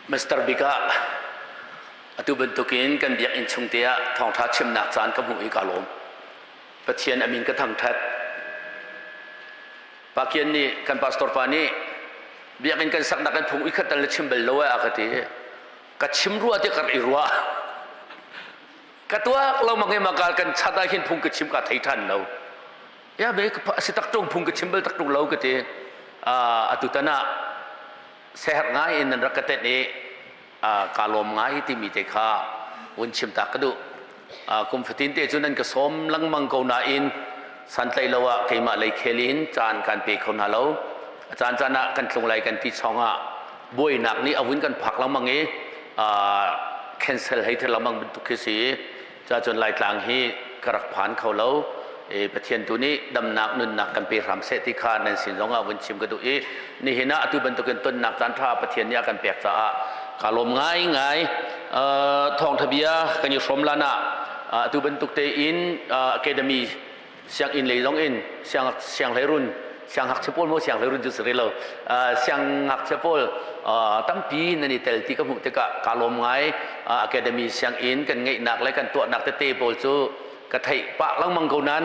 Mr. Big ah atu bantukin kan biakinn chung te ah thawngṭha chimnak caan ka hmuh i ka lawm. Pathian a min ka thangṭhat. Pakian nih kan pastor pa nih biakinn kan saknak kan phung ikhat tal na chim bal lo a ka ti. Ka chim rua ti ka i ruah. Ka tuak lo mang i maka kan chat ah hin phung ka chim ka thei ṭhan lo. Ya be a si tak ṭung phung ka chim bal tak ṭung lo ka ti. Atu tan ah seherh ngai in nan rak ka tenh i kaa lawm ngai timi te kha vun chim ta ka duh. Kum fatin te cu nan ka sawm lengmang ko nain santlaih lo ah keimah lei khel in caan kan pe kho hna lo. A caan caan ah kan tlung lai kan ti chong ah buainak nih a vun kan phak lengmang i cancel hei thil lengmang bantuk khi si. Cacun Laitlang hi ka rak phan kho lo. E, Pathian tu nih damnak nunnak kan pe hram seh ti kha nan sin zong ah vun chim ka duh i nihin ah atu bantukin tonnak caan ṭha Pathian nih a kan pek caah ka lawm ngaingai. Thawngṭha bia kan i hrawm lan ah atu bantuk tein academy sianginn lei zong in siang sianghleirun sianghngakchia pawl maw sianghleirun cu si rih lo siangngakchia pawl tampi nan i tel ti ka hmuh tikah kaa lawm ngai. Academy sianginn kan ngeihnak le kan tuahnak tete pawl cu ka theih pah lengmang ko nain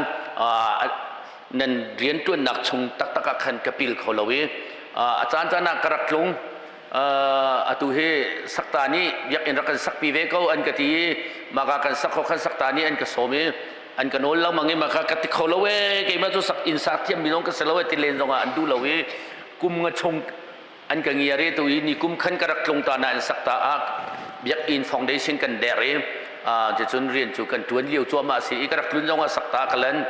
nan rianṭuannak chung taktak ah khan ka pil kho lo i a caan caan ah ka rak tlung. Atu hi sakta nih biakinn rak kan sakpi ve ko an ka ti i maka kan sak kho khan sakta nih an ka sawm i an ka nawl lengmang i maka ka ti kho lo ee, keimah cu sak inn sak thiam mi zong ka si lo e ti len zong ah an duh lo i kum nga chung an ka ngiar i tu i ni kum khan ka rak tlung ta na an sak ta ah biakinn foundation kan der i cucun rian cu kan tuan lio cuahmah si i ka rak tlun zong ah sak ta ka lan.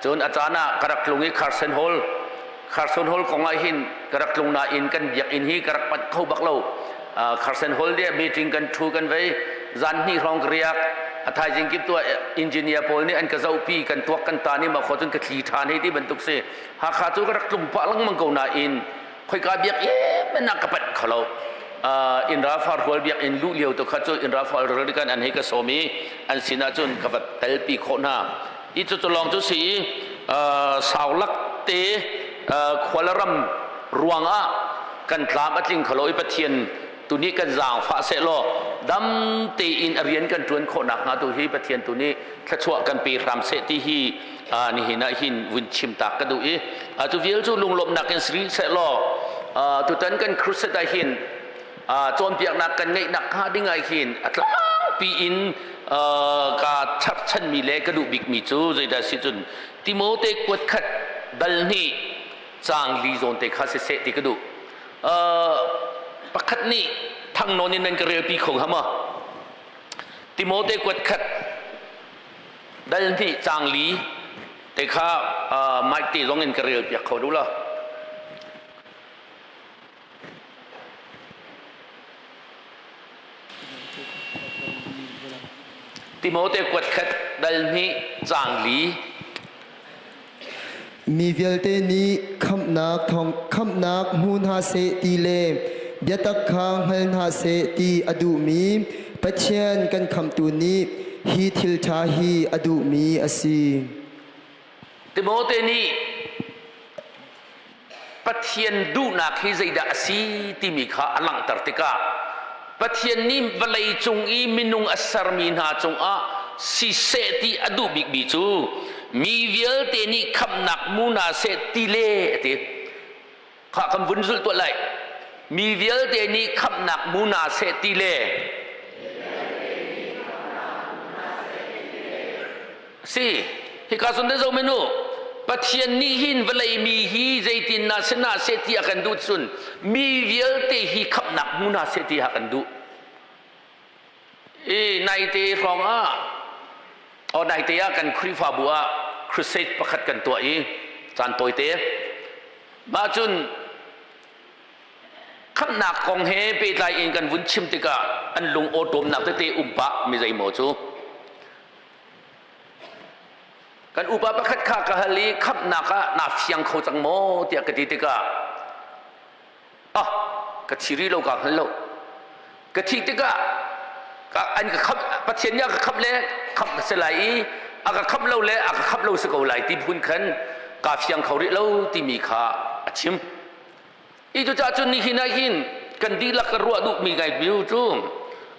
Cun a caan ah ka rak tlung i Carson Hall Carson Hall kong ah hin ka rak tlung nain kan biakinn hi ka rak panh kho bak lo. Carson Hall de meeting kan thu kan vei zan hnih hrawng ka riak. A thaizing kip tu engineer pawl nih an ka zohpi, kan tuak kan ta ni ma kho cun ka thli ṭhan hei ti bantuk si. Hakha cu ka rak tlung pah lengmang ko nain khoika biakinn man ah ka panh kho lo. Indra Farhual biakinn luh lio tu kha cu Indra Farhual kan an hei ka sawm i an sinah cun ka va telpi khawh hna. I cu lawng cu si i saulak te khualaram ruangah kan tlam a tling kho lo i Pathian tu nih kan zaangfah seh law dam tein a rian kan ṭuan khawh nakhnga tu hi Pathian tu nih thluachuah kan pe hram seh ti hi nihin ah hin vun chim tak ka duh i cu vial cu lunglawmhnak in sri seh law tutan kan crusade ah hin cawnpiaknak kan ngeihnak hnga ding ah hin a tlangpi in ka charchanmi le ka duh bikmi cu zeidah si cun Timote kuat khat dal hnih caang li zawn te kha siseh ti ka duh. Pakhat nih thangnawn in nan ka relpi kho hnga maw? Timote kuat khat dal hnih caang li te kha mic te zong in ka rel piak kho duh lo. Timote kuat khat dal hnih caang li. Mi vialte nih khamhnak thawng khamhnak hmu hna seh ti le biatak kha hngal hna seh ti a duhmi Pathian kan khamhtu nih hi thil ṭha hi a duhmi a si. Timote nih Pathian duhnak hi zeidah a si timi kha a langhter tikah Pathian nih vawlei cung i minung a sermi hna cungah siseh ti a duh bikmi cu mi vialte nih khamhnak hmu hna seh ti le a ti. Kha kan vun zulh tuah lai. Mi vialte nih khamhnak hmu hna seh ti le Si, hika zawn te zoh men u. Pathian nih hin vawlei mi hi zeitin na si na seh ti a kan duh cun mi vialte hi khamhnak hmu hna seh ti a kan duh. I naite hrawng ah o naite ah kan Khrihfabu ah crusade pakhat kan tuah i caan tawite. Mah cun khamhnak kong he pehtlai in kan vun chim tikah an lung awṭawmnak tete um pah mi zeimaw cu Kan upa pakhat kha ka hal i khamhnak ah naa fiang kho cang maw tiah ka ti tikah ah ka thi rih lo ka hngal lo. Ka thih tikah an ka khamh Pathian nih a ka khamh le khamh ka si lai i a ka khamh lo le a ka khamh lo si ko lai ti phun khan kaa fiang kho rih lo timi kha a chim. I cucaah cun nihin ah hin kan dihlak ka ruah duhmi ngai biu cu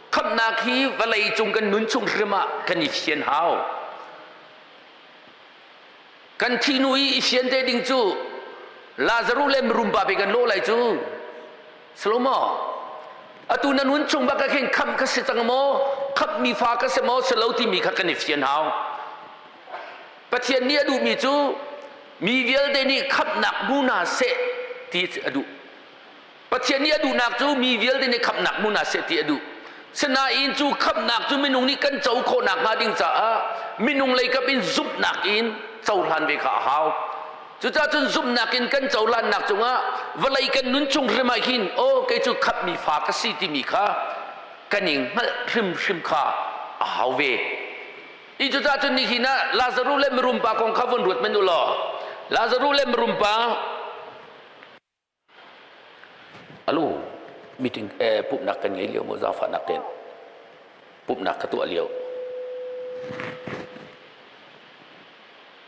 khamhnak hi vawlei cung kan nun chung hrim ah kan i fian hau. Kan thih hnu i i fian te ding cu Lazaruh le mirum pa pe kan lawh lai cu. Salomo, atu na nun chung bak ah khin khamh ka si cang maw? Khamhmi fa ka si maw? Si lo timi kha kan i fian hau. Pathian nih a duhmi cu mi vialte nih khamhnak hmu hna seh ti a duh. Pathian nih a duhnak cu mi vialte nih khamhnak hmu hna seh ti a duh. Sinain cu khamhnak cu minung nih kan co khawhnak hnga ding caah minung leikap in zumhnak in cohlan ve kha a hau. Cucaah cun zumhnak in kan cohlannak cungah vawlei kan nun chung hrim ah hin aw kei cu khamhmi fa ka si timi kha kan i hngalh hrimhrim kha a hau ve. I cucaah cun nihin ah Lazaruh le mirum pa kong kha vun ruat men u law Lazaruh le mirum pa Alu meeting eh pumhnak kan ngei lio mu zaangfahnak tein pumhnak ka tuah lio.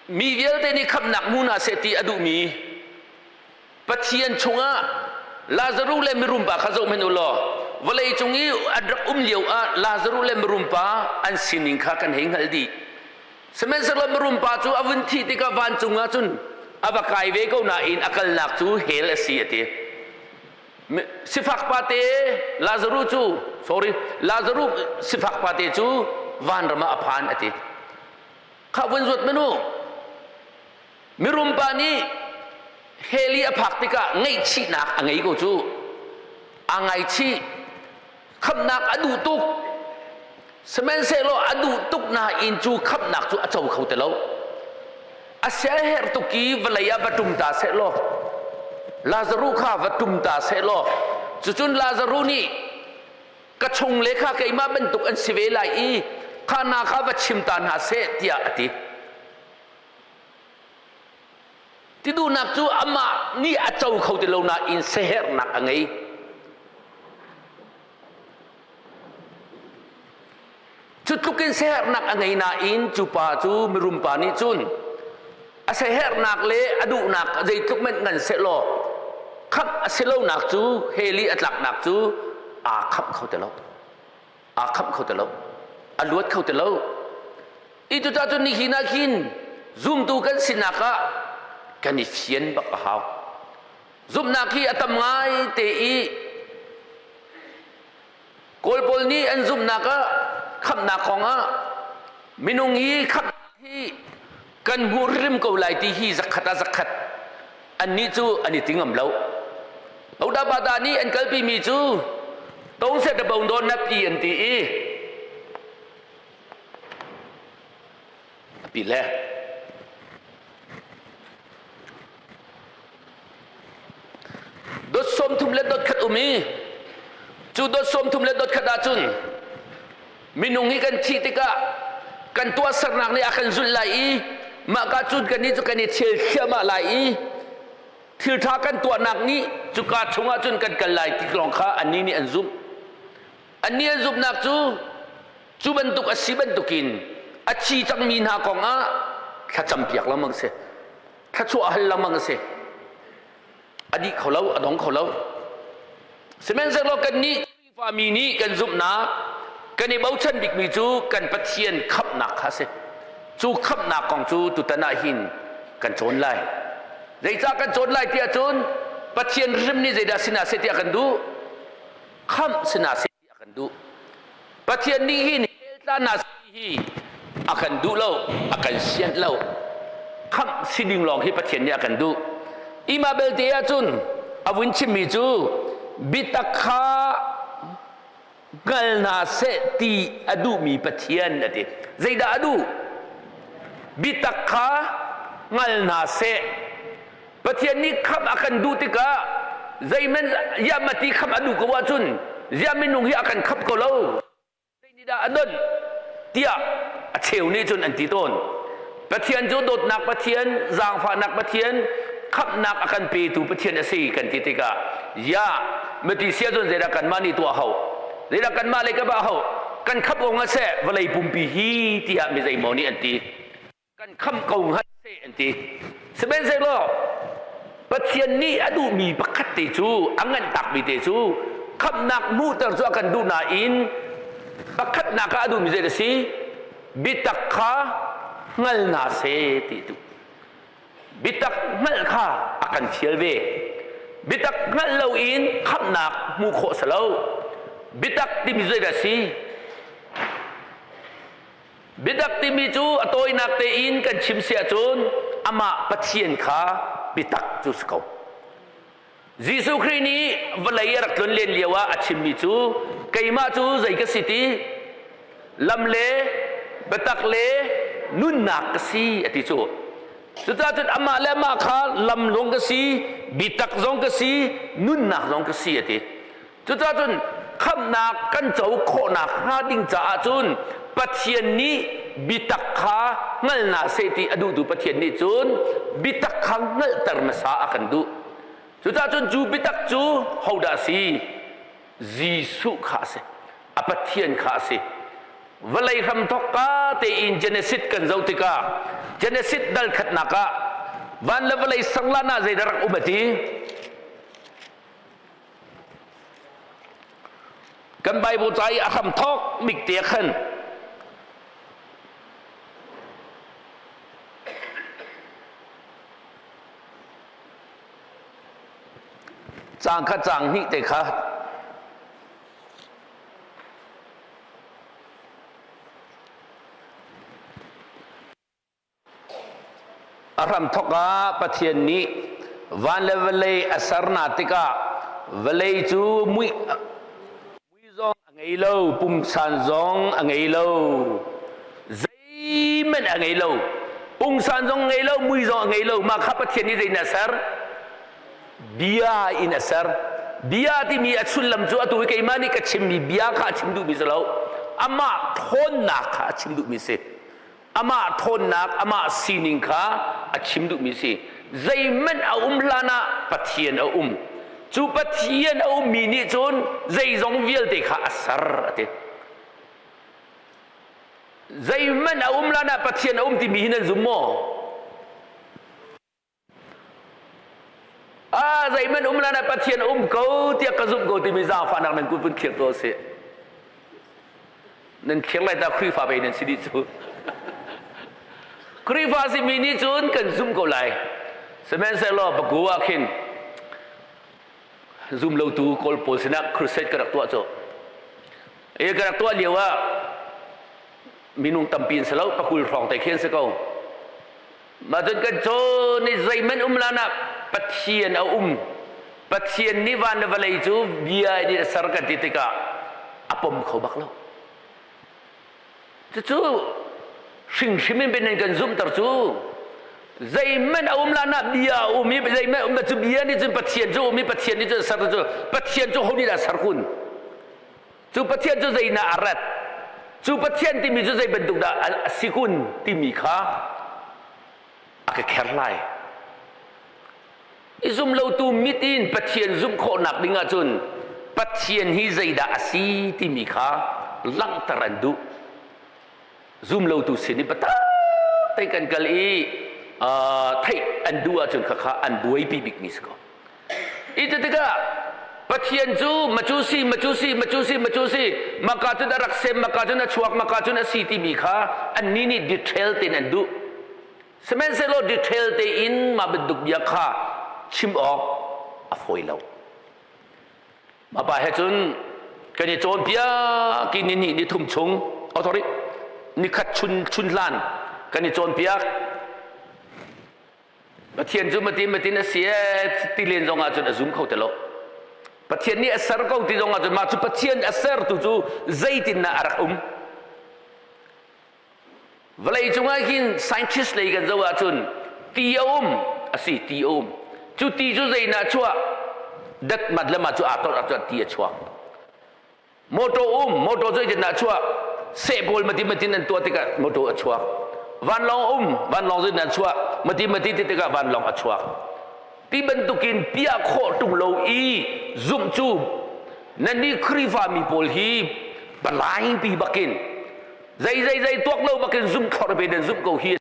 Mi vialte nih khamhnak hmu hna seh ti a duhmi Pathian chungah Lazaruh le mirum pa kha zoh hmanh u law vawlei cung i an rak um lio ah Lazaruh le mirum pa an sining kha kan hei hngalh dih. Sihmanhsehlaw mirum pa cu a vun thih tikah vancung ah cun a va kai ve ko nain a kalnak cu hell a si a ti. Sifak pate Lazaruh cu sorry Lazaruh sifak pate cu vanram ah a phan a ti. Kha vun zuat manu mirum pa nih hell i a phak tikah ngaihchihnak a ngei ko cu. Aa ngaichih khamhnak a duh tuk sihmanhsehlaw a duh tuk nain cu khamhnak cu a co kho ti lo a siaherh tuk i vawlei ah va ṭum ta sehlaw Lazaruh kha va ṭum ta sehlaw cucun Lazaruh nih ka chung le kha keimah bantuk an si ve lai i kha hna kha va chim ta hna seh tiah a ti Ti duhnak cu amah nih a co kho ti lo nain siaherhnak a ngei. Cu tluk in siaherhnak a ngei nain cu pa cu mirum pa nih cun a siaherhnak le a duhnak zeitluk hmanh ngan sehlaw khamh a si lonak cu hell i a tlaknak cu aa khamh kho ti lo. Aa khamh kho ti lo. A luat kho ti lo. I cucaah cun nihin ah khin zumtu kan sinak ah kan i fian bak a hau. Zumhnak hi a tam ngai te i Kawl pawl nih an zumhnak ah khamhnak kong ah minung hi khamhnak hi kan hmuh hrim ko lai ti hi zakhat ah zakhat annih cu an i ti ngam lo. Hodabada nih an kalpi mi cu tongset a bo nawn nap i an ti i A pi le dot 30 le dot khat um i cu dot 30 le dot khat ahcun minung hi kan thih tikah kan tuahsernak nih a kan zulh lai i mah ka cun kan nih cu kan i thil thliahmah lai i thil ṭha kan tuahnak nih cuka chungah cun kan kal lai ti lawng kha annih nih an zumh. Annih an zumhnak cu cu bantuk a si bantukin a thi cangmi hna kong ah thlacampiak lengmang si. Thluachuah hal lengmang a si. A dih kho lo, a dong kho lo. Sihmanhsehlaw kannih Khrihfami nih kan zumhnak kan i bochan bikmi cu kan Pathian khamhnak kha a si. Cu khamhnak kong cu tutan ah hin kan cawn lai. Zeicah kan cawn lai tiah cun Pathian hrim nih zeidah sinah seh tiah kan duh? Khamh sinah seh ti a kan duh. Pathian nih hin hell tla hna hi a kan duh lo, a kan sianh lo. Khamh si ding lawng hi Pathian nih a kan duh. Ima belte ahcun a vun chimmi cu biatak kha hngal hna seh ti a duhmi Pathian a ti. Zeidah a duh? Biatak kha hngal hna seh. Pathian nih khamh a kan duh tikah zeihmanh yamati khamh a duh ko ahcun ziah minung hi a kan khamh ko lo zeidah a donh tiah a cheu nih cun an ti tawn. Pathian cu dawtnak Pathian, zaangfahnak Pathian, khamhnak a kan petu Pathian a si kan ti tikah ya mati sia cun zeidah kanmah nih tuah hau zeidah kanmah lei ka bah hau kan khamh ko hnga seh vawlei pumpi hi tiah mi zeimaw nih an ti. Kan khamh ko hnga seh an ti. Sihmanhsehlaw Pathian nih a duhmi pakhat te cu a nganh takmi te cu Khamhnak hmuhter cu a kan duh nain pakhatnak ah a duhmi zei a si? Biatak kha hngal hna seh ti a duh. Biatak hngalh kha a kan fial ve. Biatak hngalh loin khamhnak hmuh khawh si lo. Biatak timi zeidah a si? Biatak timi cu a tawinak tein kan chim si ahcun amah Pathian kha biatak cu si ko. Jesuh Khrih nih vawlei a rak tlun len lio ah a chimmi cu keimah cu zei ka si ti lam le biatak le nunnak ka si a ti cu. Cucaah cun amah le amah kha lam zong ka si, biatak zong ka si, nunnak zong ka si a ti. Cucaah cun khamhnak kan co khawhnak hnga ding caah cun Pathian nih biatak kha hngal hna seh ti a duhtu Pathian nih cun biatak kha hngalhter hmasa a kan duh. Cucaah cun cu biatak cu hodah a si? Jesuh kha a si. A Pathian kha a si. Vawlei hramthok ka tein Genesis kan zoh tikah Genesis dal khatnak ah van le vawlei sanglan ah zeidah rak um a ti? Kan Bible ca i a hramthawk bik te khan caang kha caang hnih te kha A hramthawk ah Pathian nih van le vawlei a sernak tikah vawlei cu mui zong a ngei lo, pungsan zong a ngei lo, zeihmanh a ngei lo. Pungsan zong ngei lo, mui zong a ngei lo. Mah kha Pathian nih zeitin a ser? Bia in a ser. Bia timi a sullam cu atu hi keimah nih ka chimmi bia kha a chim duhmi si lo. Amah ṭhawnnak kha a chim duhmi si. Amah ṭhawnnak, amah sining kha a chim duhmi si. Zeihmanh a um hlan ah Pathian a um. Cu Pathian a ummi nih cun zeizong vialte kha a ser a ti. Zeihmanh a um hlan ah Pathian a um timi hi nan zum maw? Ah, zeihmanh um lan ah Pathian a um ko tiah ka zumh ko timi zaangfahnak nan kut vun thlir tuah sih. Nan thlir lai ta Khrihfa pei nan si dih cu. Khrihfa simi nih cun kan zumh ko lai. Sihmanhsehlaw paku ah khin zum lotu Kawl pawl sinah crusade ka rak tuah cu. E ka rak tuah lio ah minung tampi an si lo, pakul hrawng te khi an si ko. Mah cun kan cawn i zeihmanh um lan ah Pathian a um. Pathian nih van le vawlei cu bia in a ser kan ti tikah a pom kho bak lo. Cucu hringhrim in nan kan zumhter cu zeihmanh a um lan ah bia a um i zeihmanh um cu bia nih cun Pathian cu um i Pathian nih cun ser cu Pathian cu ho nih dah ser kun? Cu Pathian cu zeidah a rat? Cu Pathian timi cu zei bantuk dah a si kun timi kha a ka kher lai. I zum lotu mit in Pathian zumh khawhnak ding ahcun Pathian hi zeidah a si timi kha langhter an duh. Zum lotu sin i biatak tein kan kal i theih an duh ahcun khakha an buaipi bikmi si ko. I tikah Pathian cu macusi macusi macusi macusi maka cun a rak sem maka cun a chuak maka cun a si timi kha annih nih detail tein an duh. Sihmanhsehlaw detail tein mah bantuk bia kha chim awk a fawi lo. Mah pa he cun kan i cawnpiak i ni hnih ni thum chung oh sorry nikhat chun chun hlan kan i cawnpiak Pathian cu matin matin a si ee ti len zong ahcun a zum kho ti lo. Pathian nih a ser ko ti zong ahcun mah cu Pathian a sertu cu zeitindah a rak um? Vawlei cungah hin scientist lei kan zoh ahcun ti a um a si ti a um. Cu ti cu zeidah a chuah? Datmat le mah cu aa tolh ahcun ti a chuak. Motor um, motor cu zeitindah a chuah? Seh pawl matin matin an tuah tikah motor a chuak. Vanlawng um, vanlawng zeitindah a chuah? Matin matin ti tikah vanlawng a chuak. Ti bantukin piah khawh ṭung lo i zumh cu nannih Khrihfa mi pawl hi palai pi bakin zei zei zei tuak lo bakin zumh thlor ve nan zumh ko hi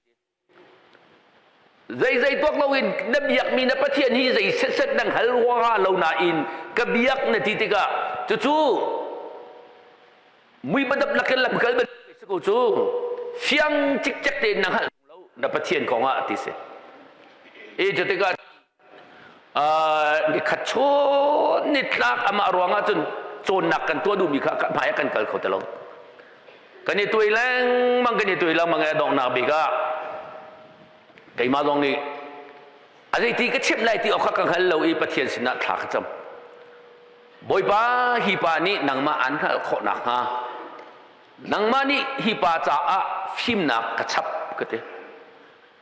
Zeizei tuak loin na biakmi na Pathian hi zei setset nang hal huaha lo nain ka biak na ti tikah Cucu mui badap lakin lamkal bantuk si cu fiang cikcek tein na hngalh lo na Pathian kong ah ti si. E cu tikah ni khat chun ni tlak amah ruangah cun cawnnak kan tuah duhmi kha hmai ah kan kal kho ti lo. Kan i tuai lengmang kan i tuai lengmang i a donghnak bik ah keimah zong nih a zeiti ka chimh lai ti awk kha ka hngal lo i Pathian sinah thla ka cam. Bawipa hi pa nih nangmah aan hngalh khawh nakhnga nangmah nih hi pa caah fimnak ka chap ka ti.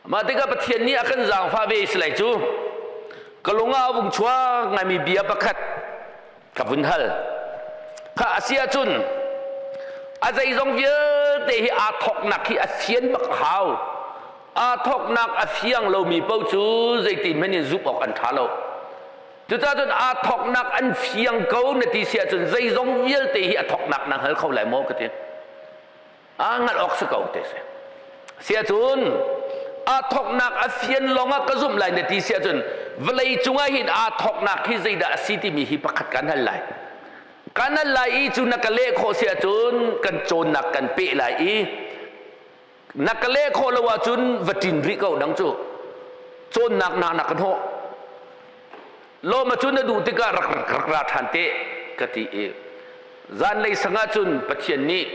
Mah tikah Pathian nih a kan zaangfah ve si lai cu ka lung ah a vung chuak ngaimi bia pakhat ka vun hal. Kha a si ahcun a zeizong vialte hi aa thawknak hi a fian bak a hau. Aa thawknak a fiang lomi paoh cu zeitin hmanh in zumh awk an ṭha lo. Cucaah cun aa thawknak an fiang ko na ti si ahcun zeizong vialte hi a thawknak na hngal kho lai maw ka ti. Aa hngalh awk si ko te si. Si ahcun aa thawknak a fian lawngah ka zumh lai na ti si ahcun vawlei cungah hin aa thawknak hi zeidah a si timi hi pakhat kan hal lai. Kan hal lai i cu na ka leh khawh si ahcun kan cawnnak kan peh lai i na ka leh khawh lo ahcun va ṭin rih ko dang cu cawnnak na na ka hnawh lawm ahcun na duh tikah rak rak ra ṭhan te ka ti i zanlei sang ah cun Pathian nih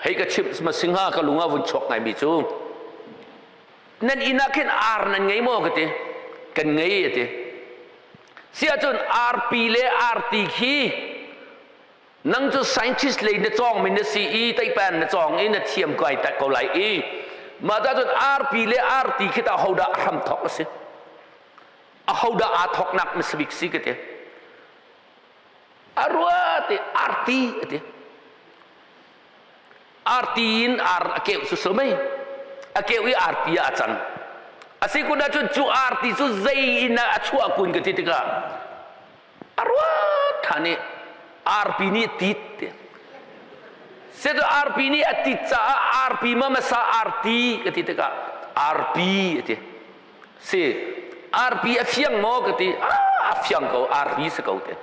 hei ka chimh ma singha ka lung ah vun chuak ngaimi cu nan inn ah khin ar nan ngei maw ka ti kan ngei a ti si ahcun arpi le arti khi Nang cu scientist lei na cawngmi na si i teipan na cawng i na thiam kai tak ko lai i mah ta cun arpi le arti khi tah hodah a hram thawk a si ahodah aa thawknak hmasa bik si ka ti a rua ti arti a ti arti in ar a keuh su so mei a keuh i arti ah a cang a si kun ahcun cu arti cu zei in a chuah kun ka ti tikah A ruat ṭhan i arpi nih tit ti. Setu arpi nih a tit caah arpi ma hmasa arti ka ti tikah arpi a ti. Si arpi a fiang maw ka ti. Ah, a fiang ko arpi si ko te.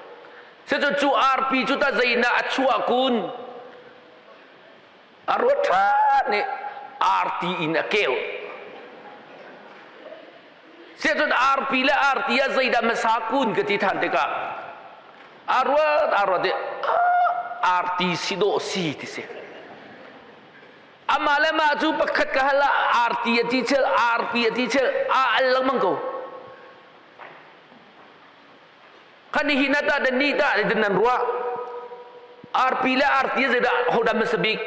Setu cu arpi cu ta zeidah a chuah kun? A ruat ṭhan i arti in a keu. Siahcun arpi le arti ah zeidah hmasa kun ka ti than tikah a ruat a ruat i arti si dawh si ti si. Amah le mah cu pakhat ka hal ah arti a ti chel arpi a ti chel a al lengmang ko. Khan hi na ta dan ni ta dan nan ruah. Arpi le arti zeidah hodah hmasa bik?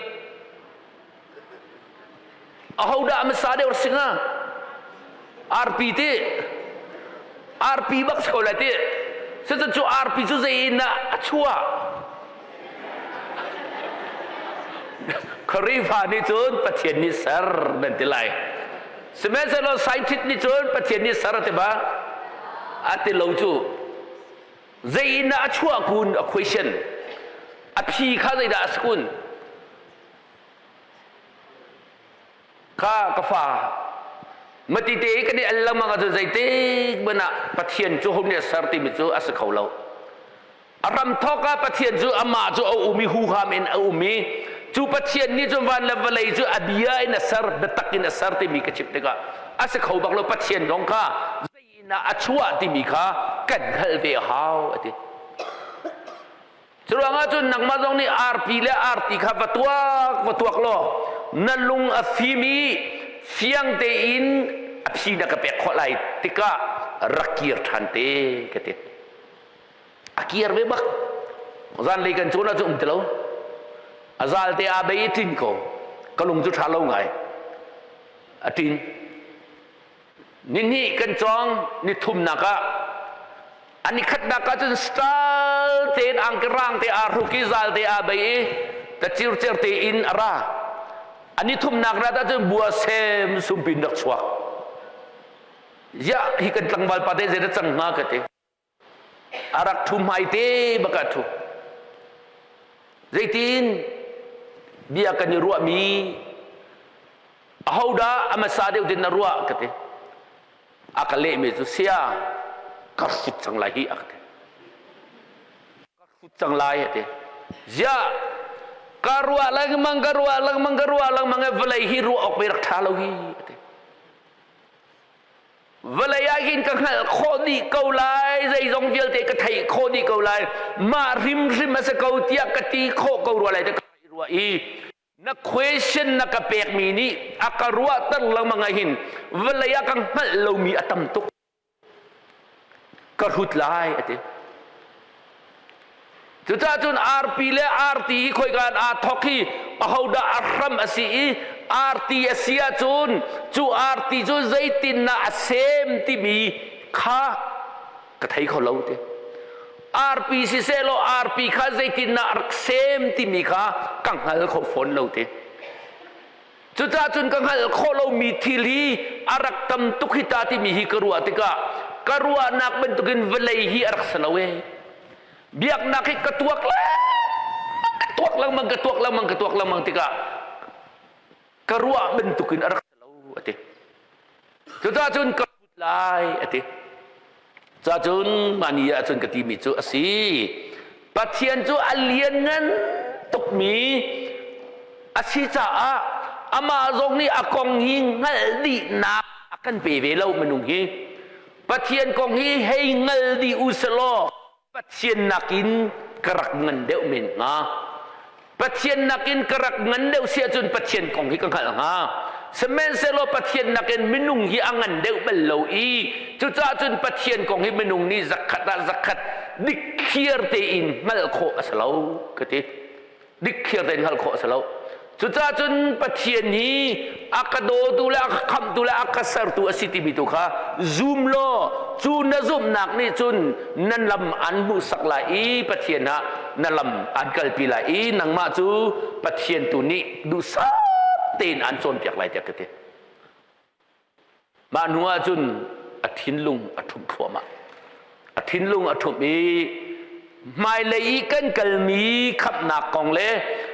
Ahodah hmasa deuh si hnga? Arpi ti. Arpi bak si ko lai ti. Cucu cu arpi cu zei in dah a chuah? Khrihfa nih cun Pathian nih ser nan ti lai. Sihmanhsehlaw scientist nih cun Pathian nih ser a ti ba? A ti lo cu. Zei in dah a chuah kun a question. A phi kha zeidah a si kun? Kha ka fa mati te kan i al lengmang ahcun zeitik hmanh ah Pathian cu hom nih a ser timi cu a si kho lo. A ramthawk ah Pathian cu amah cu a um i huham in a um i cu Pathian nih cun van le vawlei cu a bia in a ser biatak in a ser timi ka chimh tikah a si kho bak lo Pathian zong kha zei in ah a chuah timi kha kan hngalh ve a hau a ti. Curuangah cun nangmah zong nih arpi le arti kha va tuak va tuak law na lung a fim i fiang tein a phi na ka pek khawh lai tikah rak kir ṭhan te ka ti. A kir ve bak. Zanlei kan cawn ahcun um ti lo. A zal te aa bei i tlin ko. Ka lung cu ṭha lo ngai. A ṭin. Nihnih kan cawng nithumnak ah a nikhatnak ah cun stal tein angki rang te aa hruk i zal te aa bei i tacircer tein a ra. A nithumnak rat ah cun bua sem sumpin rak chuak. Ziah hi kan tlangval pa te zei dah cang hnga ka ti. A rak ṭhu hmai te bak ah ṭhu. Zeitin bia kan i ruahmi ahodah a hmasa deuh tin na ruah ka ti. A ka lehmi cu sia ka hrut cang lai hi a ka ti. hrut cang lai a ti. Ziah ka ruah lengmang ka ruah lengmang ka ruah lengmang i vawlei hi ruah awk pe rak ṭha lo hi a ti. Vawlei ah hin ka hngalh khawh dih ko lai, zeizong vialte ka theih khawh dih ko lai, mah hrimhrim a si ko tiah ka ti khawh ko rua lai ti ka ruah i na question na ka pekmi nih a ka ruahter lengmang ah hin vawlei ah ka hngalh lomi a tam tuk. Ka hrut lai a ti. Cucaah cun arpi le arti hi khoika in aa thawk hi ahodah a hram a si i arti a si ahcun cu arti cu zeitindah a sem timi kha ka thei kho lo ti. Arpi siseh law arpi kha zeitindah a rak sem timi kha ka hngal kho fawn lo ti. Cucaah cun ka hngalh khawh lomi thil hi a rak tam tuk hi ta timi hi ka ruah tikah ka ruahnak bantukin vawlei hi a rak si lo ee. Biaknak hi ka tuak lengmang, ka tuak lengmang, ka tuak lengmang, ka tuak lengmang tikah ka ruah bantukin a rak si lo a ti. Cucaah cun ka hrut lai a ti. Cacun mah ni ah cun ka timi cu a si. Pathian cu a lianngan tukmi a si caah amah zong nih a kong hi hngalh dihnak a kan pe ve lo minung hi. Pathian kong hi hei hngal dih u selaw Pathian nakin ka rak ngan deuh men hnga. Pathian nakin ka rak ngan deuh si ahcun Pathian kong hi ka hngalh hnga. Sihmanhsehlaw Pathian nakin minung hi a ngan deuh bal lo i cucaah cun Pathian kong hi minung nih zakhat ah zakhat dikthliar tein hngalh khawh a si lo ka ti. Dikthliar tein hngalh khawh a si lo. Cucaah cun Pathian hi a ka dawtu le a ka khamhtu le a ka sertu a si timi tu kha zum law cu na zumhnak nih cun na lam an hmuhsak lai i Pathian ah na lam an kalpi lai i nangmah cu Pathian tu nih duhsah tein an cawnpiak lai tiah ka ti. Mah hnu ah cun a thinlung a ṭhumh thluahmah. A thinlung a ṭhumh i hmailei i kan kalmi khamhnak kong le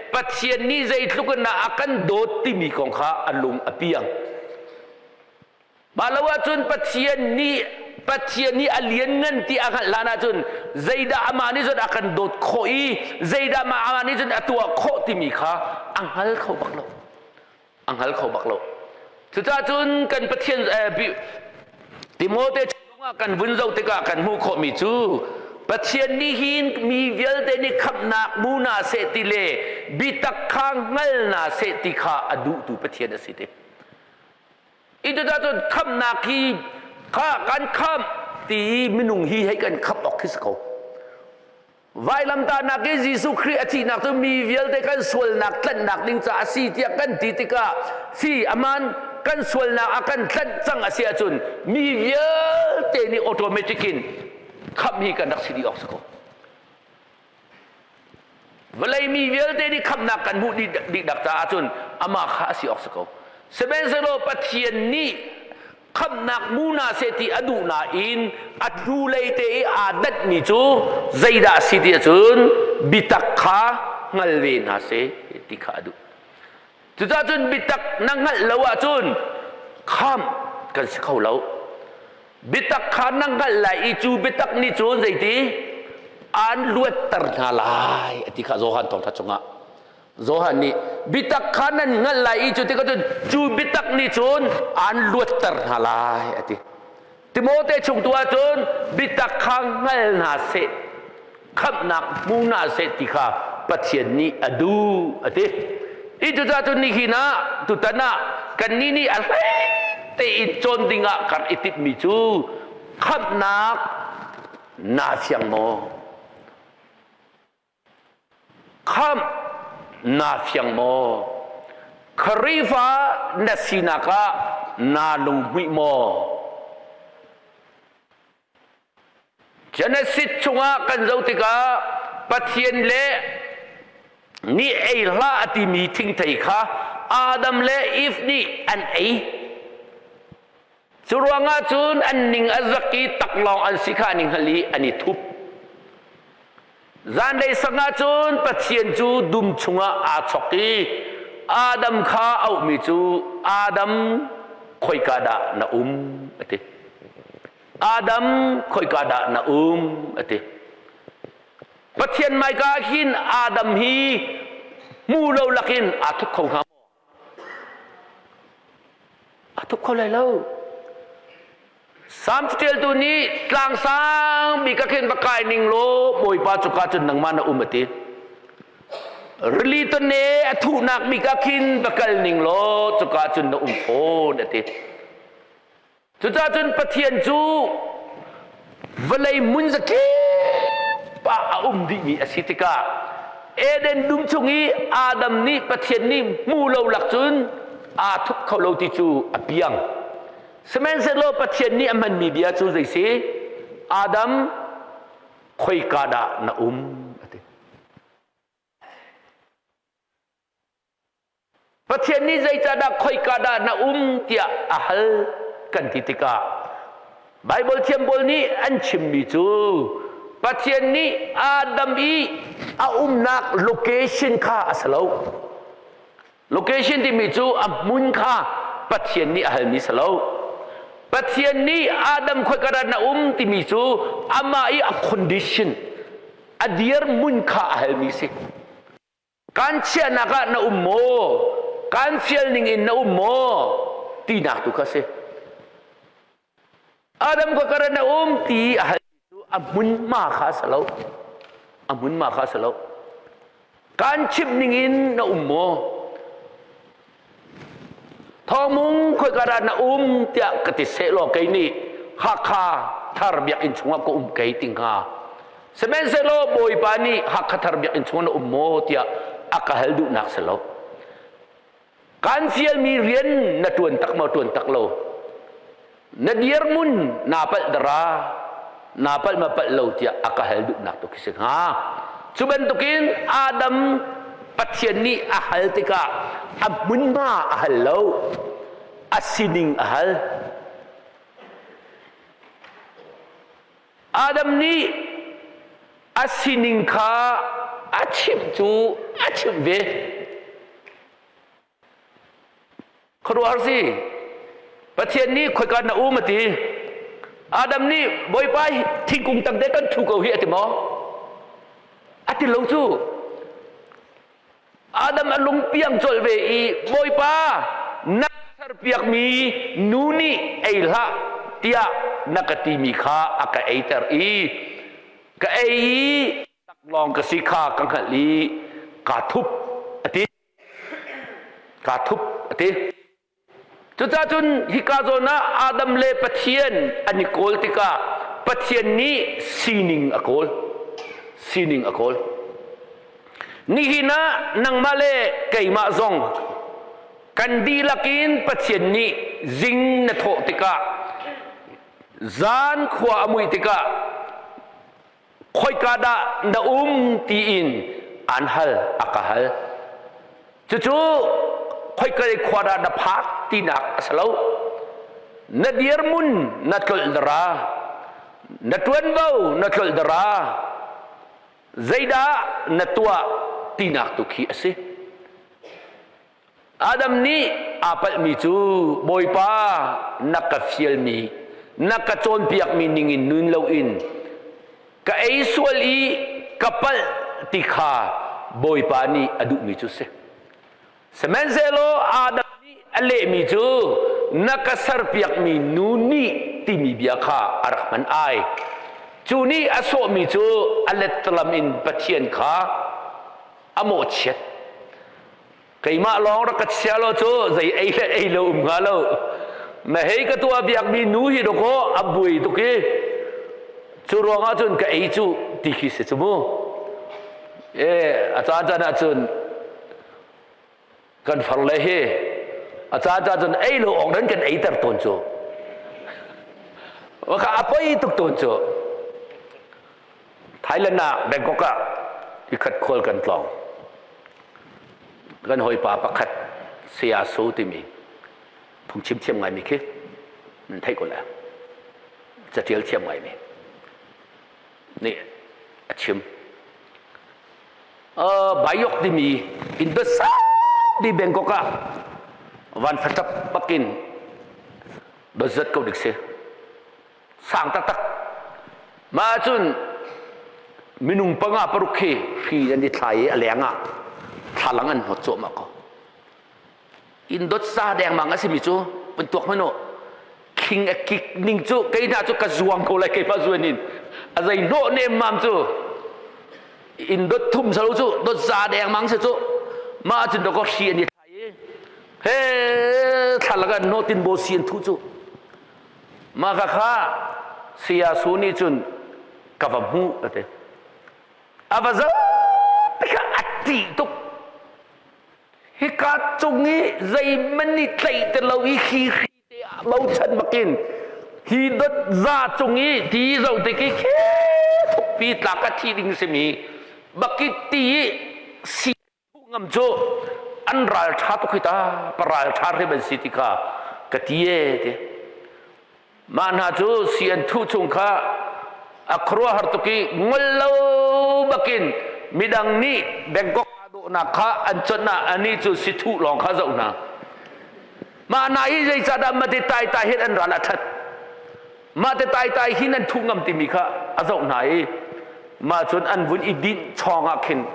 Pathian nih zeitluk in dah a kan dawt timi kong kha a lung a piang. Mah lo ahcun Pathian nih Pathian nih a lianngan ti a hngalh hlan ahcun zeidah amah nih cun a kan dawt khawh i zeidah amah nih cun a tuah khawh timi kha a hngal kho bak lo. A hngal kho bak lo. Cucaah cun kan Pathian Timote chungah kan vun zoh tikah kan hmuh khawhmi cu Pathian nih hin mi vialte nih khamhnak mu na seh ti le biatak kha hngal na seh ti kha a duhtu Pathian a si ti. Ituta cun khamhnak hi kha kan khamh ti i minung hi hei kan khamh awk khi si ko. Vailamtahnak i Jesuh Khrih a thihnak cu mi vialte kan sualnak tlanhnak ding caah a si tiah kan ti tikah si aman kan sualnak a kan tlanh cang a si ahcun mi vialte nih automatic in khamh hi kan rak si dih awk si ko. Vawlei mi vialte nih khamhnak kan hmuh dih caah cun amah kha a si awk si ko. Sihmanhsehlaw Pathian nih khamhnak hmu hna seh ti a duh nain a hnulei te i aa danhmi cu zeidah a si ti ahcun biatak kha hngal ve hna seh ti kha a duh. Cucaah cun biatak na hngalh lo ahcun khamh kan si kho lo. Biatak kha na hngalh lai i cu biatak nih cun zeiti aan luatter hna lai a ti kha Johan thawngṭha chungah. Johan nih biatak kha nan hngalh lai i cu tikah cun cu biatak nih cun aan luatter hna lai a ti. Timote chung tu ahcun biatak kha hngal hna seh, khamhnak hmu hna seh ti kha Pathian nih a duh a ti. Hi cucaah cun nihin ah tutan ah kannih nih a hlei tein cawn dingah kan i timhmi cu khamhnak naa fiang maw? Khamh naa fiang maw? Khrihfa na sinak ah naa lunghmuih maw? Genesis chungah kan zoh tikah Pathian le nih ei hlah a timi thingthei kha Adam le Eve nih an ei. Cu ruangah cun an ning a zak i taklawng an si kha an i hngal i an i thup. Zanlei sang ah cun Pathian cu dum chungah aa chok i Adam kha auhmi cu Adam khoika dah na um a ti. Adam khoika dah na um a ti. Pathian hmaika ah hin Adam hi hmu lo lakin aa thup kho hnga maw? Aa thup kho lai lo. Salm caṭialtu nih tlang sang bik ah khin va kai ning law Bawipa cuka cun nangmah na um a ti. Rili tawne a thuhnak bik ah khin va kal ning law cuka cun na um fawn a ti. Cucaah cun Pathian cu vawlei hmun zakip ah a um dihmi a si tikah Eden dum chung i Adam nih Pathian nih hmu lo lak cun aa thup kho lo ti cu a piang. Sihmanhsehlaw Pathian nih a hmanmi bia cu zei si? Adam, khoika dah na um? a ti. Pathian nih zeicahdah khoika dah na um tiah a hal kan ti tikah Baibal thiam pawl nih an chimmi cu Pathian nih Adam i a umnak location kha a si lo. Location timi cu a hmun kha Pathian nih a halmi si lo. Pathian nih Adam khoika dah na um timi cu amah i a condition, a dirhmun kha a halmi si. Kan chiahnak ah na um maw? Kan fial ning in na um maw? Tinak tu kha si. Adam ka kar na um ti a hal cu a hmunhma kha si lo. A hmunhma kha si lo. Kan chimh ning in na um maw? Thawngmung khoika dah na um tiah ka ti sehlaw kei nih Hakha thar biakinn chungah ka um kei ti hnga. Sihmanhsehlaw Bawipa nih Hakha thar biakinn chungah na um maw tiah a ka hal duhnak si lo. Kan fialmi rian na ṭuan tak maw ṭuan tak lo. Na dirhmun naa palh dara naa palh ma palh lo tiah a ka hal duhnak tu khi si hnga. Cu bantukin Adam Pathian nih a hal tikah a hmunhma a hal lo, a sining a hal. Adam nih a sining kha a chimh cu a chimh ve. Khuaruahhar si. Pathian nih khoika na um a ti. Adam nih Bawipa thingkung tang te kan ṭhu ko hi a ti maw? A ti lo cu. Adam a lungpiang colh ve i Bawipa na serpiakmi nu nih ei hlah tiah na ka timi kha a ka eiter i ka ei i taklawng ka si kha ka hngalh i kaa thup a ti. Kaa thup a ti. Cucaah cun hika zawn ah Adam le Pathian an i kawl tikah Pathian nih sining a kawl. Sining a kawl. Nihin ah nangmah le keimah zong kan dihlak in Pathian nih zing na thawh tikah zan khua a muih tikah khoika dah na um tiin an hal a ka hal cucu khoika khua dah na phak tinak a si lo na dirmun na tlolh dara na tuanvo na tlolh dara zeidah na tuah tinak tu khi a si Adam nih aa palhmi cu Bawipa na ka fialmi na ka cawnpiakmi ningin nun loin ka ei sual i ka palh ti kha Bawipa nih a duhmi cu si. Sihmanhsehlaw Adam nih a lehmi cu na ka serpiakmi nu nih timi bia kha a rak hman ai. Cu nih a sawhmi cu a lettalam in Pathian kha a mawhchiat. Keimah lawng rak ka chia law cu zei ei le ei lo um hnga lo. Na hei ka tuah biakmi nu hi dawkaw a buai tuk i cu ruangah cun ka ei cu ti khi si cu mu. E a caan caan ah cun kan far le hi a caan caan cun ei lo awk nan kan eiter tawn cu. Kha a poi tuk tawn cu. Thailand ah Bangkok ah ikhat khual kan tlawng. Kan hawipa pakhat Saya So timi phungchim thiam ngaimi khi nan theih ko lai. Catial thiam ngaimi nih a chim. Uh, Bayok timi inn di Bangkok ah van fatap bakin bazat ko dik si. Sang taktak. Mah cun. Minung panga paruk khi hri an i thlai i a leng ah thlalang an hnawt cuahmah ko. Inn dot sa dengmang a simi cu vun tuak hmanh u. Khing a kik ning cu kei hna cu ka zuang ko lai keimah zuan in. A zei hnawh nemmam cu inn dot thum salo cu dot za dengmang si cu mah cun dawkaw hri an i thlai i he thlalak an hnawh tin bo si an thu cu mah ka kha saya su nih cun ka va hmuh a ti a va zoh tikah a ṭih tuk hika cung i zeihmanh nih tlaih ti lo i khi hri te ah bochan bakin hi dot za cung i ti zo te ki khi thukpi tlak a thi ding simi baki ti i si ngam cu an ral ṭha tuk hi ta paral ṭha hrim an si ti kha ka ti e ti mah hna cu si an thuh chung kha a khuaruahhar tuk i ngol lo bakin midang nih Bangkok aa dawhnak kha an conh ah anih cu si thuh lawng kha zoh hna mah hna hi zeicahdah mate tai tai hin an ral a ṭhat mah te tai tai hin an thuh ngam timi kha a zoh hna i mah cun an vun i dinh chawng ah khin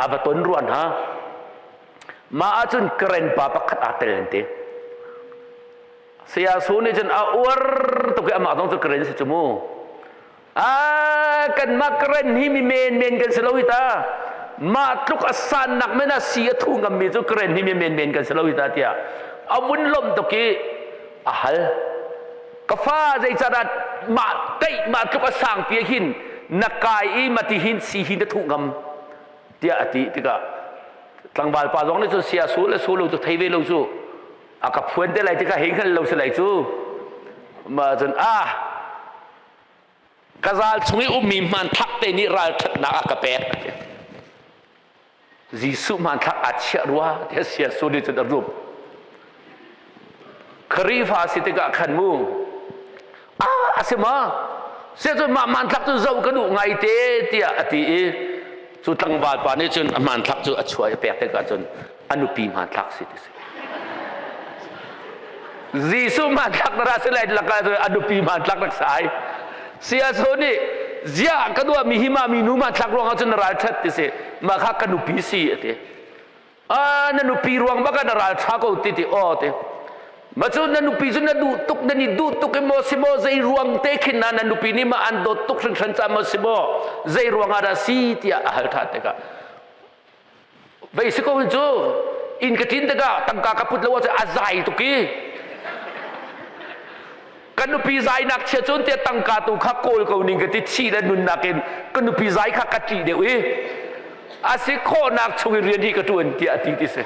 a va ton rua hna mah ahcun Karen pa pakhat aa tel an ti Saya Su nih cun a uar tuk i amah zong cu Karen si cu mu. Ah, kanmah Karen hi mi men men kan si lo hi ta. Mah tluk a sannak men ah si a thu ngammi cu Karen hi mi men men kan si lo hi ta tiah a vun lawmh tuk i a hal. Ka fa zeicahdah mah teih mah tluk a sang pi hin na kai i mati hin si hi na thuh ngam tiah a ti tikah tlangval pa zong nih cun sia su le su lo cu thei ve lo cu a ka phuan te lai tikah hei hngal lo si lai cu ma cun ah ka zal chung i ummi hmanthlak te nih ralṭhatnak a ka pek Jesuh hmanthlak aa chiah rua tiah sia su nih cun a rup Khrihfa si tikah khan mu ah a si ma sia cun mah hmanthlak cu zoh ka duh ngai te tiah a ti i cu tlangval pa nih cun a hmanthlak cu a chuah i a pek tikah cun a nupi hmanthlak si ti si Jesuh hmanthlak na ra si lai lakah a nupi hmanthlak rak sai siaso nih ziah ka duah mi hi ma mi nu hmanthlak ruangah cun na ral that ti si mah kha ka nupi si a ti a na nupi ruang bak ah na ral tha ko ti ti aw ti ma cu na nupi cu na duh tuk na ni duh tuk i maw si maw zei ruang te khin na na nupi nih ma an dawt tuk hringhran ca maw si maw zei ruang ah dah si tiah a hal than tikah Vei si ko hin cu inn ka ṭin tikah tangka ka put lo ahcun a zai tuk i ka nupi zainak chia cun tiah tangka tu kha kawl ko ning ka ti thih le nunnak in ka nupi zai kha ka ṭih deuh i a si khawhnak chung i rian hi ka ṭuan tiah a ti ti si.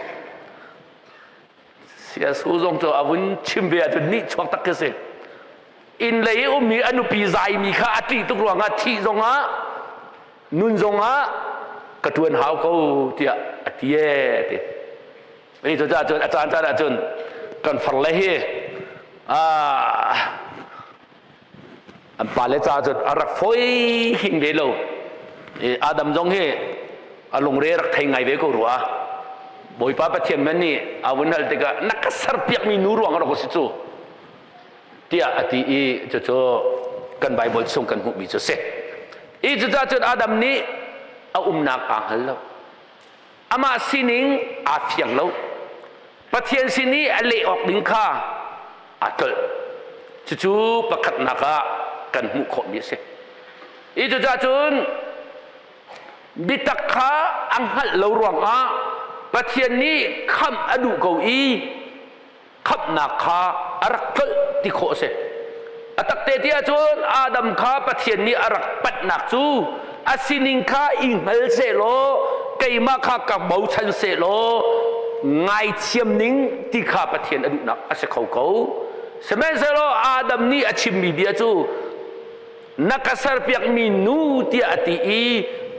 Siasu zong cu a vun chim ve ahcun nihchuak tak khi si. Inn lei i ummi a nupi zaimi kha a ṭih tuk ruangah thih zongah nun zongah ka ṭuan hau ko tiah a ti ee a ti. Ni cu cun a caan caan ahcun kan farle hi ah an pale ca cun a rak foi hing ve lo. Adam zong hi a lungre rak thei ngai ve ko rua. Bawipa Pathian man nih a vun hal tikah na ka serpiakmi nu ruang a rak si cu tiah a ti i cucu kan Bible chung kan hmuhmi cu si. I cucaah cun Adam nih a umnak aa hngal lo. Amah sining aa fiang lo. Pathian sin i a leh awk ding kha aa tlolh. Cucu pakhatnak ah kan hmuh khawhmi a si. I cucaah cun biatak kha a hngalh lo ruangah Pathian nih khamh a duh ko i khamhnak kha a rak tlolh ti khawh a si. A takte ti ahcun Adam kha Pathian nih a rak panhnak cu a sining kha i hngal sehlaw keimah kha ka bochan sehlaw ngaithiam ning ti kha Pathian a duhnak a si kho ko. Sihmanhsehlaw Adam nih a chimmi bia cu na ka serpiakmi nu tiah a ti i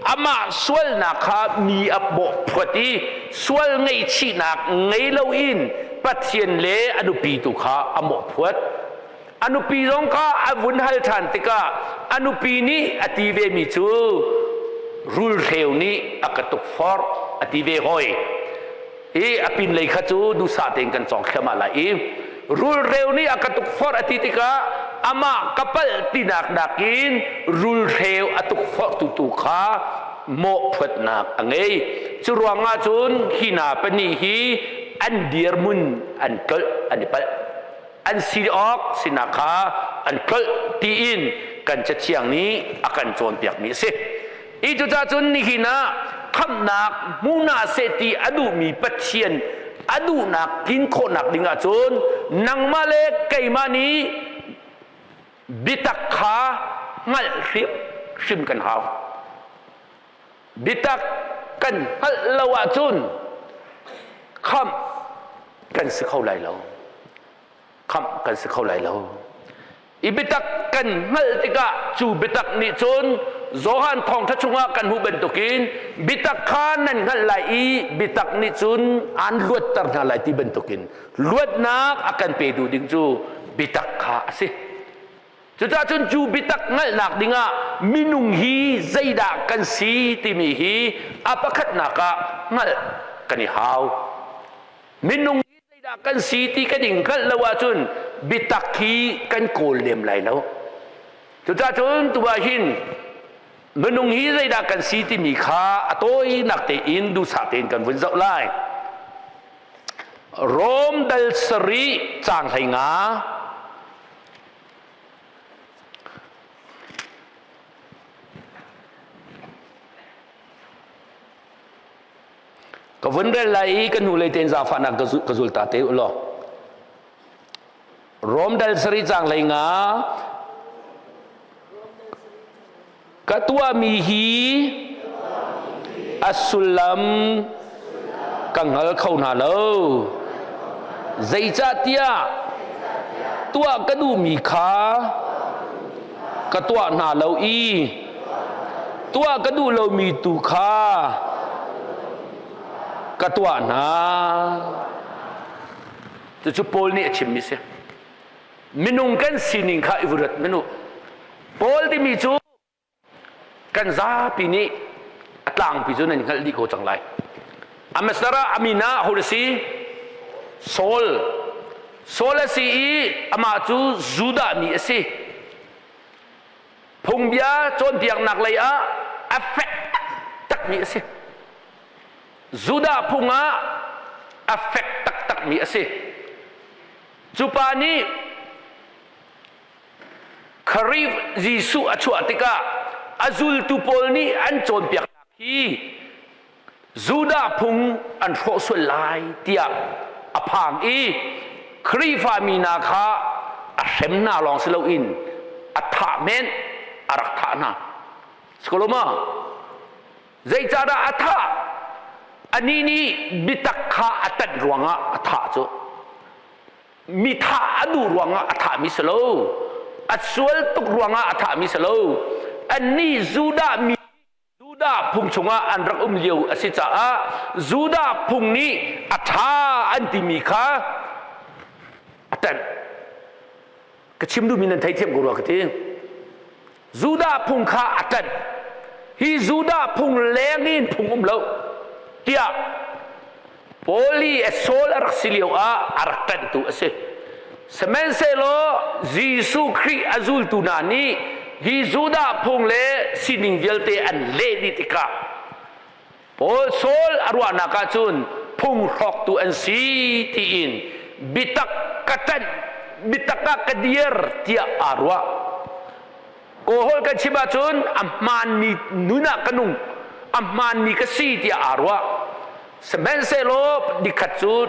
amah sualnak kha mi a bawhphuat i sual ngaihchihnak ngei loin Pathian le a nupi tu kha a mawhphuat. A nupi zong kha a vun hal ṭhan tikah a nupi nih a ti vemi cu rulhreu nih a ka tukforh a ti ve hoi. I a pinlei kha cu duhsah tein kan cawng thliahmah lai i rulreu nih a ka tukforh a ti tikah amah ka palh tinak nakin rulhreu a tukforhtu tu kha mawhphuatnak a ngei. Cu ruangah cun hi hna pahnih hi an dirhmun an tlolh an i palh. An si awk sinak kha an tlolh tiin kan Cathiang nih a kan cawnpiakmi a si. I cucaah cun nihin ah khamhnak hmu hna seh ti a duhmi Pathian a duhnak tlin khawhnak ding ahcun nangmah le keimah nih biatak kha hngalh hrimhrim kan hau. Biatak kan hngalh lo ahcun khamh kan si kho lai lo. Khamh kan si kho lai lo. I biatak kan hngalh tikah cu biatak nih cun Johan thawngṭha chungah kan hmuh bantukin biatak kha nan hngalh lai i biatak nih cun aan luatter hna lai ti bantukin luatnak a kan petu ding cu biatak kha a si. Cucaah cun cu biatak hngalhnak dingah minung hi zeidah kan si timi hi a pakhatnak ah hngalh kan i hau. Minung hi zeidah kan si ti kan i hngalh lo ahcun biatak hi kan kawl lem lai lo. Cucaah cun tu ah hin minung hi zeidah kan si timi kha a tawinak tein duhsah tein kan vun zoh lai. Rom dal sarih caang 15. Ka vun rel lai i ka hnulei tein zaangfahnak ka zul ta te u law. Rom dal sarih caang 15. Ka tuahmi hi a sullam ka hngal kho hna lo. Zeicahtiah tuah ka duhmi kha ka tuah hna lo i tuah ka duh lomi tu kha ka tuah hna. Cucu Paul nih a chimmi si. Minung kan sining kha i ruat minu. Paul timi cu kan zapi nih a tlangpi cu nan hngalh dih ko cang lai. Amasara amina ho si Saul. Saul a si i amah cu Judah mi a si. Phungbia cawnpiaknak lei ah a fek takmi a si. Judah phung ah a fek taktakmi a si. Cu pa nih Kharif Jesuh a chuah tikah a zultu pawl nih an cawnpiaknak hi Judah phung an hrawh sual lai tiah a phang i Khrihfa mi hna kha a hrem hna lawng si loin a thah men a rak thah hna. Sikoloma Zeicahdah a thah? Anih nih biatak kha a ṭanh ruangah a thah cu. Mi thah a duh ruangah a thahmi si lo. A sual tuk ruangah a thahmi si lo. Annih Judah mi Judah phung chungah an rak um lio a si caah Judah phung nih a ṭha an timi kha a ṭanh. Ka chim duhmi nan theithiam ko rua ka ti. Judah phung kha a ṭanh. Hi Judah phung leng in phung um lo tiah Paul i Saul a rak si lio ah a rak ṭanhtu a si. Sihmanhsehlaw Jesuh Khrih a zultu hna nih hi Judah phung le sining vialte an leh dih tikah Paul Saul a ruahnak ahcun phung hrawktu an si tiin biatak ka ṭanh, biatak ah ka dir tiah aa ruah. Kawlhawl kan chim ahcun a hmaanmi nun ah ka nung, a hmaanmi ka si tiah aa ruah. Sihmanhsehlaw nikhat cu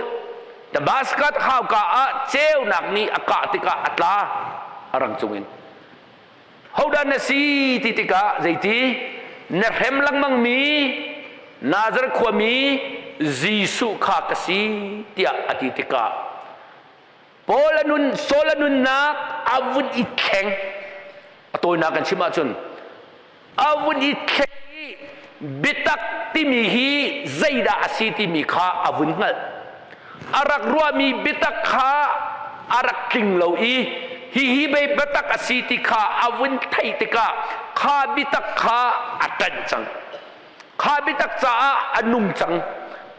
Damascus hauka ah ceunak nih a kah tikah a tla a rang cungin. Hodah na si ti tikah zeiti na hrem lengmangmi Nazareth khuami Jesuh kha ka si tiah a ti tikah Paul a nun Saul a nunnak a vun i thleng. A tawinak kan chim ahcun a vun i thleng i biatak timi hi zeidah a si timi kha a vun hngalh. A rak ruahmi biatak kha a rak tling lo i hihi bei biatak a si ti kha a vun theih tikah kha biatak kha a ṭanh cang. Kha biatak caah a nung cang.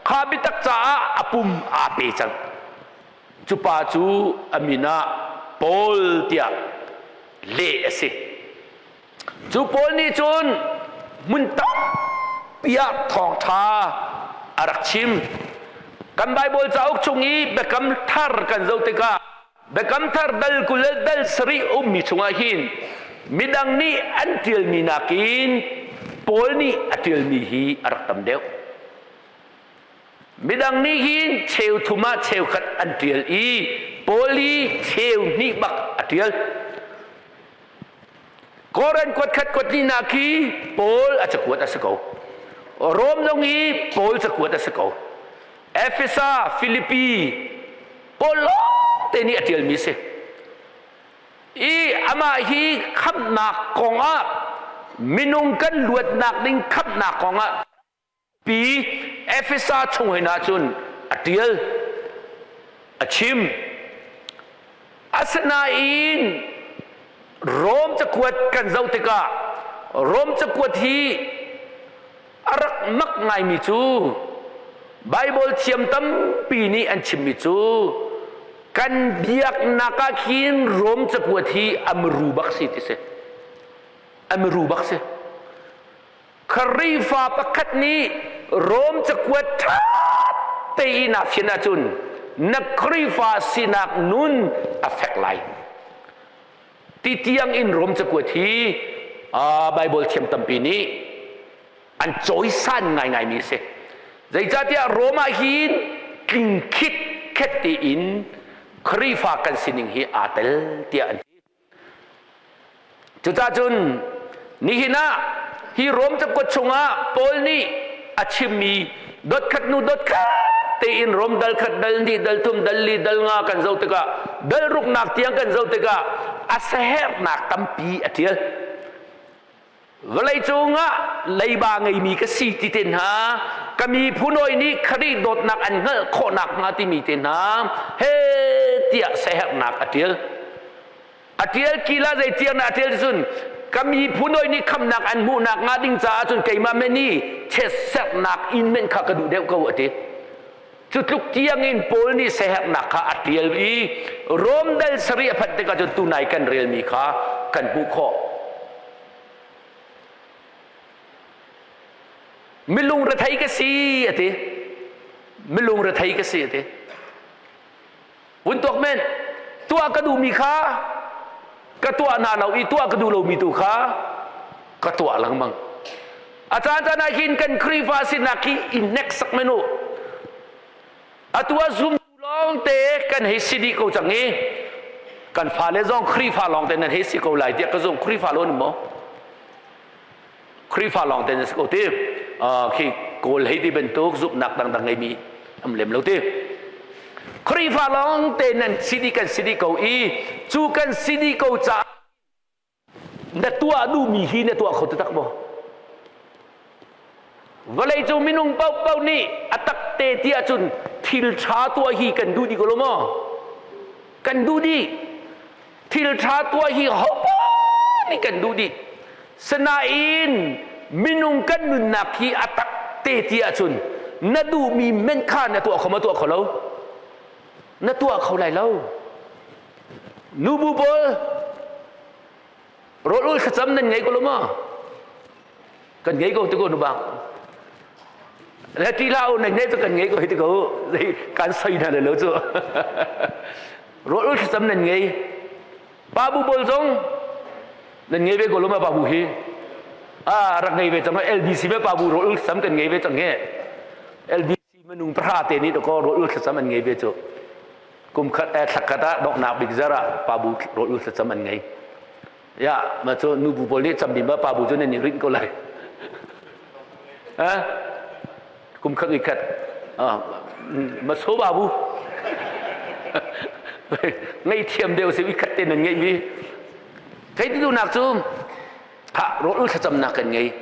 Kha biatak caah a pum aa pe cang. Cu pa cu a min ah Paul tiah. leh a si. Cu Paul nih cun hmun tampi ah thawngṭha a rak chim. Kan Baibal cauk chung i Biakam Thar kan zoh tikah Biakam Thar dal 20 le dal 7 ummi chungah hin midang nih an ṭialmi nakin Paul nih a ṭialmi hi a rak tam deuh. Midang nih hin cheu thum ah cheukhat an ṭial i Paul hi cheu hnih bak a ṭial. Korin kuat khat kuat linak khi Paul a cakuat a si ko. Rom zong hi Paul cakuat a si ko. Efesa, Filipi, Paul lawng te nih a ṭialmi si. I amah hi khamhnak kongah minung kan luatnak ding khamhnak kongah pi Efesa chung hin ahcun a ṭial a chim asinain Rom cakuat kan zoh tikah Rom cakuat hi a rak mak ngaimi cu Baibal thiam tampi nih an chimmi cu kan biaknak ah khin Rom cakuat hi a muru bak si ti si a muru bak si Khrihfa pakhat nih Rom cakuat ṭha tein aa fian ahcun na Khrihfa sinak nun a fek lai. Ti tiang in Rom cakuat hi Baibal thiam tampi nih an cawisan ngaingaimi a si. Zeicahtiah Rom ah hin tling khit khet tein Khrihfa kan sining hi aa tel tiah an ti. Cucacun nihin ah hi Rom cakuat chungah Paul nih a chimmi dotkhat hnu dotkhat tein Rom dal khat dal hnih dal thum dal li dal nga kan zoh tikah dal ruknak tiang kan zoh tikah a siaherhnak tampi a ṭial. Vawleicung ah leiba ngeimi ka si ti te hna ka miphun hawi nih Khrih dawtnak an hngalh khawhnak hnga timi te hna he tiah siaherhnak a ṭial. A ṭial kila zei tiang dah a ṭial cun ka miphun hawi nih khamnak an hmuhnak hnga ding caah cun keimah men i chiatserhnak in men kha ka duh deuh ko a ti. Cu tluk tiangin Paul nih siaherhnak kha a ṭial i Rom dal sarih a phanh tikah cun tunai kan relmi kha kan hmuh khawh. Milung rethei ka si a ti. Milung rethei ka si a ti. Vun tuak men, tuah ka duhmi kha ka tuah hna lo i tuah ka duh lomi tu kha ka tuah lengmang. A caan caan ah hin kan Khrihfa sinak hi i hneksak men u. Atu ah zum lawngte kan hei si dih ko cang i kan fale zong Khrihfa lawngte nan hei si ko lai tiah ka zumh. Khrihfa lo maw? Khrihfa lawngte nan si ko ti. Khi Kawl hei ti bantuk zumhnak dangdang ngeimi am lem lo ti. Khrihfa lawngte nan si dih kan si dih ko i cu kan si dih ko caah na tuah duhmi hi na tuah kho taktak maw? Vawleicung minung paohpaoh nih a tak te ti ahcun thil ṭha tuah hi kan duh dih ko lo maw? Kan duh dih. Thil ṭha tuah hi hopoah nih kan duh dih. Sinain minung kan nunnak hi a tak te ti ahcun na duhmi men kha na tuah kho ma tuah kho lo? Na tuah kho lai lo. Nubu pawl rawl ul thlacam nan ngei ko lo maw? Kan ngei ko ti ko nu bang. Le ti la u nan ngei cu kan ngei ko hi ti ko zei kan soi hna lo cu. Rawl ul thlacam nan ngei. Pa bu pawl zong nan ngei ve ko lo ma pa bu hi? Ah rak ngei ve cang LBC me pa bu rawl ul thlacam kan ngei ve cang he. LBC minung pahra te nih dakaw rawl ul thlacam an ngei ve cu kum khat eh thla khat ah donghnak bik zar ah pa bu rawl ul thlacam an ngei ya ma cu nu bu pawl nih cam bim pa bu cu nan i rinh ko lai eh kum khat khat ma so ba bu ngei thiam deuh si khat te nan ngei mi thei ti duhnak cu ha rawl ul thlacamnak kan ngei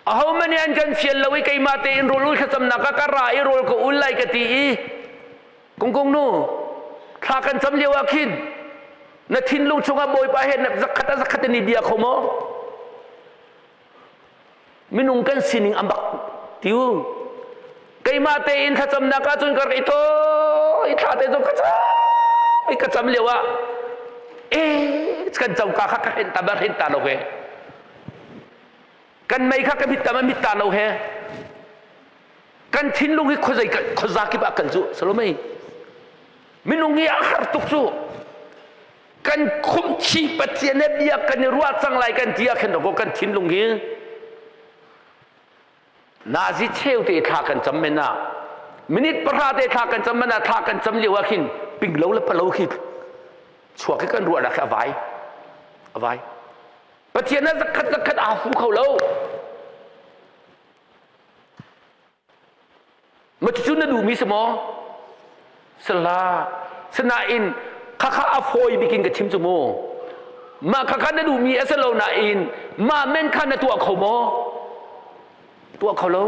Ahohmanh nih an kan fial lo i keimah tein rawl ul thlacamnak ah ka ra i rawl ka ul lai ka ti i kungkung nu thla kan cam lio ah khin na thinlung chungah Bawipa he zakhat a zakhat in i bia kho maw? Minung kan sining a bak tiu. Keimah tein thlacamnak ah cun ka rak i thaw i thla te zong ka cam i ka cam lio ah. E kan coka kha ka henh ta ba henh ta lo he. Kan mei kha ka mit ta ma mit ta lo he. Kan thinlung hi khuazei khuaza kip ah kal cu Salomei. Minung hi a har tuk cu. Kan khumchi Pathian he bia kan i ruah cang lai kan ti ah khin ko kan thinlung hi nazi cheu te thla kan cam men ah minute pahra te thla kan cam men ah thla kan cam lio ah khin ping lo le palo khi chuak hi kan ruahnak khi a vai a vai Pathian ah zakhat zakhat aa fu kho lo Ma cucu na duhmi si maw? Sala. Sinain khakha a fawi bik in ka chim cu mu. Mah khakha na duhmi a si lo nain mah men kha na tuah kho maw? Tuah kho lo.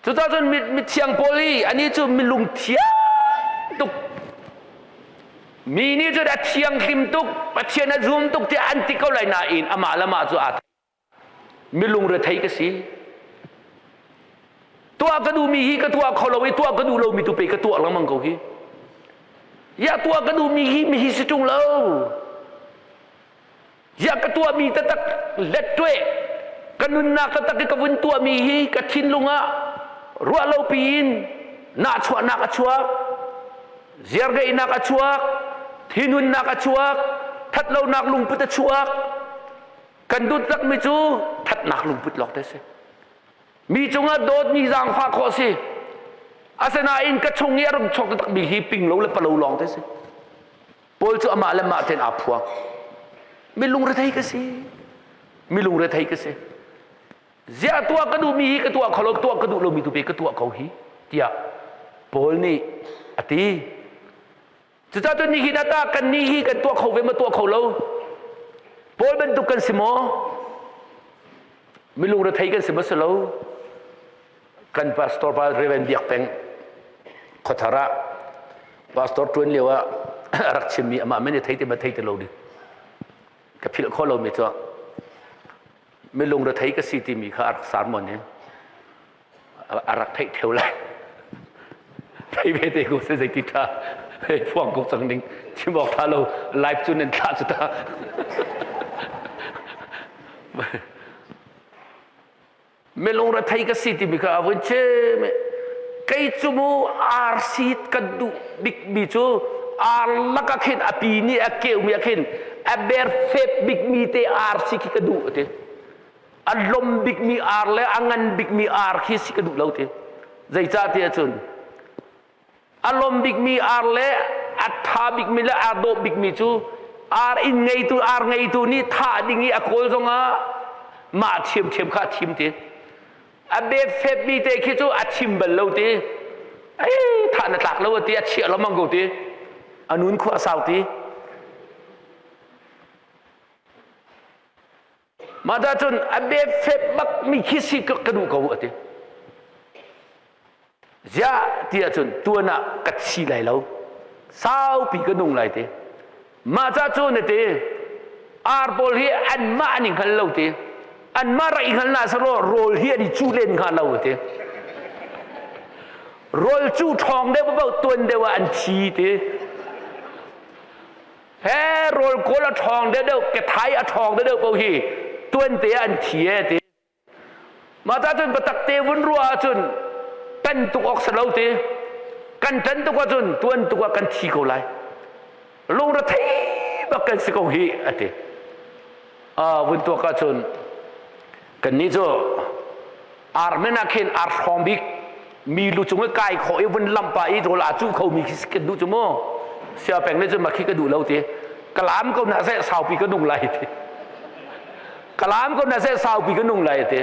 Cucaah cun mithiang Paul i anih cu milung thiang tuk mi nih cun a thianghlim tuk Pathian a zum tuk tiah an ti ko lai nain amah le amah cu aa Milung rethei ka si. Tuah ka duhmi hi ka tuah kho lo i tuah ka duh lomi tu pe ka tuah lengmang ko hi. Ya tuah ka duhmi hi mi hi si ṭung lo. Ya ka tuahmi taktak let tueh ka nunnak taktak i ka vun tuahmi hi ka thinlung ah ruah lo piin nahchuahnak a chuak ziarngeihnak a chuak thinhunnak a chuak thatlonak lungput a chuak Kan dawtnak cu thatnak lungput lawng te si. Mi cungah dawtmi zaangfah khawh si. Asinain ka chung i a rung chuak takmi hi ping lo le palo lawng te si. Paul cu amah le mah tein aa phuang. Mi lungrethei ka si. Mi lungrethei ka si. Ziah tuah ka duhmi hi ka tuah kho lo, tuah ka duh lomi tu pe ka tuah ko hi, tiah Paul nih a ti. Cucaah cun nihin ah tah kannih hi kan tuah kho ve maw tuah kho lo? Paul bantuk kan si maw? Milung rethei kan si maw si lo? Kan pastor pa Reverend Biak Peng khuathar ah pastor ṭuan lio ah a rak chimmi amah men i thei ti ma thei ti lo ding ka philh khawh lomi cu milung rethei ka si timi kha a rak sermon i a rak theih theo lai thei ve te ko se zeiti tha hei phuang ko cang ding chim awk tha lo live cu nan thlah cu ta melung ra thei ka si timi kha a vun chim kei cu mu RC kan duh bik mi cu ar lak ah khin a pi nih a keu mi ah khin a ber fep bik mi te RC khi ka duh ti A lom bikmi ar le a ngan bikmi ar khi si ka duh lo ti. Zeicah ti ahcun a lom bikmi ar le a ṭha bikmi le aa dawh bikmi cu ar inn ngeitu ar ngeitu nih thah ding i a kawl zongah mah ṭhiamṭhiam kha a thim ti. A befetmi te khi cu a thim bal lo ti. Ei thah na tlak lo a ti a chiah lengmang ko ti. A nun khua a sau ti. Mah dah cun a befet bak mi khi si ka duh ko a ti. Ziah ti ahcun tuan ah ka thi lai lo. Saupi ka nung lai ti. Mah ca cu na ti. Ar pawl hi anmah an i hngal lo ti. Anmah rak i hngal na selaw rawl hi an i cuh len hnga lo ti. Rawl cu ṭhawng deuh paoh tuan deuh ah an thi ti. He rawl kawl a ṭhawng deuhdeuh kethai a ṭhawng deuhdeuh ko hi tuante ah an thi e ti. Mah ta cun biatak te vun ruah ahcun tan tuk awk si lo ti. Kan tan tuk ahcun tuan tuk ah kan thi ko lai. Lungrethei bak kan si ko hi a ti. Ah vun tuak ahcun kannih cu Armen ah khin ar hrawng bik mi lu cung i kai khawh i vun lampa i rawl aa cuh khomi khi kan duh cu mu sia peng nih cun makhi ka duh lo ti kalam ko na seh saupi ka nung lai ti kalam ko na seh saupi ka nung lai ti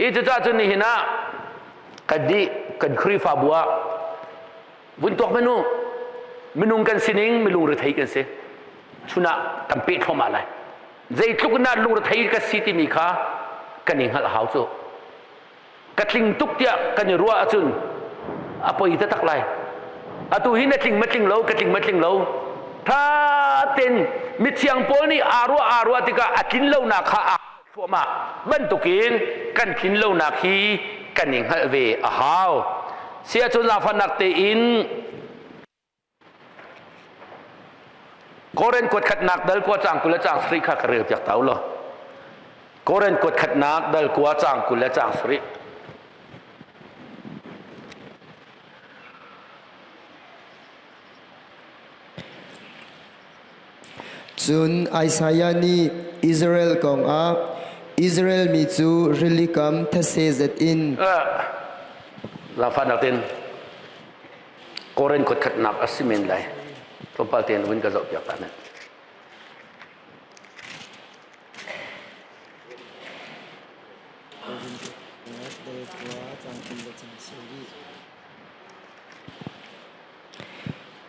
i cucaah cun nihin ah kan dih kan Khrihfabu ah vun tuak menu minung kan sining milung rethei kan si chun ah kan peh thluahmah lai zeitluk na lungrethei ka si timi kha kan i hngalh hau cu ka tling tuk tiah kan i ruah ahcun a poi taktak lai atu hi na tling ma tling lo ka tling ma tling lo tha ten mithiang pawl nih aa ruah aa ruah tikah a tlin lonak kha aa thluahmah bantukin kan tlin lonak hi kan i hngalh ve a hau si ahcun zaangfahnak tein. Korin kuat khatnak dal kua cang 20 le cang 7 kha ka rel piak ta u law. Korin kuat khatnak dal kua cang 20 le cang 7. Cun Isaiah nih Israel kong ah Israel mi cu rili kam thetse zet in Zaangfahnak tein Korin kuat khatnak a si men lai. Tlawmpal tein vun ka zohpiak ta hmanh.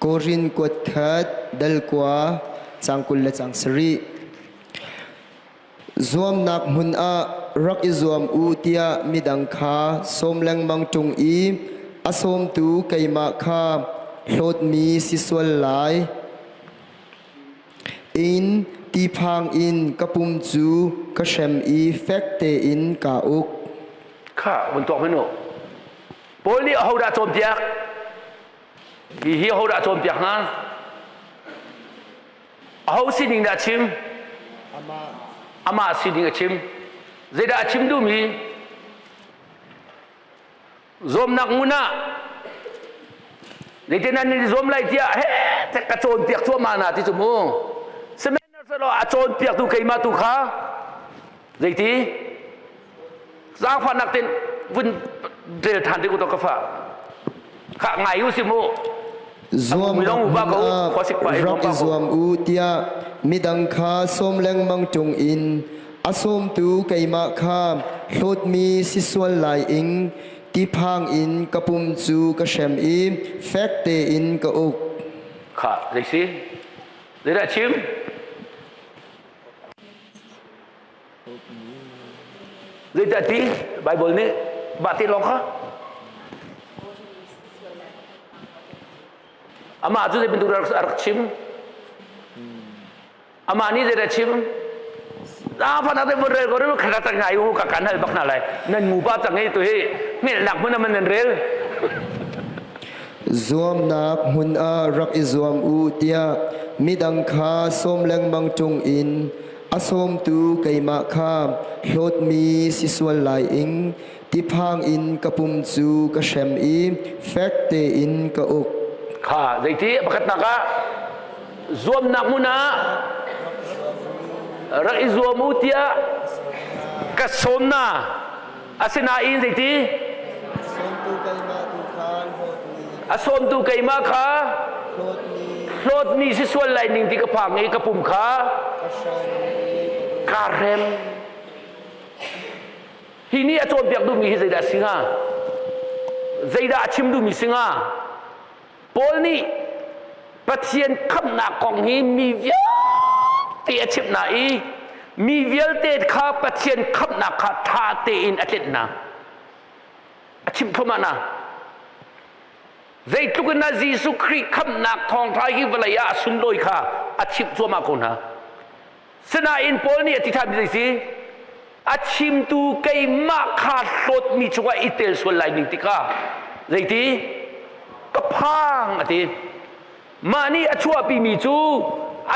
Korin kuat khat dal kua cang 20 le cang 7. Zuamnak hmun ah rak i zuam u tiah midang kha sawm lengmang ṭung i a sawmtu keimah kha hlawtmi si sual lai in tiphang in ka pum cu ka hrem i fek tein kaa uk. Kha vun tuak hmanh u. Paul nih ahodah cawnpiak? Hi hi ahodah cawnpiak hna? Aho sining dah a chim? Amah sining a chim. Zeidah a chim duhmi? Zuamnak ngun ah zeitin an i zuam lai tiah he ka cawnpiak cuahmah hna ti cu mu. Sihmanhsehlaw a cawnpiaktu keimah tu kha zeiti? Zaangfahnak tein vun rel than te ku ka fa. Kha ngai u si mu. Zuamnak hmun ah rak i zuam u tiah midang kha sawm lengmang ṭung in a sawmtu keimah kha hlawtmi si sual lai ing tiphang in ka pum cu ka hrem i fek tein ka uk. Kha zei si? Zeidah chim? Zeidah ti? Bible nih bah ti lawng kha. Amah cu zei bantuk a rak chim? Amah nih zeidah chim? Zaangfahnak te vun rel ko rel khat tak ngai u ka kan hal bak hna lai. Nan mu pa cang hi tu hi hngelhnak hmun ah man nan rel. Zuamnak hmun ah rak i zuam u tiah midang kha sawm lengmang ṭung in a sawmtu keimah kha hlawtmi si sual lai ing tiphang in ka pum cu ka hrem i fek tein ka uk. Kha zeiti pakhatnak ah zuamnak hmun ah rak i zuam u tiah ka sawm na. Asinain zeiti? A sawmtu keimah kha hlawtmi si sual lai ning ti ka phang i ka pum kha kaa hrem. Hi nih a cawnpiak duhmi hi zeidah a si hnga? Zeidah a chim duhmi si hnga? Paul nih Pathian khamhnak kong hi mi vialte a chimh hna i mi vialte kha Pathian khamhnak kha ṭha tein a tlenh hna. A chimh thluahmah hna. Zeitluk in dah Jesuh Khrih khamhnak thawngṭha hi vawlei ah a sunlawi kha a chimh cuahmah ko hna. Sinain Paul nih a ti ṭhanmi zei si? A chimtu keimah kha hlawtmi chungah i tel sual lai ning tikah zeiti? Ka phang a ti. Mah nih a chuahpimi cu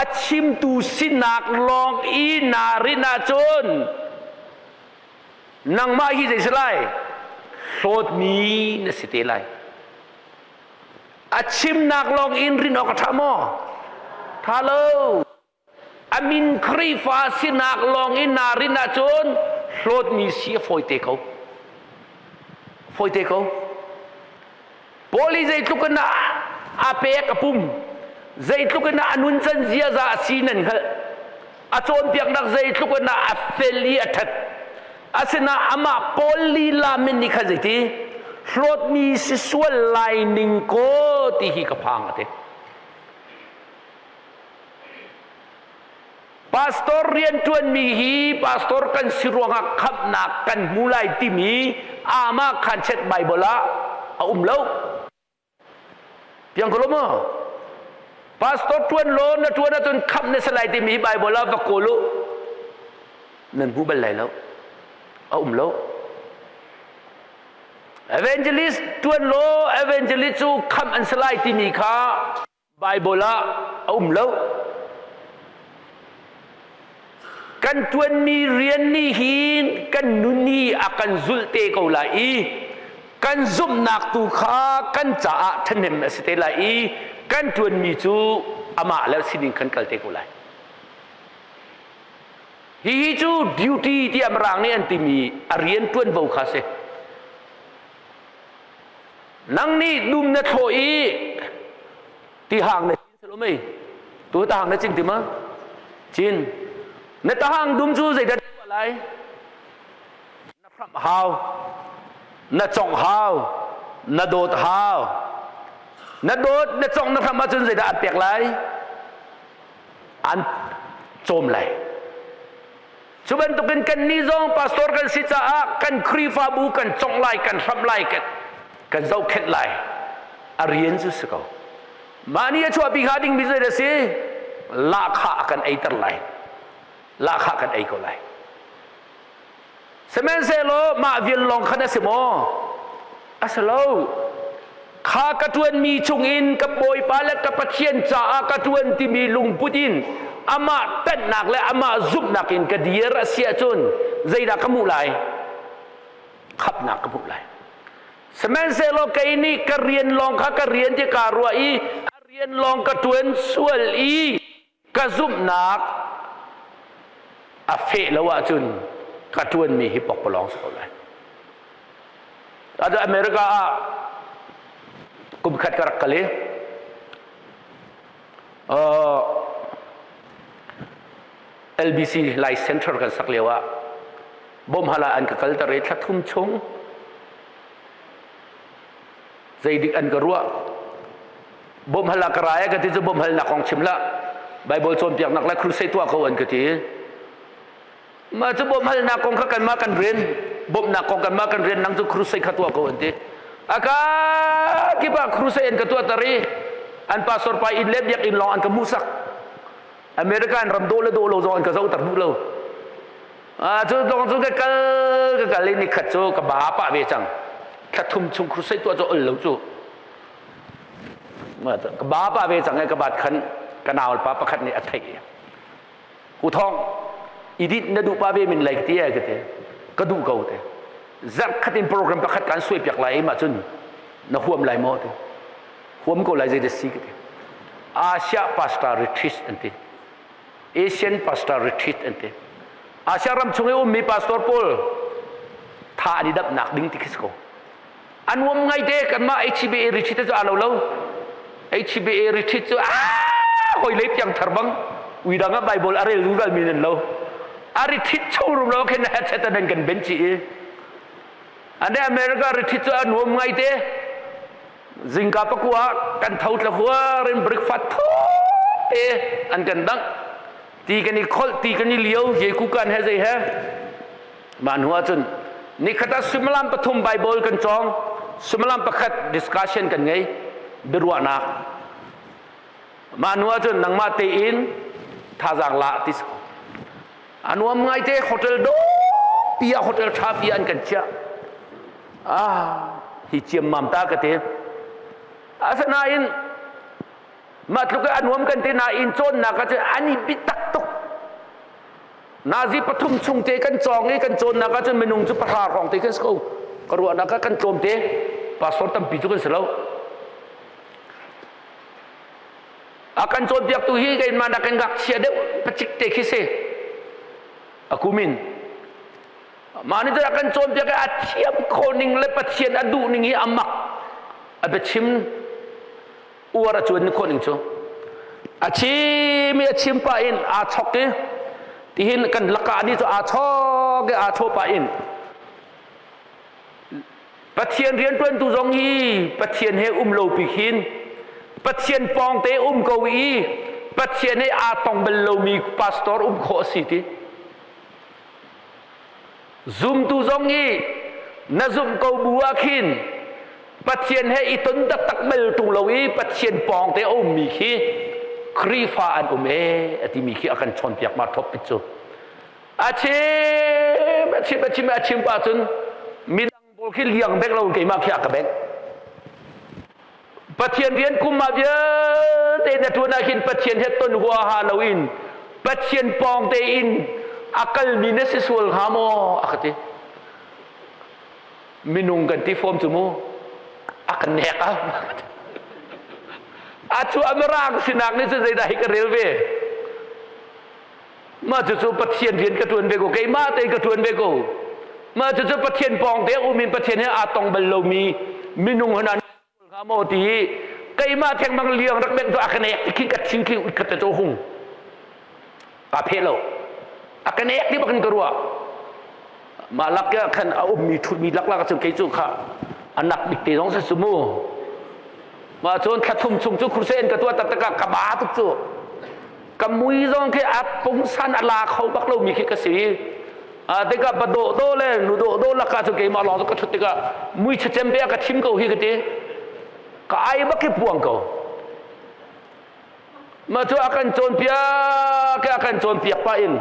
a chimtu sinak lawng i naa rinh ahcun nangmah hi zei si lai? Hlawtmi na si te lai. A chimnak lawng in rin awk a ṭha maw? Ṭha lo. A min Khrihfa sinak lawng in naa rinh ahcun hlawtmi si a fawite ko. Fawite ko. Paul i zeitluk in a pek a pum, zeitluk in a nuncan ziaza a si nan hngalh. A cawnpiaknak zeitluk in a fel i a ṭhat. Asinain amah Paul lila min nih khan zeiti? Hlawtmi si sual lai ning kaw ti hi ka phang a ti. Pastor rianṭuanmi hi pastor kan si ruangah khamhnak kan hmu lai timi amah khanchet Bible ah a um lo. Piang ko lo maw? Pastor ṭuan law na ṭuan ahcun khamh na si lai timi hi Bible ah va kawl u. Nan hmu bal lai lo. A um lo. Evangelist ṭuan law evangelist cu khamh an si lai timi kha Baibal ah a um lo. Kan ṭuanmi rian nih hin kan nun hi a kan zulh te ko lai i kan zumhnak tu kha kan caah ṭhahnem a si te lai i kan ṭuanmi cu amah le sining kan kal te ko lai. Hihi cu duty tiah Mirang nih an timi a rian ṭuanvo kha a si. Nang nih dum na thlawh i tihang na cin lo mei? Tu tahang na cin ti ma? Cin. Na tahang dum cu zeidah tuah lai? Na hramh hau, na congh hau, na dawt hau. Na dawt, na congh, na hramh ahcun zeidah an pek lai? An cawm lai. Cu bantukin kannih zong pastor kan si caah kan Khrihfabu kan congh lai, kan hramh lai, kan, kan zohkhenh lai. A rian cu si ko. Mah nih a chuahpi hnga dingmi zei a si? Lahkhah a kan eiter lai. Lahkhah kan ei ko lai. Sihmanhsehlaw mah vial lawng khan a si maw? A si lo. Kha ka ṭuanmi chungin ka Bawipa le ka Pathian caah ka ṭuan timi lungput in amah ṭanhnak le amah zumhnak in ka dir a si ahcun zeidah ka hmuh lai? Khamhnak ka hmuh lai. Sihmanhsehlaw kei nih ka rian lawng kha ka rian ti kaa ruah i a rian lawng ka ṭuan sual i ka zumhnak a feh lo ahcun ka ṭuanmi hi pokpalawng si ko lai. Atu America ah kum khat ka rak kal i LBC Lai Center kan sak lio ah bawmhal ah an ka kalter i thla thum chung zeidik an ka ruah bawmhal ah ka ra ka ti cu bawmhalnak kong chim hlah Bible cawnpiaknak le crusade tuah ko an ka ti mah cu bawmhalnak kong kha kanmah kan rian bawmhnak kong kanmah kan rian nang cu crusade kha tuah ko an ti aka kip ah crusade an ka tuah tar i an pastor pa inn le biakinn lawng an ka hmuhsak America an ram dawh le dawh lo zong an ka zohter duh lo cu lawng cu ka kal ka kal i nikhat cu ka ba pah ve cang thla thum chung crusade tuah cu ol lo cu ka ba pah ve cang i ka bat khan ka nau pa pakhat nih a theih u thong idit na duh pa ve min lai ti ka ti ka duh ko te zarh khat in program pakhat kan suai piak lai ma cun na huam lai maw ti huam ko lai zei si ka ti Asia pastor retreat an ti Asian pastor retreat an ti Asia ram chung i ummi pastor pawl tha an i damnak ding ti khi si ko a nuam ngai te kanmah HBA retreat cu aa lo lo HBA retreat cu aa hoi lei piang thar bang uidang ah Bible a rel zungzal mi nan lo a retreat chung rum lo khin headset an kan ben chi i ane America retreat cu a nuam ngai te zingka pakua kan tho tla huar in breakfast tho te an kan dang ti kan i kholh ti kan i lio ye ku kan he zei he Mah hnu ahcun nikhat ah suimilam pathum Bible kan cawng, suimilam pakhat discussion kan ngei, biaruahnak. Mah hnu ahcun nangmah tein thazaang la ti si ko. A nuam ngaite hotel dawpi ah hotel ṭha pi an kan chiah. Ah, hi ciammam ta ka ti. Asinain mah tluk a nuam kan ti nain cawnnak ah cun an i bitak tuk. Nazi pathum chung te kan cawng i kan cawnnak ahcun minung cu pahra hrawng te kan si ko. Ka ruahnak ah kan tlawm te. Pastor tampi cu kan si lo. A kan cawnpiaktu hi keimah nakin ngakchia deuh pacik te khi si. A kumin. Mah nih cun a kan cawnpiak i a thiam khawh ning le Pathian a duh ning hi a mak. A biachim uar a cuan khawh ning cu a chim i a chim pah in aa chok i tihin kan lakah ni cu aa chok i aa chaw pah in Pathian rianṭuantu zong hi Pathian he um lo pi khin Pathian pawngte um ko i Pathian he aa tong bal lomi pastor um khawh a si ti Zumtu zong i na zumh ko bu ah khin Pathian he i ton taktak bal tung lo i Pathian pawng te a ummi khi Khrihfa an um ee a timi khi a kan chawnpiak ma topic cu. A chim a chim a chim a chim pa cun midang pawl khi liang bek lo keimah khi a ka bek. Pathian rian kum ah vialte na ṭuan ah khin Pathian he ton huaha loin Pathian pawng tein A kalmi na si sual hnga maw? A ka ti. Minung kan ti fom cu mu. A kan nek a. A cu a mirang sinak nih cun zeidah hi ka rel ve. Mah cucu Pathian rian ka ṭuan ve ko. Keimah tein ka ṭuan ve ko. Mah cucu Pathian pawng te um in Pathian he aa tong bal lomi minung hna hnga maw ti i keimah thengmang liang rak bengh tu a ka nek ti khi ka thin khi ka te hung ka phe lo a ka nek ti bakin ka ruah mah lak ya khan a ummi thutmi laklak cun kei cu kha anak bik te zong sa su mu mah cun thla thum chung cu crusade ka tuah taktak ah ka ba tuk cu ka mui zong khi a pungsan a la kho bak lomi khi ka si a tikah pa dawh dawh le nu dawh dawh lakah cu keimah lawng cu ka thut tikah mui chachem pe ka thim ko hi ka ti ka ai bak hi puang ko mah cu a kan cawnpiak a kan cawnpiak pah in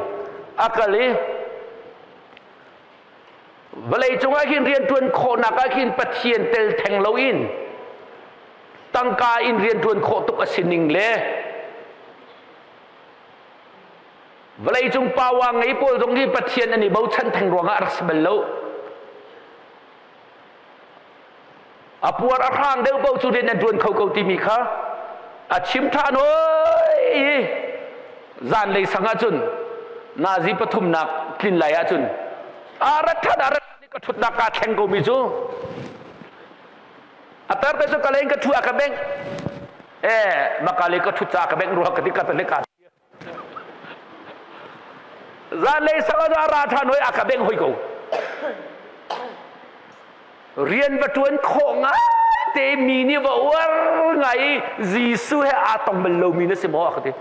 a kal i vawlei cungah hin rianṭuan khawhnak ah khin Pathian tel theng loin tangka in rianṭuan khawh tuk a si ning le vawleicung power ngei pawl zong hi Pathian an i bochan theng ruangah a rak si bal lo. A puar a hrang deuh paoh cu rian an ṭuan kho ko timi kha a chim ṭhan oi zanlei sang ahcun nazi pathumnak tlin lai ahcun a rat ṭhan a rat ka ṭhutnak kaa thleng ko mi cu a tar te cu ka leng ka ṭhu a ka bengh eh makale ka ṭhut ca ka bengh rua ka ti ka ka Zanlei sang ah ra ṭhan hoi a ka bengh hoi ko. Rian va ṭuan khawh ngai te mi nih va uar ngai i Jesuh he aa tong bal lomi na si maw a ka ti.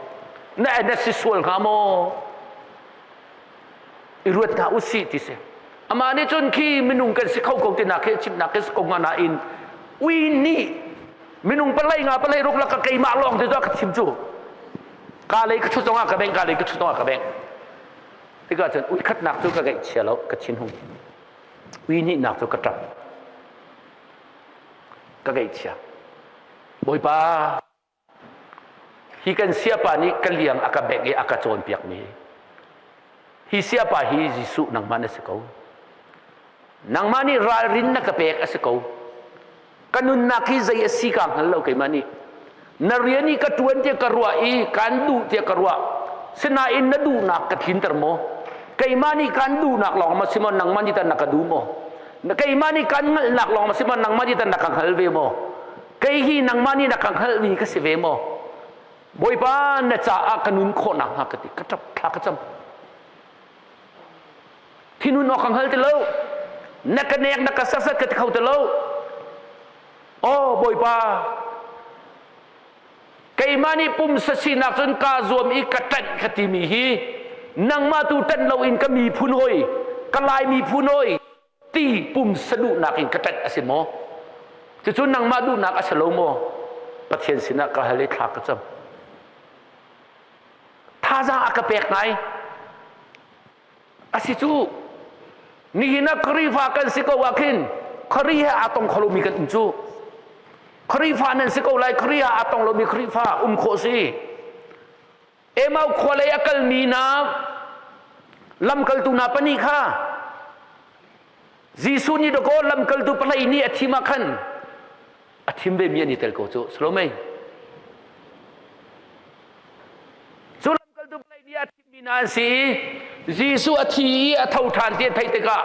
Na na si sual hnga maw? I ruat hna usih ti si. Amah nih cun khi minung kan si kho ko tinak khi chimnak khi si ko hnga nain ui nih minung palei nga palei ruk laka keimah lawng te cu a ka chim cu. Ka lei ka ṭhut zongah ka bengh, ka lei ka ṭhut zongah ka bengh. Tikah cun ui khatnak cu ka gaihchia lo, ka thinhung. Ui hnihnak cu ka ṭap. Ka gaihchia. Bawipa, hi kan siapa nih ka liang a ka bengh i a ka cawnpiakmi hi siapa hi Jesuh nangmah na si ko. Nangmah nih ralrin na ka pek a si ko. Ka nunnak hi zei a si ka hngal lo keimah nih. Na rian i ka ṭuan tiah ka ruah i kaan duh tiah ka ruah. Sinain na duhnak ka tlinter maw? Keimah nih kaan duhnak lawng ma si maw nangmah nih tah na ka duh maw? Keimah nih kaan hngalhnak lawng ma si maw nangmah nih tah na ka hngal ve maw? Kei hi nangmah nih na ka hngalhmi ka si ve maw? Bawipa na caah ka nun khawh nakhnga ka ti ka ṭap thla ka cam. Thinhun awk ka hngal ti lo. Na ka nek na ka sasat ka ti kho ti lo. Aw Bawipa keimah nih pumsa sinak cun kaa zuam i ka ṭanh ka timi hi nangmah tu ṭanh loin ka miphun hoi ka Lai miphun hoi ti pumsa duhnak in ka ṭanh a si maw? Cucu nangmah duhnak a si lo maw? Pathian sinah ka hal i thla ka cam. Thazaang a ka pek ngai. A si cu nihin ah Khrihfa kan si ko ah khin Khrih he aa tong kho lomi kan um cu. Khrihfa nan si ko lai Khrih he aa tong lomi Khrihfa um khawh si. Emau khua lei a kalmi hna lamkaltu hna pahnih kha Jesuh nih dakaw lamkaltu pahnih nih a thim ah khan a thim vemi an i tel ko cu Salome cu lamkaltu pahnih nih a thimmi hna an si i Jesuh a thi i a tho ṭhan ti a theih tikah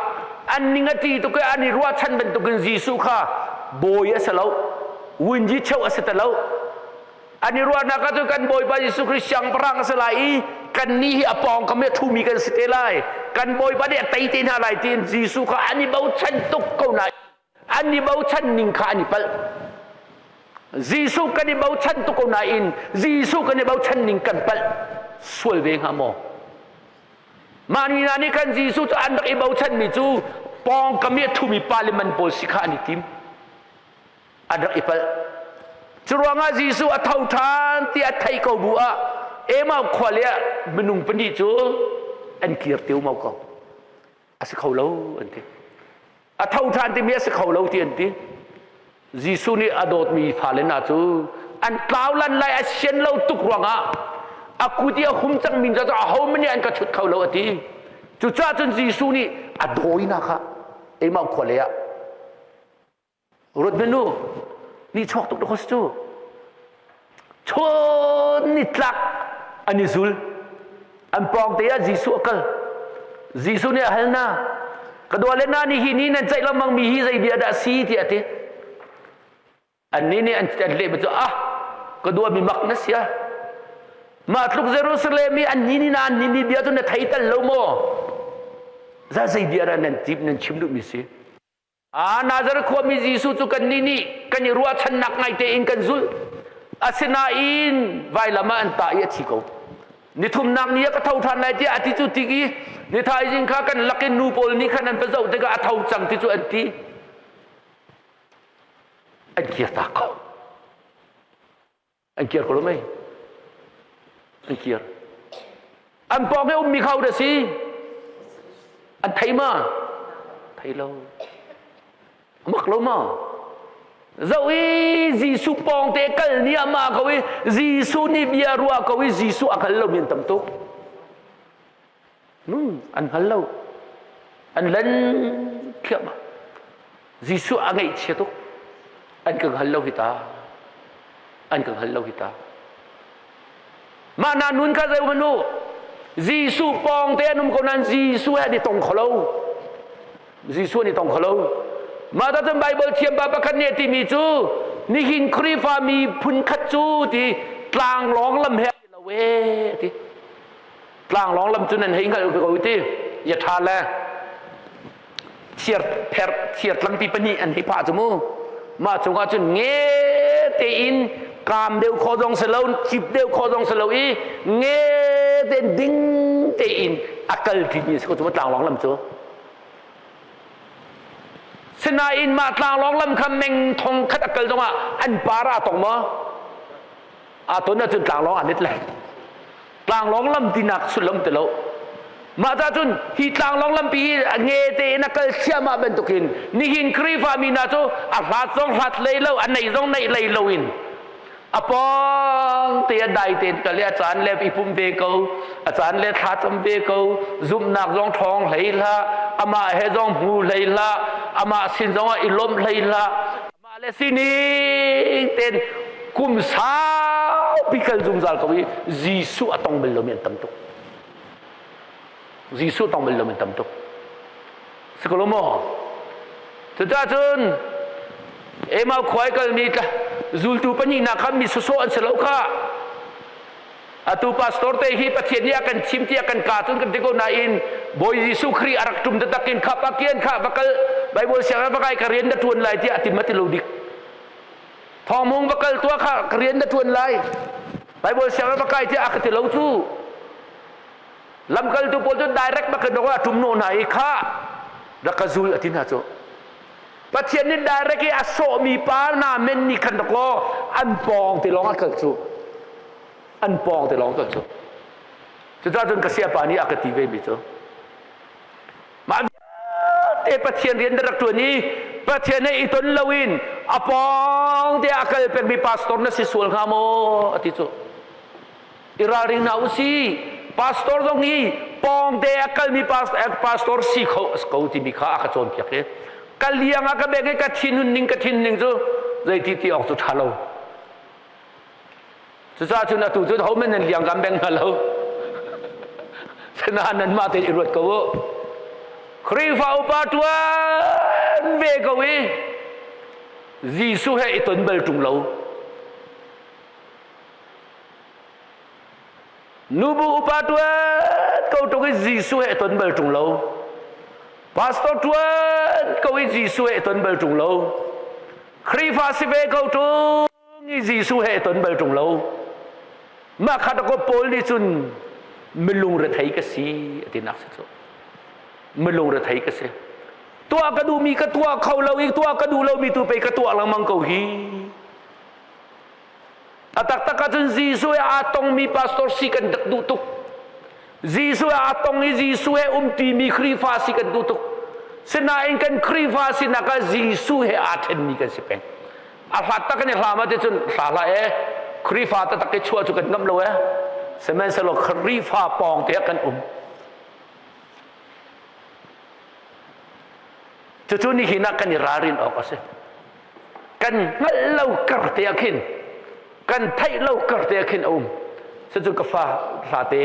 an ning a ṭi tuk i an i ruahchan bantukin Jesuh kha bawi a si lo wunji cheu a si ti lo An i ruahnak ah cun kan Bawipa Jesuh Khrih siangpahrang a si lai i kannih hi a pawngkam i a ṭhumi kan si te lai. Kan Bawipa nih a tei te hna lai tiin Jesuh kha an i bochan tuk ko nain an i bochan ning kha an i palh. Jesuh kan i bochan tuk ko nain Jesuh kan i bochan ning kan palh sual ve hnga maw? Mah ni hna nih khan Jesuh cu an rak i bochanmi cu pawngkam i a ṭhumi parliament pawl si kha an i tim. An rak i palh. Curuangah Jesuh a tho ṭhan ti a theih ko bu ah Emau khua le ah minung pahnih cu an kir teomao ko. A si kho lo an ti. A tho ṭhan timi a si kho lo ti an ti. Jesuh nih a dawtmi fale hna cu an tlau lan lai a sian lo tuk ruangah a kut i a hum cangmi cu ahohmanh nih an ka chut kho lo a ti. Cucaah cun Jesuh nih a dawinak kha Emau khua lei ah Ruat hmanh u, nihchuak tuk dawk si cu. Chun nitlak an i zul. An pawng te ah Jesuh a kal. Jesuh nih a hal hna, ka dua le na nih hi ni nan ceih lengmang mi hi zei bia dah si tiah a ti. Annih nih an leh mi cu ah ka dua mi mak na sia. Mah tluk Jerusalem i an ni ni na an ni ni bia cu na thei tal lo maw? Za zei bia dah nan tip nan chim duh mi si? A Nazareth khuami Jesuh cu kannih nih kan i ruahchannak ngai tein kan zulh. Asinain vailam ah an tah i a thi ko. Nithumnak ni ah ka tho ṭhan lai tiah a ti cu tik i ni thaizing kha kan lak in nu pawl nih khan an va zoh tikah a tho cang ti cu an ti. An kirtak ko. An kir ko lo mei? An kir. An pawng i ummi kha da si? An thei ma? Thei lo. Mak lo ma? Zoh i Jesuh pawng te kal ni ah ma ko i Jesuh nih bia ruah ko i Jesuh a hngal lomi an tam tuk. Hmm, an hngal lo. An len thliahmah. Jesuh a ngaihchia tuk. An ka hngal lo hi ta. An ka hngal lo hi ta. Mah na nun kha zei hmanh u. Jesuh pawng te an um ko nain Jesuh he an i tong kho lo. Jesuh an i tong kho lo. Mah ta cun Bible thiam pa pakhat nih a timi cu nihin Khrihfa mi phun khat cu ti tlanglawng lam he lo e ti. Tlanglawng lam cu nan hei hngalh ko ti ya ṭha le thiar pher thiar tlangpi pahnih an hei phah cu mu mah cungah cun nge tein kaam deuh khawh zong si lo cip deuh khawh zong si lo i nge tein ding tein a kal ṭimi si ko cu mu tlanglawng lam cu sinain mah tlanglawng lam kha meng thong khat a kal zongah an par ah tong maw aa ton ahcun tlanglawng aa let lai tlanglawng lam tinak sullam ti lo mah ca cun hi tlanglawng lampi hi nge tein a kal thliahmah bantukin nihin Khrihfa mi hna cu a hlat zong hlat lei lo a nei zong neih lei lo in a pawng te a dai tein kal i a caan le i pum ve ko a caan le thla cam ve ko zumhnak zong ṭhawng hlei hlah amah he zong hmu hlei hlah amah sin zong ah i lawmh hlei hlah Mah le sining ten kum saupi kal zungzal ko i Jesuh a tong bal lomi an tam tuk. Jesuh tong bal lomi an tam tuk. Si ko lo maw? Cucaah cun Emau khua i kalmi zultu pahnihnak kha mi sawsawh an si lo kha. Atu pastor te hi Pathian nih a kan thim tiah kan ka cun kan ti ko nain Bawi Jesuh Khrih a rak ṭum taktak in kha pakian kha va kal Bible sianginn va kai ka rian na ṭuan lai tiah a tim a ti lo dik. Thawngmung va kal tuah kha ka rian na ṭuan lai Bible sianginn va kai tiah a ka ti lo cu. Lamkaltu pawl cu direct bak in a ṭum nawh hna i kha rak ka zul a ti hna cu. Pathian nih direct i a sawhmi pa hna men nih khan dakaw an pawng te lawng a kal cu. An pawng te lawng kal cu. Cucaah cun ka siapa nih a ka ti ve mi cu mah vialte Pathian rian na rak ṭuan i Pathian he i ton loin a pawng te a kal pengmi pastor na si sual hnga maw a ti cu. I ralring hna u si. Pastor zong hi pawngte a kalmi pastor si kho ko timi kha a ka cawnpiak i ka liang ah ka bek i ka thinhun ning ka thin ning cu zeiti ti awk cu ṭha lo. Cucaah cun atu cu hohmanh nan liang kan beng hna lo. Sinain nanmah tein i ruat ko u. Khrihfa upa ṭuan ve ko i Jesuh he i ton bal ṭung lo. Nubu upa ṭuan ko ṭung i Jesuh he ton bal ṭung lo. Pastor ṭuan ko i Jesuh he ton bal ṭung lo. Khrihfa si ve ko ṭung i Jesuh he ton bal ṭung lo. Mah kha dakaw Paul nih cun milung rethei ka si a tinak si cu. Milung rethei ka si. Tuah ka duhmi ka tuah kho lo i tuah ka duh lomi tu pei ka tuah lengmang ko hi. A taktak ahcun Jesuh he aa tongmi pastor si kan rak duh tuk. Jesuh he aa tong i Jesuh he umṭimi Khrihfa si kan duh tuk. Sinain kan Khrihfa sinak ah Jesuh he aa ṭhenmi kan si peng. A hlat tak kan i hlam ah cun hla hlah e Khrihfa taktak i chuah cu kan ngamh lo e. Sihmanhsehlaw Khrihfa pawng te ah kan um. Cucu nihin ah kan i ralrin awk a si. Kan hngalh lo kar te ah khin, kan theih lo kar te ah khin a um. Cucu ka fa hla te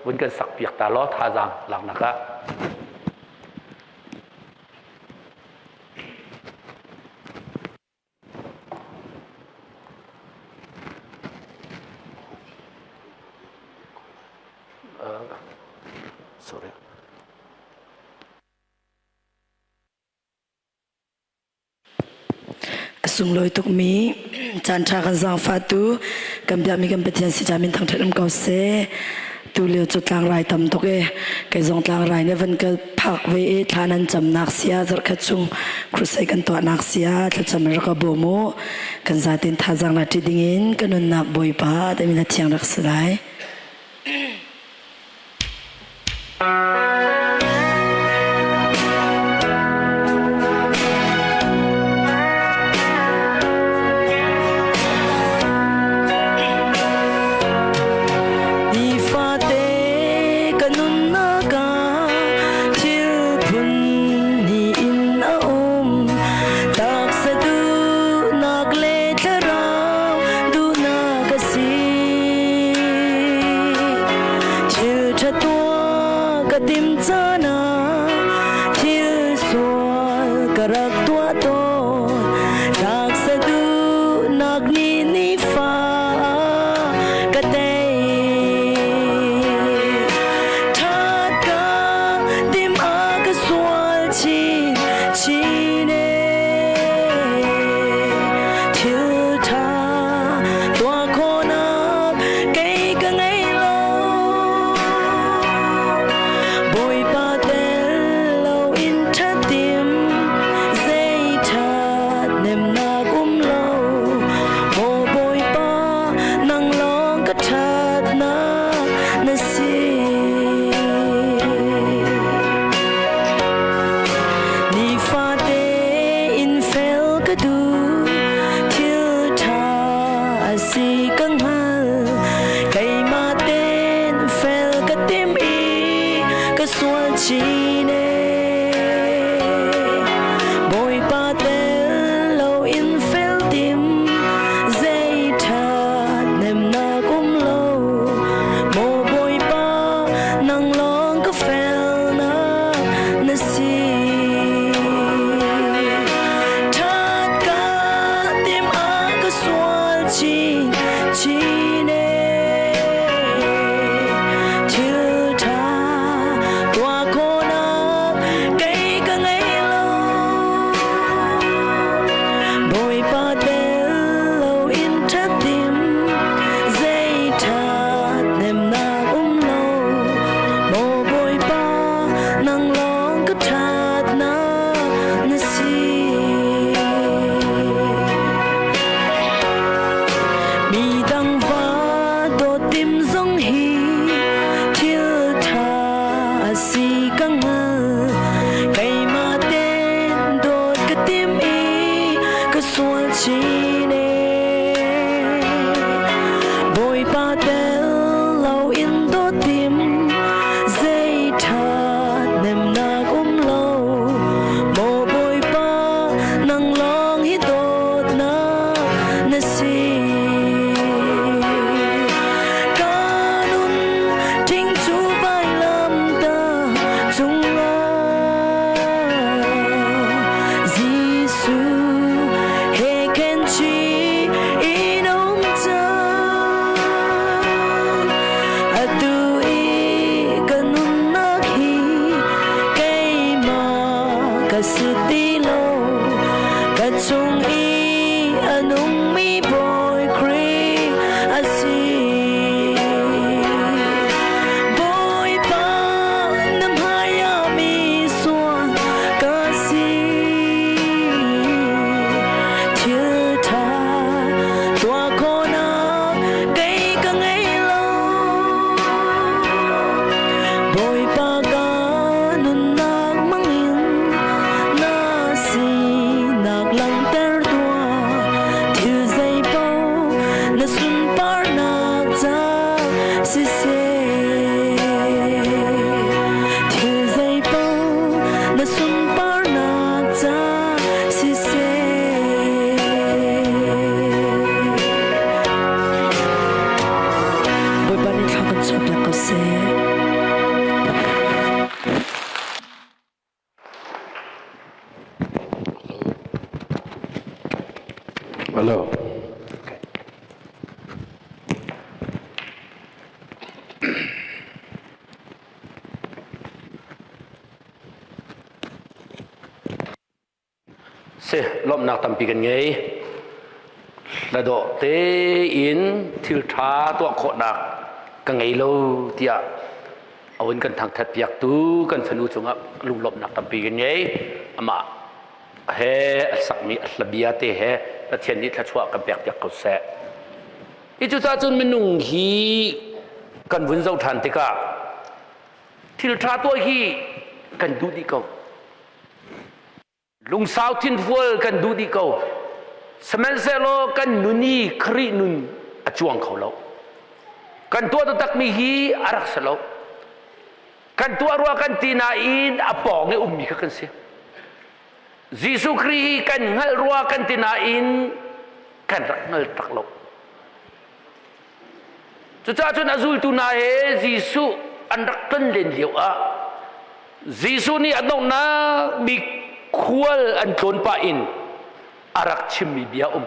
vun kan sak piak ta law thazaang laknak ah. Sorry. A sunglawi tukmi caanṭha kan zaangfahtu kan biakmi kan Pathian si min thangṭhat um ko seh. Tu lio cu tlangrai tam tuk e. Kei zong tlangrai nih van ka phak ve i thla nan camnak sia zarhkhat chung crusade kan tuahnak sia thlacam in rak ka bawm u. Kan zaten thazaang la ṭi dingin ka nunnak Bawipa timi na thiang rak si lai. Nifate ka nunnak ah thil phun hnih in a um. Taksa duhnak le thlarau duhnak a si. Thil ṭha tuah ka tim caan ah thil sual ka rak tuah tawn. Taksa duhnak nih nifa ka tei. Ṭhat ka tim ah ka sual chin chin ee. Thil ṭha tuah khawhnak kei ka ngei lo. Bawipa tel loin ṭhatim zei ṭhathnemnak um lo. Maw Bawipa nang lawng ka ṭhatnak na si. Nifate in fel ka duh, thil ṭha a si ka hngal. Keimah ten fel ka tim i ka sual chin ee. Bawipa tel loin fel tim, zei ṭhathnemnak um lo. Maw Bawipa, nang lawng ka felnak na si. Ṭhat ka tim ah ka sual chin chin ee. Thil ṭha tuah khawhnak kei ka ngei lo. Bawipa tel loin ṭhatim zei ṭhathnemnak um lo. Maw Bawipa, nang lawng ka ṭhatnak na si. Mi dang va dawt tim zong hi thil ṭha a si ka hngal. Keimah ten dawt ka tim i ka sual chin ee. Bawipa tel loin dawt tim zei ṭhathnemnak um lo. Maw Bawipa, nang lawng hi dawtnak na si. Ka nun thing cu vailamtah cungah Jesuh he khen chih in um cang. Atu i ka nunnak hi keimah ka si ti lo. Ka chung i a nungmi Bawi Khrih a si. Bawipa na hmaiah mi sual ka si. Thil ṭha tuah khawhnak kei ka ngei lo. Bawipa ka nunnak mangin na sinak langhter tuah. Thil zeipaoh na sunparnak ca siseh. Thil zeipaoh na sunparnak ca. Hello. Si lawmhnak tampi kan ngei. Hladawh tein thil ṭha tuah khawhnak ka ngei lo tiah a vun kan thangṭhat piaktu kan fanu cungah lunglawmhnak tampi kan ngei. Amah he a sakmi a hlabia te he Pathian nih thluachuah kan pek piak ko seh. Hi cucaah cun minung hi kan vun zoh ṭhan tikah thil ṭha tuah hi kan duh dih ko. Lungsau thinfual kan duh dih ko. Sihmanhsehlaw kan nun i Khrih nun a cuang kho lo. Kan tuah taktakmi hi a rak si lo. Kan tuah rua kan ti nain a pawng i ummi kha kan si. Jesuh Khrih hi kan hngalh rua kan ti nain kan rak hngal tak lo. Cucaah cun a zultu hna he Jesuh an rak ton len lio ah Jesuh nih a donghnak bik khual an tlawn pah in a rak chimmi bia um.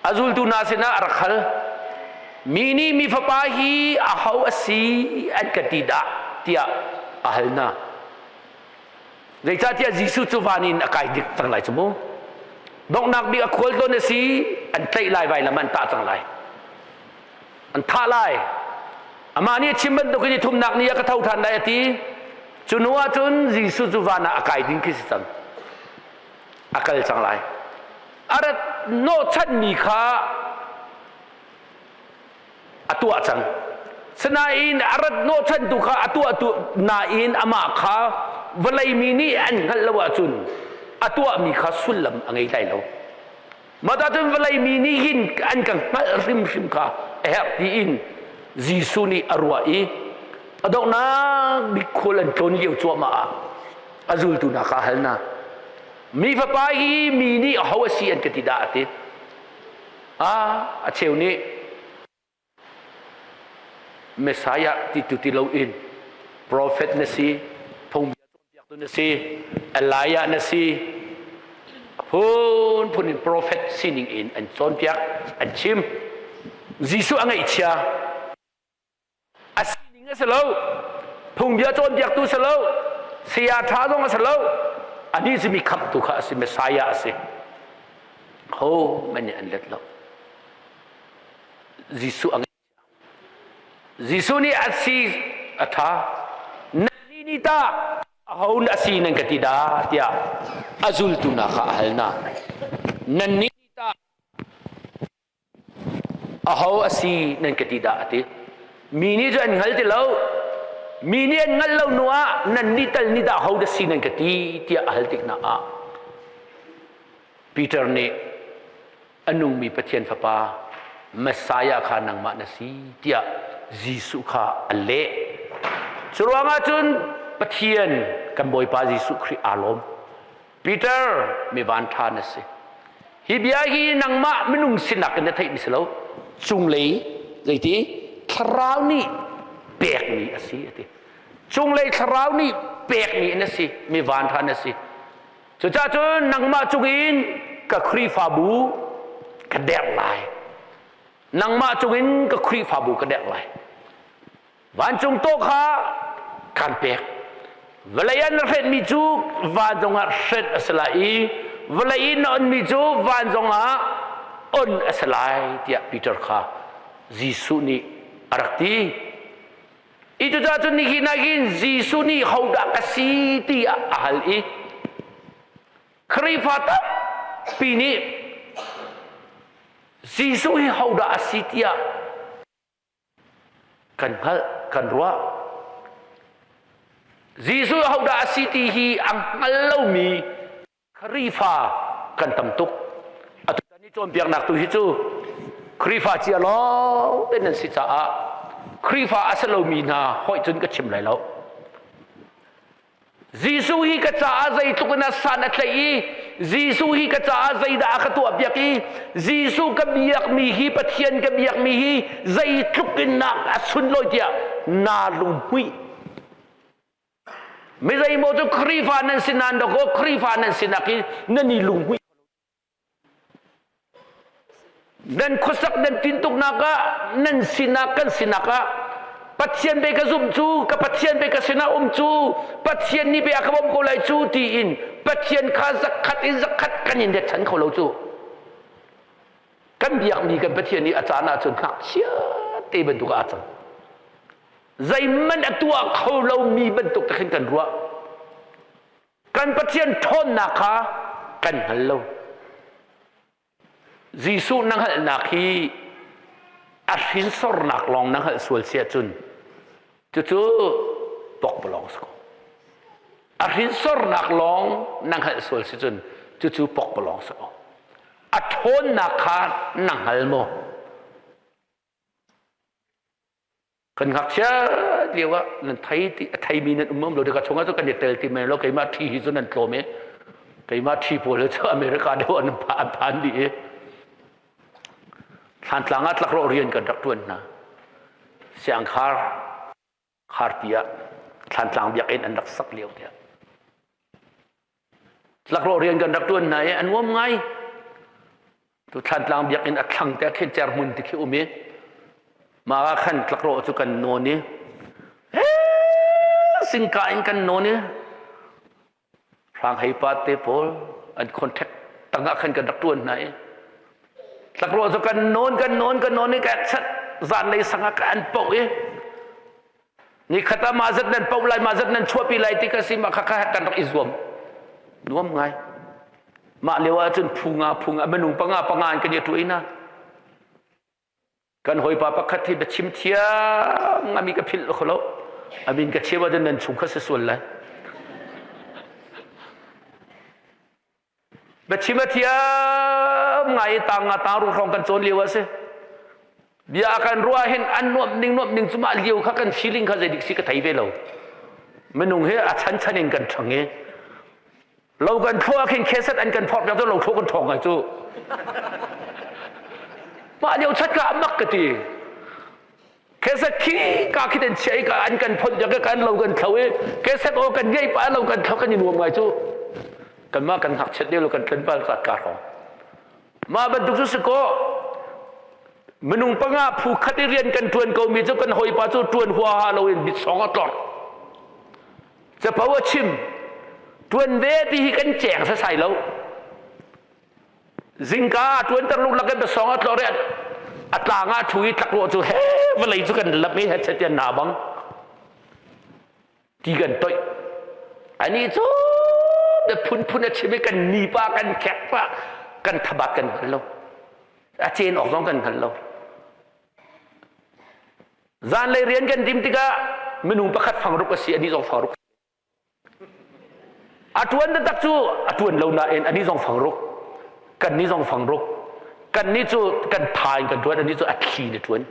A zultu hna sinah a rak hal. Mi nih mi fapa hi aho a si an ka ti dah tiah a hal hna. Zeicahtiah Jesuh cu van in a kai dik cang lai cu mu. Donghnak bik a khual tawn a si, an tlaih lai vailam an tah cang lai. An thah lai. Amah nih a chim bantukin i thumnak ni ah ka tho ṭhan lai a ti. Cu hnu ah cun Jesuh cu van ah a kai ding khi si cang. A kal cang lai. A rat hnawhchanmi kha a tuah cang. Sinain a rat hnawhchantu kha a tuah tu nain amah kha vawlei mi nih an hngalh lo ahcun a tuahmi kha sullam a ngei lai lo. Mah cun vawlei mi nih hin an ka hngalh hrimhrim kha a herh tiin Jesuh nih a ruah i a donghnak bik khual an tlawn lio cuahmah ah a zultu hna kha a hal hna. Mi fapa hi mi nih aho a si an ka ti dah a ti. A cheu nih Messiah ti tu ti loin prophet na si, phungbia cawnpiaktu na si, Elijah na si, a phunphun in prophet sining in an cawnpiak, an chim. Jesuh a ngaihchia. A sining a si lo. Phungbia cawnpiaktu si lo. Saya ṭha zong a si lo. Anih cu mi khamhtu kha a si, Messiah a si. Ho man nih an let lo. Jesuh a Jesuh nih a si a ṭha. Nannih nih tah aho a si nan ka ti dah tiah a zultu hna kha a hal hna. Nannih nih tah Aho a si nan ka ti dah a ti. Mi nih cu an hngal ti lo. Mi nih an hngalh lo hnu ah nannih tal nih dah aho dah si nan ka ti tiah a hal tik hna ah Peter nih a nungmi Pathian Fapa Messiah kha nangmah na si tiah Jesuh kha a leh. Cu ruangah cun Pathian kan Bawipa Jesuh Khrih aa lawm. Peter mi vanṭha na si. Hi bia hi nangmah minung sinak in na theihmi si lo. Cunglei zeiti thlarau nih pekmi a si a ti. Cunglei thlarau nih pekmi na si, mi vanṭha na si. Cucaah cun nangmah cungin ka Khrihfabu ka derh lai. Nangmah cungin ka Khrihfabu ka derh lai. Vancung taw kha kaan pek. Vawlei ah na hrenhmi cu vancung ah hrenh a si lai i vawlei i na onmi cu vancung ah on a si lai tiah Peter kha Jesuh nih a rak ti. I cucaah cun nihin ah hin Jesuh nih hodah ka si tiah a hal i Khrihfa tampi nih Jesuh hi hodah a si tiah kan hngalh kan ruah Jesuh ahodah a si ti hi a hngal lomi Khrihfa kan tam tuk atu tan i cawnpiaknak tu hi cu Khrihfa cia lawng te nan si caah Khrihfa a si lomi hna hoih cun ka chim lai lo Jesuh hi ka caah zeitluk in a san a tlaih i Jesuh hi ka caah zeidah a ka tuahpiak i Jesuh ka biakmi hi Pathian ka biakmi hi zeitluk in nak a sunlawi tiah naa lunghmuih. Mi zeimaw cu Khrihfa nan si nain dawkaw Khrihfa nan sinak hi nan i lunghmuih. Nan khuasak nan tintuknak ah nan sinak kan sinak ah Pathian be ka zumh cu ka Pathian be ka sinah um cu Pathian nih be a ka bawmh ko lai cu tiin Pathian kha zakhat in zakhat kan in chan kho lo cu. Kan biakmi kan Pathian nih a caan ahcun ngakchia te bantuk ah aa cang. Zeihmanh a tuah kho lomi bantuk te khin kan ruah. Kan Pathian ṭhawnnak kha kan hngal lo. Jesuh na hngalhnak hi a hrinsornak lawng na hngalh sual si ahcun cucu pokpalawng si ko. A hrinsornak lawng na hngalh sual si cun cucu pokpalawng si ko. A ṭhawnnak kha na hngal maw? Kan ngakchia lio ah nan thei ti a theimi nan um lo ka chungah cu kan i tel ti men lo keimah ṭhi hi cu nan tlawm i keimah ṭhi pawl cu America deuh an an phan dih i Thlantlang ah tlakrawh rian kan rak ṭuan hna. Siangkhar kharpi ah Thlantlang biakinn an rak sak lio tiah. Tlakrawh rian kan rak ṭuan hna i a nuam ngai. Tu Thlantlang biakinn a thlang te khin cerhmun ti khi um i mah ah khan tlakrawh cu kan nawn i singka in kan nawn i hrang hei pa te pawl an contact tangah khan kan rak ṭuan hna i tlakrawh cu kan nawn kan nawn kan nawn i ka chat zanlei sang ah ka an poh i Nikhat ah mah zat nan poh lai, mah zat nan chuahpi lai ti ka si mah kha kha kan rak i zuam. Nuam ngai. Mah lio ah cun phu nga phu nga minung panga panga in kan i ṭuai na. Kan hawipa pakhat hi biachim thiam ami ka philh kho lo. Amin ka chim ahcun nan chung kha si sual lai. Biachim a thiam ngai i tang nga tang ru hrawng kan cawn lio a si. Bia a kan ruah hin an nuamh ning nuamh ning cu mah lio kha kan feeling kha zeidik si ka thei ve lo. Minung hi a chan chan in kan ṭhang i lo kan thlawh ah khin kheset an kan phorh piak cu lo thlawh kan ṭhawng ngai cu. Mah lio chat ka mak ka ti. Keset khi ka khi ten chia i ka an kan phon ka kan lo kan thlo i keset aw kan ngei pa lo kan thlo kan i nuam ngai cu kanmah kan ngakchiat lio lo kan tlen pal ka hrawng mah bantuk cu si ko minung panga phu khat i rian kan tuan ko mi cu kan hawipa cu tuan huaha lo in bitsong a tlor capo a chim tuan ve ti hi kan ceng sasai lo Zingka ah ṭuanter luklak in biasawng a tlawr i a tlang ah ṭhu i tlakruah cu he vawlei cu kan lamh i hetchet tian hna bang ti kan toih. Anih cu bia phunphun a chim i kan ni pa kan khek pa kan thabat kan hngal lo. A cen awk zong kan hngal lo. Zanlei rian kan dim tikah minung pakhat fangruk a si anih zong fangruk A ṭuan taktak cu a ṭuan lo nain anih zong fangruk, kannih zong fangruk. Kannih cu kan tha in kan ṭuan, anih cu a thli in a ṭuan.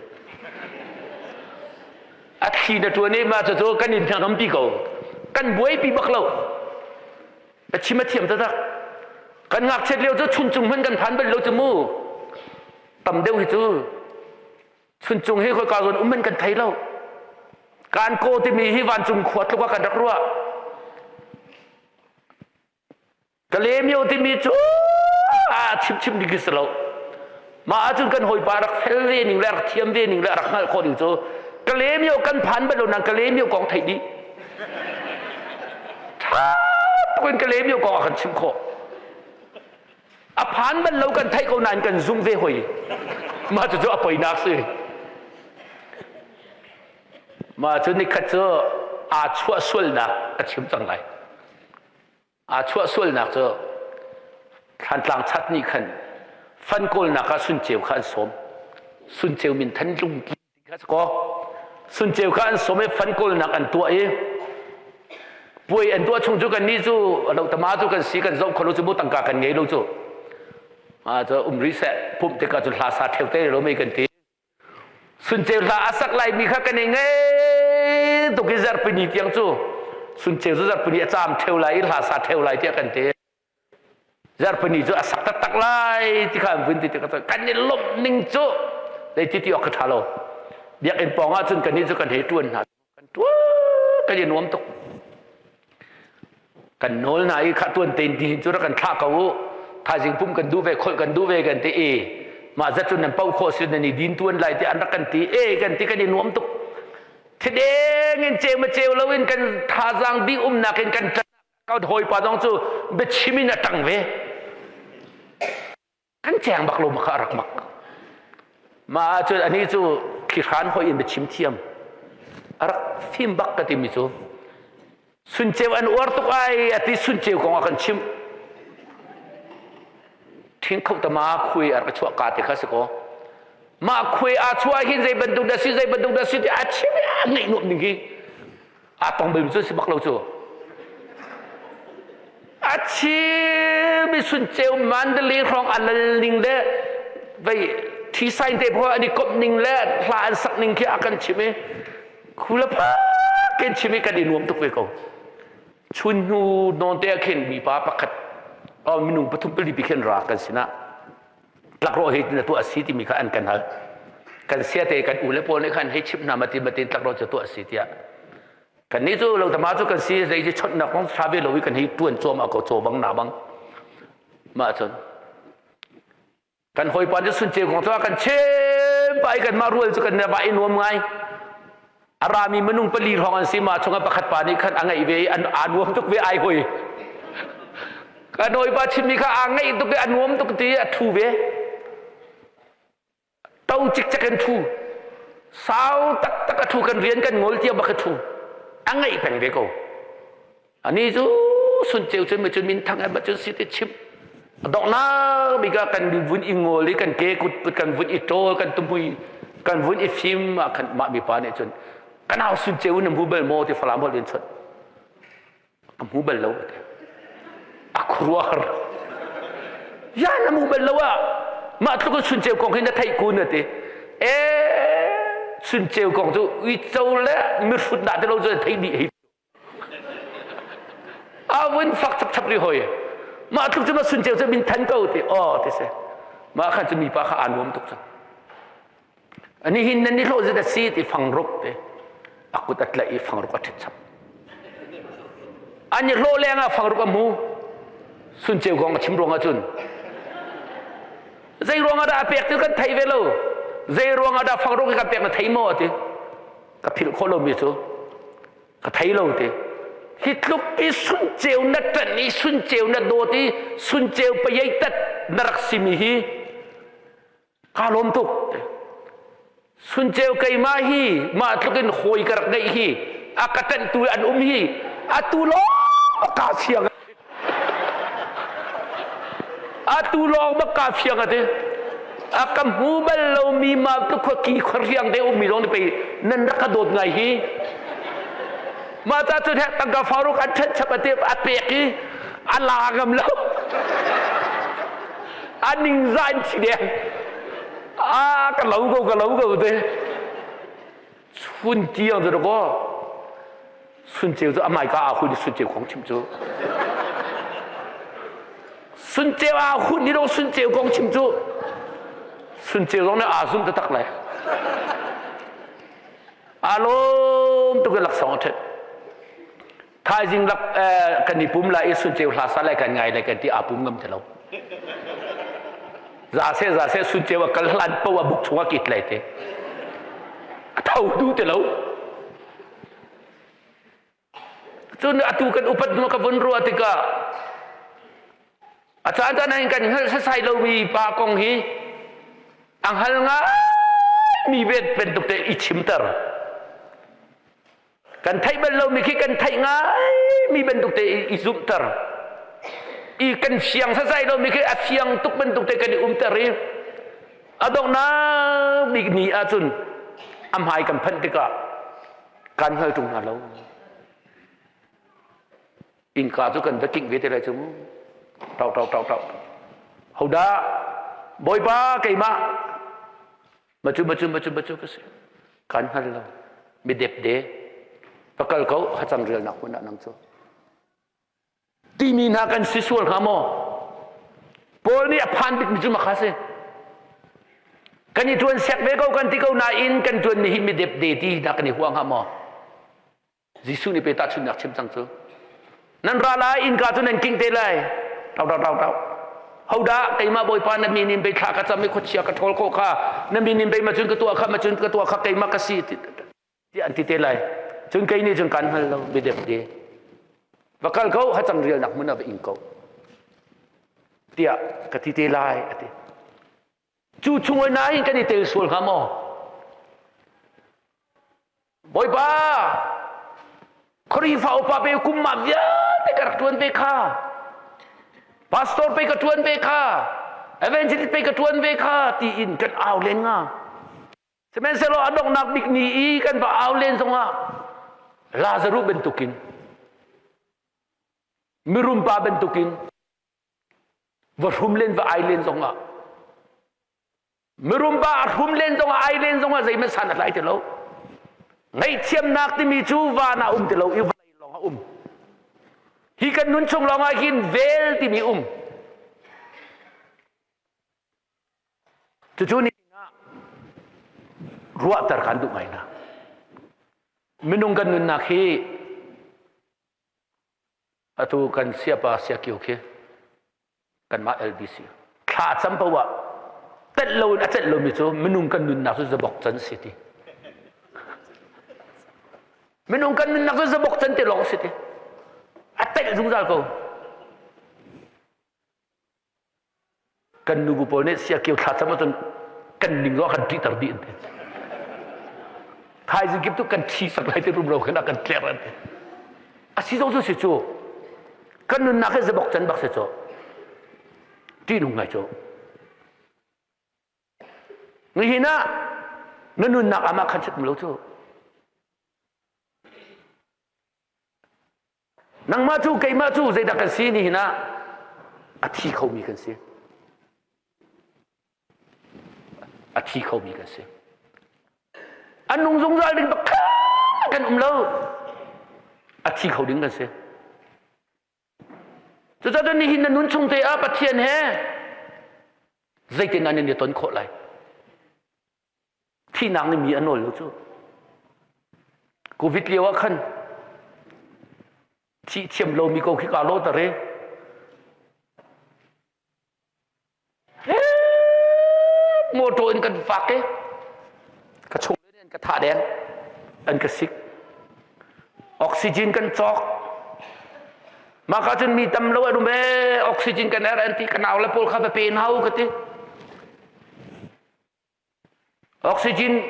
A thli in a ṭuan i mah cucu kan in hnangampi ko. Kan buaipi bak lo. A chim a thiam taktak. Kan ngakchiat lio cu chuncung hmanh kan phan bal lo cu mu. Tam deuh hi cu Chuncung hi khoika zawn um in kan thei lo. Kan kaw timi hi vancung khua tluk ah kan rak ruah. Kalemyo timi cu a chimchim ding si lo. Mah ahcun kan hawipa rak fel ve ning le rak thiam ve ning le rak hngalh khawh ning cu Kalemyo kan phan bal lo nang Kalemyo kong theih dih. Tha tuk in Kalemyo kong a kan chim khawh. A phan bal lo kan theih ko nain kan zumh ve hoi. Mah cucu a poinak si. Mah cu nikhat cu aa chuah sualnak a chim cang lai. Aa chuah sualnak cu Thlantlang chat nih khan fan kawlnak ah Sunceu kha an sawm. Sunceu min than lung kha ko Sunceu kha an sawm i fan kawlnak an tuah i puai an tuah chung cu kan nih cu lo tama cu kan si kan zoh kho lo cu mu tangka kan ngei lo cu ma cu um ri seh pumh tikah cu hla sa theu te lo mei kan ti Sunceu hla a sak lai mi kha kan i ngei tuk i zarhpini tiang cu Sunceu cu zarhpini a caam theu lai i hla sa theu lai tiah kan ti Zarhpini cu a sak taktak lai ti kha an vun ti tikah kan i lawmh ning cu zeiti ti awk ka ṭha lo. Biakinn pawng ah cun kannih cu kan hei ṭuan hna. Kan ṭuan kan i nuam tuk. Kan nawl hna i kha ṭuan tein ti hin cu rak kan thlah ko u. Thaizing pum kan duh ve, kholh kan duh ve kan ti i. Mah zat cu nan poh khawh si nan i din tuan lai ti an rak kan ti. E kan ti kan i nuam tuk. Thideng in ceu ma ceu loin kan thazaang dih umnak in kan kan hawipa zong cu biachim in a ṭang ve. Kan ceng bak lo maka rak mak. Mah ahcun anih cu thlihran hoi in biachim thiam. A rak fim bak ka timi cu. Sunceu an uar tuk ai a ti sunceu kong a kan chimh. Thing kho tama khui a rak chuah ka te kha si ko. Mah khui aa chuah hin zei bantuk dah si zei bantuk dah si ti a chim i a ngaih nuam ning hi aa tong bal cu si bak lo cu. A chim i sunceu Mandalay hrawng a lal ning le vei thi sain te phaw an i komh ning le hla an sak ning khi a kan chim i khu le phak kan chim i kan i nuam tuk ve ko. Chun hnu nawn te ah khin mipa pakhat minung pathum pali pi khin ra kan sinah tlakrawh hi na tuah si timi kha an kan hal. Kan sia te kan u le pawl nih khan hei chimh hna matin matin tlakrawh cu tuah si tiah. Kan nih cu lotama cu kan si zei ci chonhnak kong tha ve lo i kan hei tuan cuam a ko caw bang na bang. Mah cun kan hawipa cu sunceu kong cu a kan chim pa i kanmah rual cu kan va i nuam ngai. A rami minung pali hrawng an si ma chungah pakhat pa nih khan a ngaih ve i aa nuam tuk ve ai hoi. Kan hawipa chimmi kha aa ngaih tuk i a nuam tuk ti a thu ve. To cikcek in thu. Sau taktak a thu kan rian kan ngol tiang bak a thu. A ngaih peng ve ko. Ani cu sunceu cun mi cun minthang em cun si te chim. A donghnak bik ah kan vun i ngol i kan ke kut put kan vun i ṭawl kan tumui kan vun i fim ah khan mah mipa nih cun ka nau sunceu na hmu bal maw ti Falam holh in chawnh. Ka hmu bal lo ti. A khuaruahhar. Ya na hmu bal lo ah mah tluk in sunceu kong hi na theih kun a ti. E sunceu kong cu uico le mihrut dah ti lo cu theih dih hi A vun fak chapchap ri hoi. Mah tluk cu ma sun ceu cu min than ko ti aw ti si. Mah khan cu mipa kha aa nuam tuk cang. Ani hin nan ni hlawh zet a si ti fangruk te. A kut a tlaih i fangruk a ṭhit chap. An i hlawh leng ah fangruk a mu. Sun ceu kong a chim ruang ahcun. Zei ruang ah dah a pek ti kan thei ve lo. Zei ruang ah dah fangruk hi kan pek na thei maw ti. Ka philh khawh lomi cu ka thei lo ti hi tluk i sunceu na ṭanh i sunceu na dawt i sunceu payei tat na rak simi hi kaa lawm tuk sunceu keimah hi mah tluk in hawi ka rak ngeih hi a ka ṭanhtu an um hi atu lawng ka fiang Atu lawng bak kaa fiang a ti. A ka hmu bal lomi ma tu khua ki khua riang te ummi zong nih pei nan rak ka dawt ngai hi. Mah ca cun hek tangka faruk an ṭhen chap a ti a pek i a la ngam lo. A ningzah in thi deng. A ka lo ko ka lo ko te. Chun tiang cu kaw Sunceu cu a hmaika aa hun i sunceu kong chim cu. Sunceu aa hun ni lo sunceu kong chim cu. Sunceu zong nih aa zum taktak lai. Aa lawm tuk i laksawng a ṭhet. Thaizing lak kan i pum lai i sunceu hla sa lai kan ngai lai kan ti aa pum ngam ti lo. Za seh za seh sunceu a kal hlan poah buk chung a kit lai te. A tho du ti lo. Cun atu kan upat hnu ka vun ruah tikah a caan caan ah kan hngalh sasai lomi pa kong hi a hngal ngaimi vet bantuk te i chimter. Kan theih bal lomi khi kan theih ngaimi bantuk te i zumhter. I kan fiang sasai lomi khi a fiang tuk bantuk te kan i umter i a donghnak bik ni ahcun a hmai kan phanh tikah kan hngal ṭung hna lo. Innka cu kan va kingh ve te lai cu mu. Ṭau ṭau ṭau ṭau. Hodah Bawipa keimah macu macu macu macu ka si. Kan hngal lo. Mi depde. Va kal ko hacang rialnak hmun ah nang cu. Timi hna kan si sual hnga maw? Paul nih a phan bikmi cu makha si. Kan i ṭuan sek ve ko kan ti ko nain kan ṭuanmi hi mi depde ti dah kan i hua hnga maw? Jesuh nih pe tahchunhnak chim cang cu. Nan ra lai, innka cu nan kingh te lai. Tau tau tau tau. Hodah keimah Bawipa na min in bei thla ka cam i khuachia ka ṭhawl khawh kha na min in bei ma cun ka tuah kha ma cun ka tuah kha keimah ka si tiah an ti te lai. Cun kei nih cun kan hngal lo biadep de. Va kal ko hacang rialnak hmun ah va ing ko tiah ka ti te lai a ti. Cu chung oi nain kan i tel sual hnga maw? Bawipa, Khrihfa upa pe kum ma vialte ka rak ṭuan ve kha. Pastor pe ka ṭuan ve kha. Evangelist pe ka ṭuan ve kha tiin kan au len nga. Sihmanhsehlaw a donghnak bik ni i kan va au len zongah Lazarus bantukin mirum pa bantukin va hrum len va ai len zongah mirum pa a hrum len zongah ai len zongah zeihmanh san a tlai ti lo. Ngaihthiamnak timi cu van ah um ti lo i vawlei lawng a um. Hi kan nun chung lawngah hin vel timi um. Cucu ni ah ruahter kan duh ngai hna. Minung kan nunnak hi atu kan siapa siakio khi kanmah LBC thla cam paoh ah telh lo in a celh lomi cu minung kan nunnak cu zabok can si ti. Minung kan nunnak cu zabok can te lawng si ti. A telh zungzal ko. Kan nubu pawl nih siakio thla cam ahcun kan ning zong kan ṭihter dih an ti. Thaizing kip tu kan thi sak lai ti rumro khin a kan tler an ti. A si zong cu si cu. Kan nunnak hi zabok can bak si cu. Ṭihnung ngai cu. Nihin ah na nunnak amah khan sit lo cu. Nangmah cu keimah cu zeidah kan si nihin ah a thi khomi kan si. A thi khomi kan si. An nung zungzal ding pakhat kan um lo. A thi kho ding kan si. Cucaah nihin na nun chung te ah Pathian he zeitin an in i ton khawh lai? Thihnak nih mi a nawl lo cu. Covid lio ah khan thih thiam lomi ko khi kaa lawter i motor in kan fak i ka chung in ka thah deng an ka sik oxygen kan cawk mah ka cun mi tam lo an um ee oxygen kan er an ti ka nau le pawl kha va pe hau ka ti Oxygen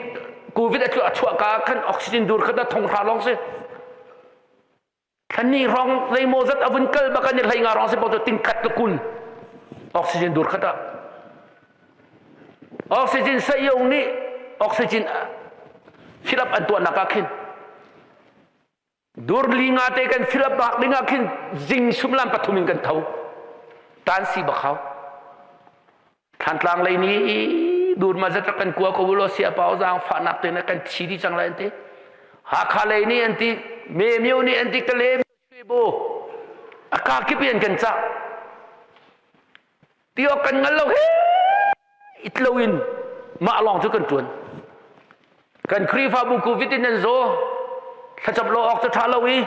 COVID a a chuah ka khan oxygen dur khat a thong hra lawng si. Thani rong zeimaw zat a vun kal bak an i hlei nga rong si po ting khat le kul oxygen dur khat ah. Oxygen sayong nih oxygen fill up an tuahnak ah khin Dur li nga te kan fill up bak ding ah khin zing sumlam pathum in kan tho. Tan si bak hau. Thantlang lei ni dur ma zat kan kua ko ulo sia pau zang fa nak te na kan thi di chang lai an ti. Hakha lei ni an ti, me myo ni an ti kale bu. Aka kip in kan ca. Ti awk kan ngal lo he it lo in mah lawng cu kan ṭuan. Kan Khrihfabu COVID in nan zaw thlacam lo awk cu ṭha lo i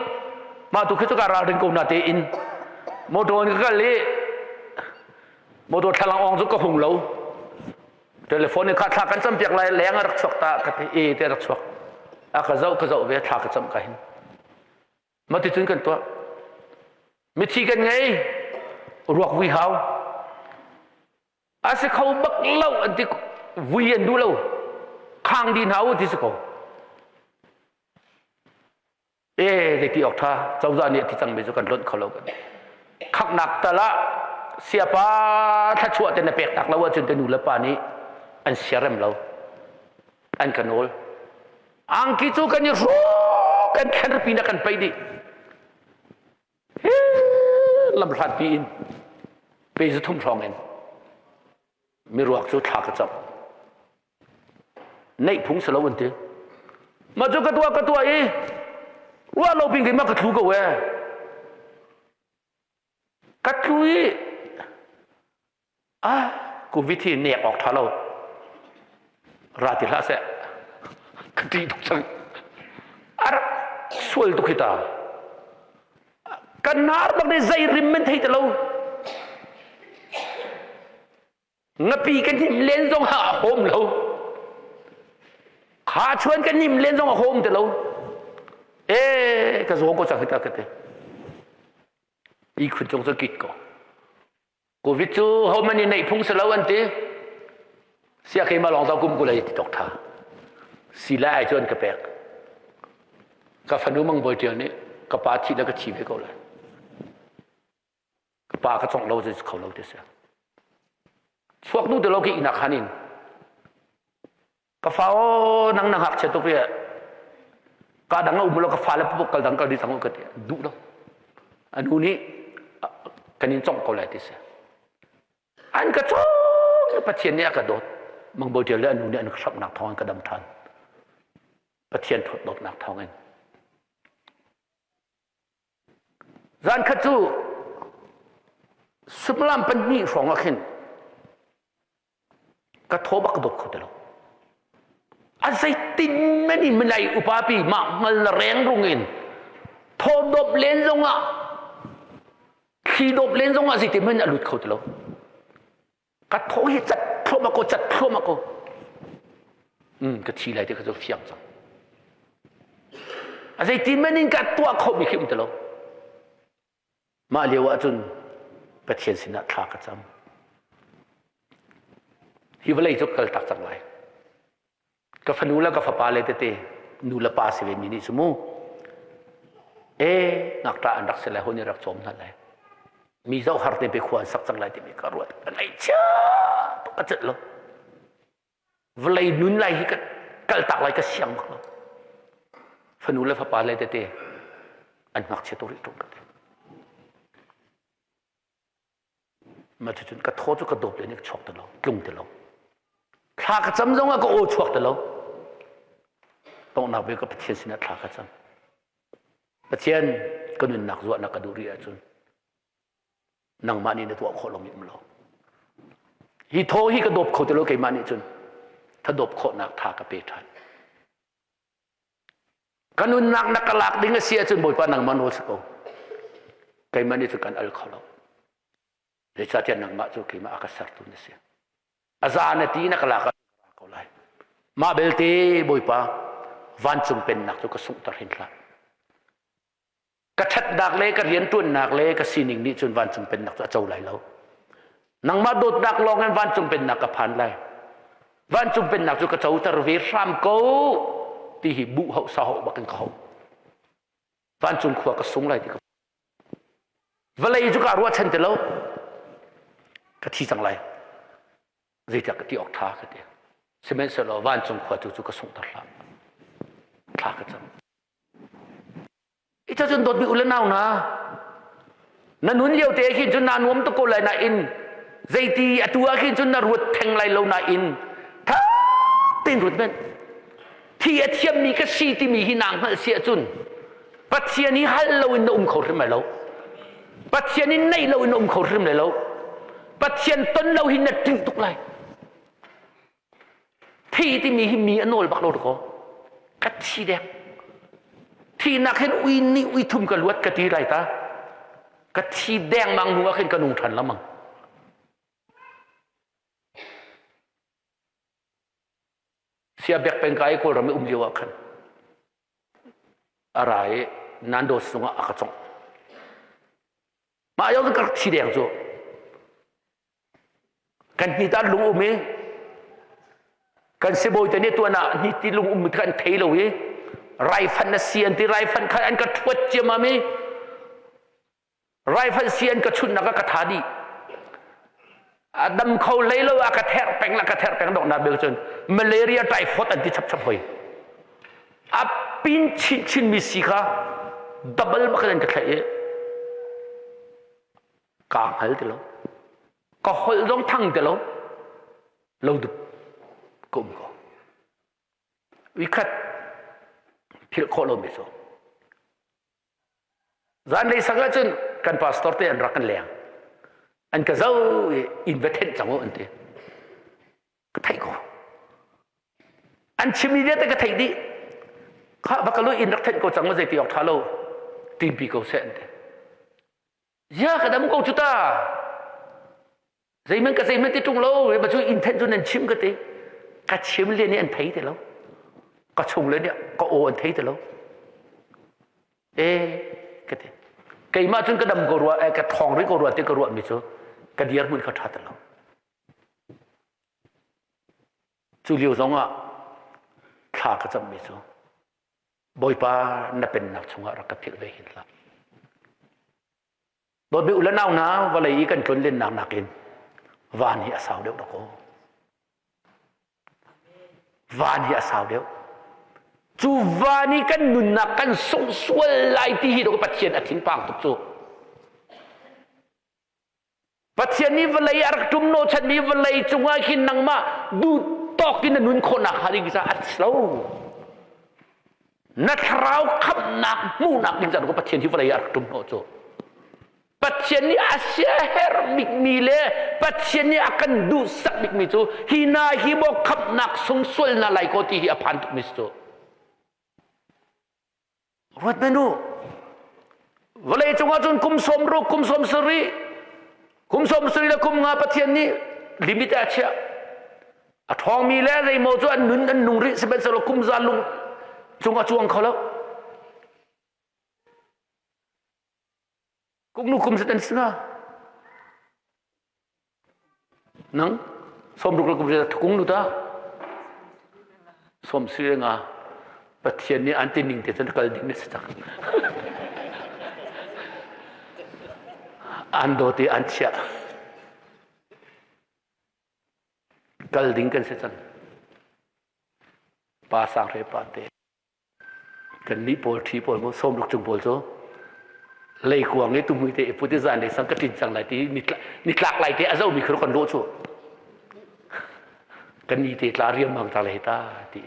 mah tu khi cu ka ralring ko na tein motor in ka kal i motor thlalang awng cu ka hung lo telephone in kha thla kan cam piak lai leng a rak chuak ta ka ti e te rak chuak a ka zoh ka zoh ve thla ka cam ka hin Maticun kan tuah. Mithi kan ngei, ruak vui hau. A si kho bak lo an ti vui an duh lo. Khang di hna u ti si ko. E zeiti awk tha cozah nih a ti cangmi cu kan lonh kho lo kan. Khaknak tal ah siapa thlachuah te na pek tak lo ahcun te nu le pa nih an siarem lo. An ka nawl. Angki cu kan i hrawk kan thlenpi na kan paih dih. Lamhlat pi in pe zu thum hrawng in miruak cu thla ka camh. Neih phung si lo an ti. Mah cu ka tuah ka tuah i ruah lo pin keimah ka thlu ko ee. Ka tlu i Ah, covid hi nek awk ṭha lo. Ra ti hlah seh. Ka ṭih tuk cang. A rak sual tuk hi ta. Kan nar bak nih zei rim men thei ti lo. Ngapi kan hnim len zong ah a hawm lo. Kha chuan kan hnim len zong a hawm ti lo. E ka zaw ko cang hita ka ti. I khun cung cu kit ko. Covid cu ho man in neih phung si lo an ti. Sia keimah lawng zong kum kulei ti tok tha. Si lai ai cu an ka pek. Ka fanu mang bawi tial nih ka pa thi le ka thi ve ko lai. Ka pa ka congh lo cu kho lo ti si. Chuak nu te lo ki inak han in. Ka fa o nang na ngakchia tuk ri ka dang a um lo ka fa le pupuk kal dang kal di cang ka ti duh lo. Anu nih kan in congh ko lai ti si. An ka cong Pathian nih a ka dawt. Mangbo tial le anu nih an ka hramnak thawng in ka dam than. Pathian thawt dawtnak thawng in. Zan khat cu suimilam pahnih hrawng ah khin ka thaw bak ka dawp kho ti lo. A zeitin men in milai upa pi mah hngal na reng rung in thaw dawp len zong ah thli dawp len zong ah zeitin men a lut kho ti lo. Ka thaw hi cat thluahmah ko cat thluahmah ko. Um ka thi lai ti kha cu fiang cang. A zeitin men in ka tuah kho mi khi um ti lo. Mah lio ah cun Pathian sinah thla ka cam. Hi vawlei cu kal tak cang lai. Ka fanu le ka fapa le tete nu le pa si ve mi nih cu mu. E ngakṭah an rak si lai, hon i rak cawm hna lai. Mi zoh har te pe khua an sak cang lai timi ka ruat. Ka ngaihchia tuk ka celh lo. Vawlei nun lai hi ka kaltak lai ka siang bak lo. Fanu le fapa le tete an ngakchia tuk rih ṭung ka ti. Mah cucun ka thaw cu ka dawp le ka chuak ti lo, tlung ti lo. Thla ka cam zong ah ka aw chuak ti lo. Tonghnak bik ka Pathian sinah thla ka cam. Pathian ka nunnak zuahnak ka duh rih ahcun nangmah nih na tuah khawh lomi um lo. Hi thaw hi ka dawp kho ti lo keimah nih cun thadawp khawhnak tha ka pe ṭhan. Ka nunnak na ka lak ding a si ahcun Bawipa nangmah nawl si ko. Keimah nih cun kan al kho lo. Zeicahtiah nangmah cu keimah a ka sertu na si. A za na ti na ka lak ah ko lai. Mah belte Bawipa vancung pennak cu ka sunghter hin hlah. Ka ṭhatnak le ka rianṭuannak le ka sining nih cun vancung pennak cu a co lai lo. Nangmah dawtnak lawng in vancung pennak ka phan lai. Vancung pennak cu ka coter ve hram ko ti hi buh hauh sa hauh bak in ka hauh. Vancung khua ka sung lai ti ka vawlei cu kaa ruahchan ti lo. Ka thi cang lai. Zeitiah ka ti awk ṭha ka ti. Sihmanhsehlaw vancung khua tu cu ka sunghter hlah. Thla ka cam. Ita cun dawtmi u le nau hna, na nun lio te khin cun naa nuam tuk ko lai nain zeiti atu ah khin cun na ruat theng lai lo nain tha tein ruat men thi a thiammi ka si timi hi naa hngalh si ahcun Pathian hi hal loin na um kho hrim lai lo Pathian in neih loin na um kho hrim lai lo Pathian ton lo hi na ṭih tuk lai Thi timi hi mi a nawl bak lo dakaw. Ka thi dek. Thihnak hin ui nih ui thum ka luat ka ti lai ta. Ka thi dengmang hnu ah khin ka nung ṭhan lamang. Sia bek peng ka i Kawlram i um lio ah khan a ra i Nandos zungah a ka congh. Mah yo ka thi deng cu. Kan hni ta lung um i kan sibawi te nih tuan ah hni ti lung um kha an thei lo i raifan na si an ti raifan kha an ka thuat ciammam i raifan si an ka chunhnak ah ka tha dih a dam kho hlei lo a ka therh peng la ka therh peng donghnak bel cun malaria typhoid an ti chapchap hoi a pin chinchin mi si kha double bak in an ka thlaih i kaa hngal ti lo ka holh zong thang ti lo lo dup ka um ko uikhat philh khawh lomi cu zanlei sang ahcun kan pastor te an rak kan leng an ka zo i inn va thenh cang u an ti ka theih ko an chimmi vialte ka theih dih kha va ka lu inn rak thenh ko cang ma zei ti awk ṭha lo timpi ko seh an ti Ya ka dam ko cu ta. Zeihmanh ka zeihmanh ti ṭung lo, ba cu inn thenh cu nan chim ka ti. Ka chim le nih an thei ti lo. Ka chung le nih ka aw an thei ti lo. E ka ti. Keimah cun ka dam ko rua, eh, ka thawng rih ko rua ti ka ruahmi cu ka dirhmun kha ṭha ti lo. Cu lio zong ah thla ka cammi cu Bawipa na pennak chungah rak ka philh ve hin hlah. Dawtmi u le nau hna, vawlei i kan tlunlennak nakin van hi a sau deuh dakaw. Van hi a sau deuh. Cu van i kan nunnak kan sungh sual lai ti hi dawh Pathian a thinpang tuk cu. Pathian nih vawlei a rak ṭum hnawhchanmi vawlei cungah khin nangmah duh tawk in na nun khawhnak hnga ding caah a si lo. Na thlarau khamhnak hmuhnak ding caah Pathian hi vawlei ah a rak ṭum hnawh cu. Pathian nih a siaherh bikmi le Pathian nih a kan duhsak bikmi cu hi na hi maw khamhnak sung sual na lai ko ti hi a phan tukmi si cu. Ruat men u. Vawlei cungah cun kum 60, kum 70, kum 70 le kum nga Pathian nih limit a chiah. A ṭhawngmi le zeimaw cu an nun an nung rih sihmanhsehlaw kum za lung cung a cuang kho lo. Kum nu kum zat an si hnga. Nang 60 le kum zat kung nu ta. Som si nga Pathian nih an ti ning te cun kal ding na si cang. An dawt i an chiah. Kal ding kan si cang. Pa sang hre pa te. Kannih pawl ṭhi pawl maw 60 cung pawl cu leikuang i tumui te i put i zan lei sang ka ṭin cang lai ti nitlak lai te a zohmi khi kan lawh cu kan ni te tla riangmang ta lai ta ti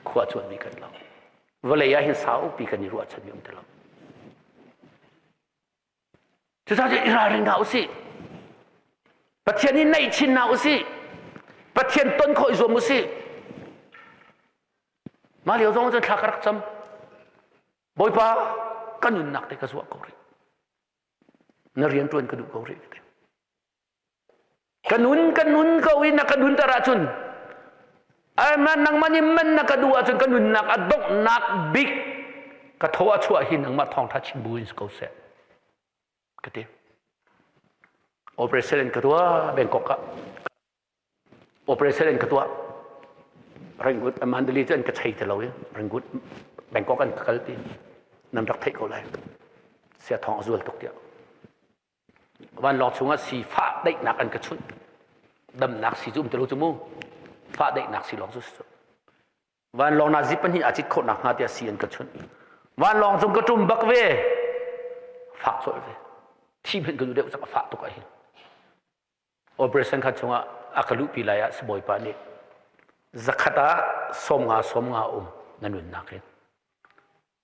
khua cuanmi kan lo vawlei ah hin saupi kan i ruahchanmi um ti lo Cucaah i ralring hna usih. Pathian i naih chin hna usih. Pathian ton khawh i zuam usih. Mah lio zong cun thla ka rak cam. Bawipa ka nunnak te ka zuah ko rih. Na rian ṭuan ka duh ko rih. Ka nun ka nun ko i na ka nunter ahcun ai man nangmah nih man na ka duh ahcun ka nunnak a donghnak bik ka thaw a chuah hi nangmah thawngṭha chim bu in si ko seh ka ti. Operation in ka tuah Bangkok ah operation in ka tuah Ringgut Mandalay cu an ka chei ti lo i Ringgut Bangkok an ka kalpi nan rak theih ko lai sia thawng a zual tuk tiah Vanlawng chungah sifah daihnak an ka chunh. Damnak si cu um ti lo cu mu. Fah daihnak si lawng cu si cu. Vanlawng na zip pahnih aa cit khawh nakhnga tiah si an ka chunh. Vanlawng cung ka ṭum bak ve. Fak colh ve. Thi hmanh ka duh deuh cang a fah tuk ahhin. Operation khan chungah a ka luhpi lai ah sibawipa nih zakhat ah 50 50 um na nunnak hin.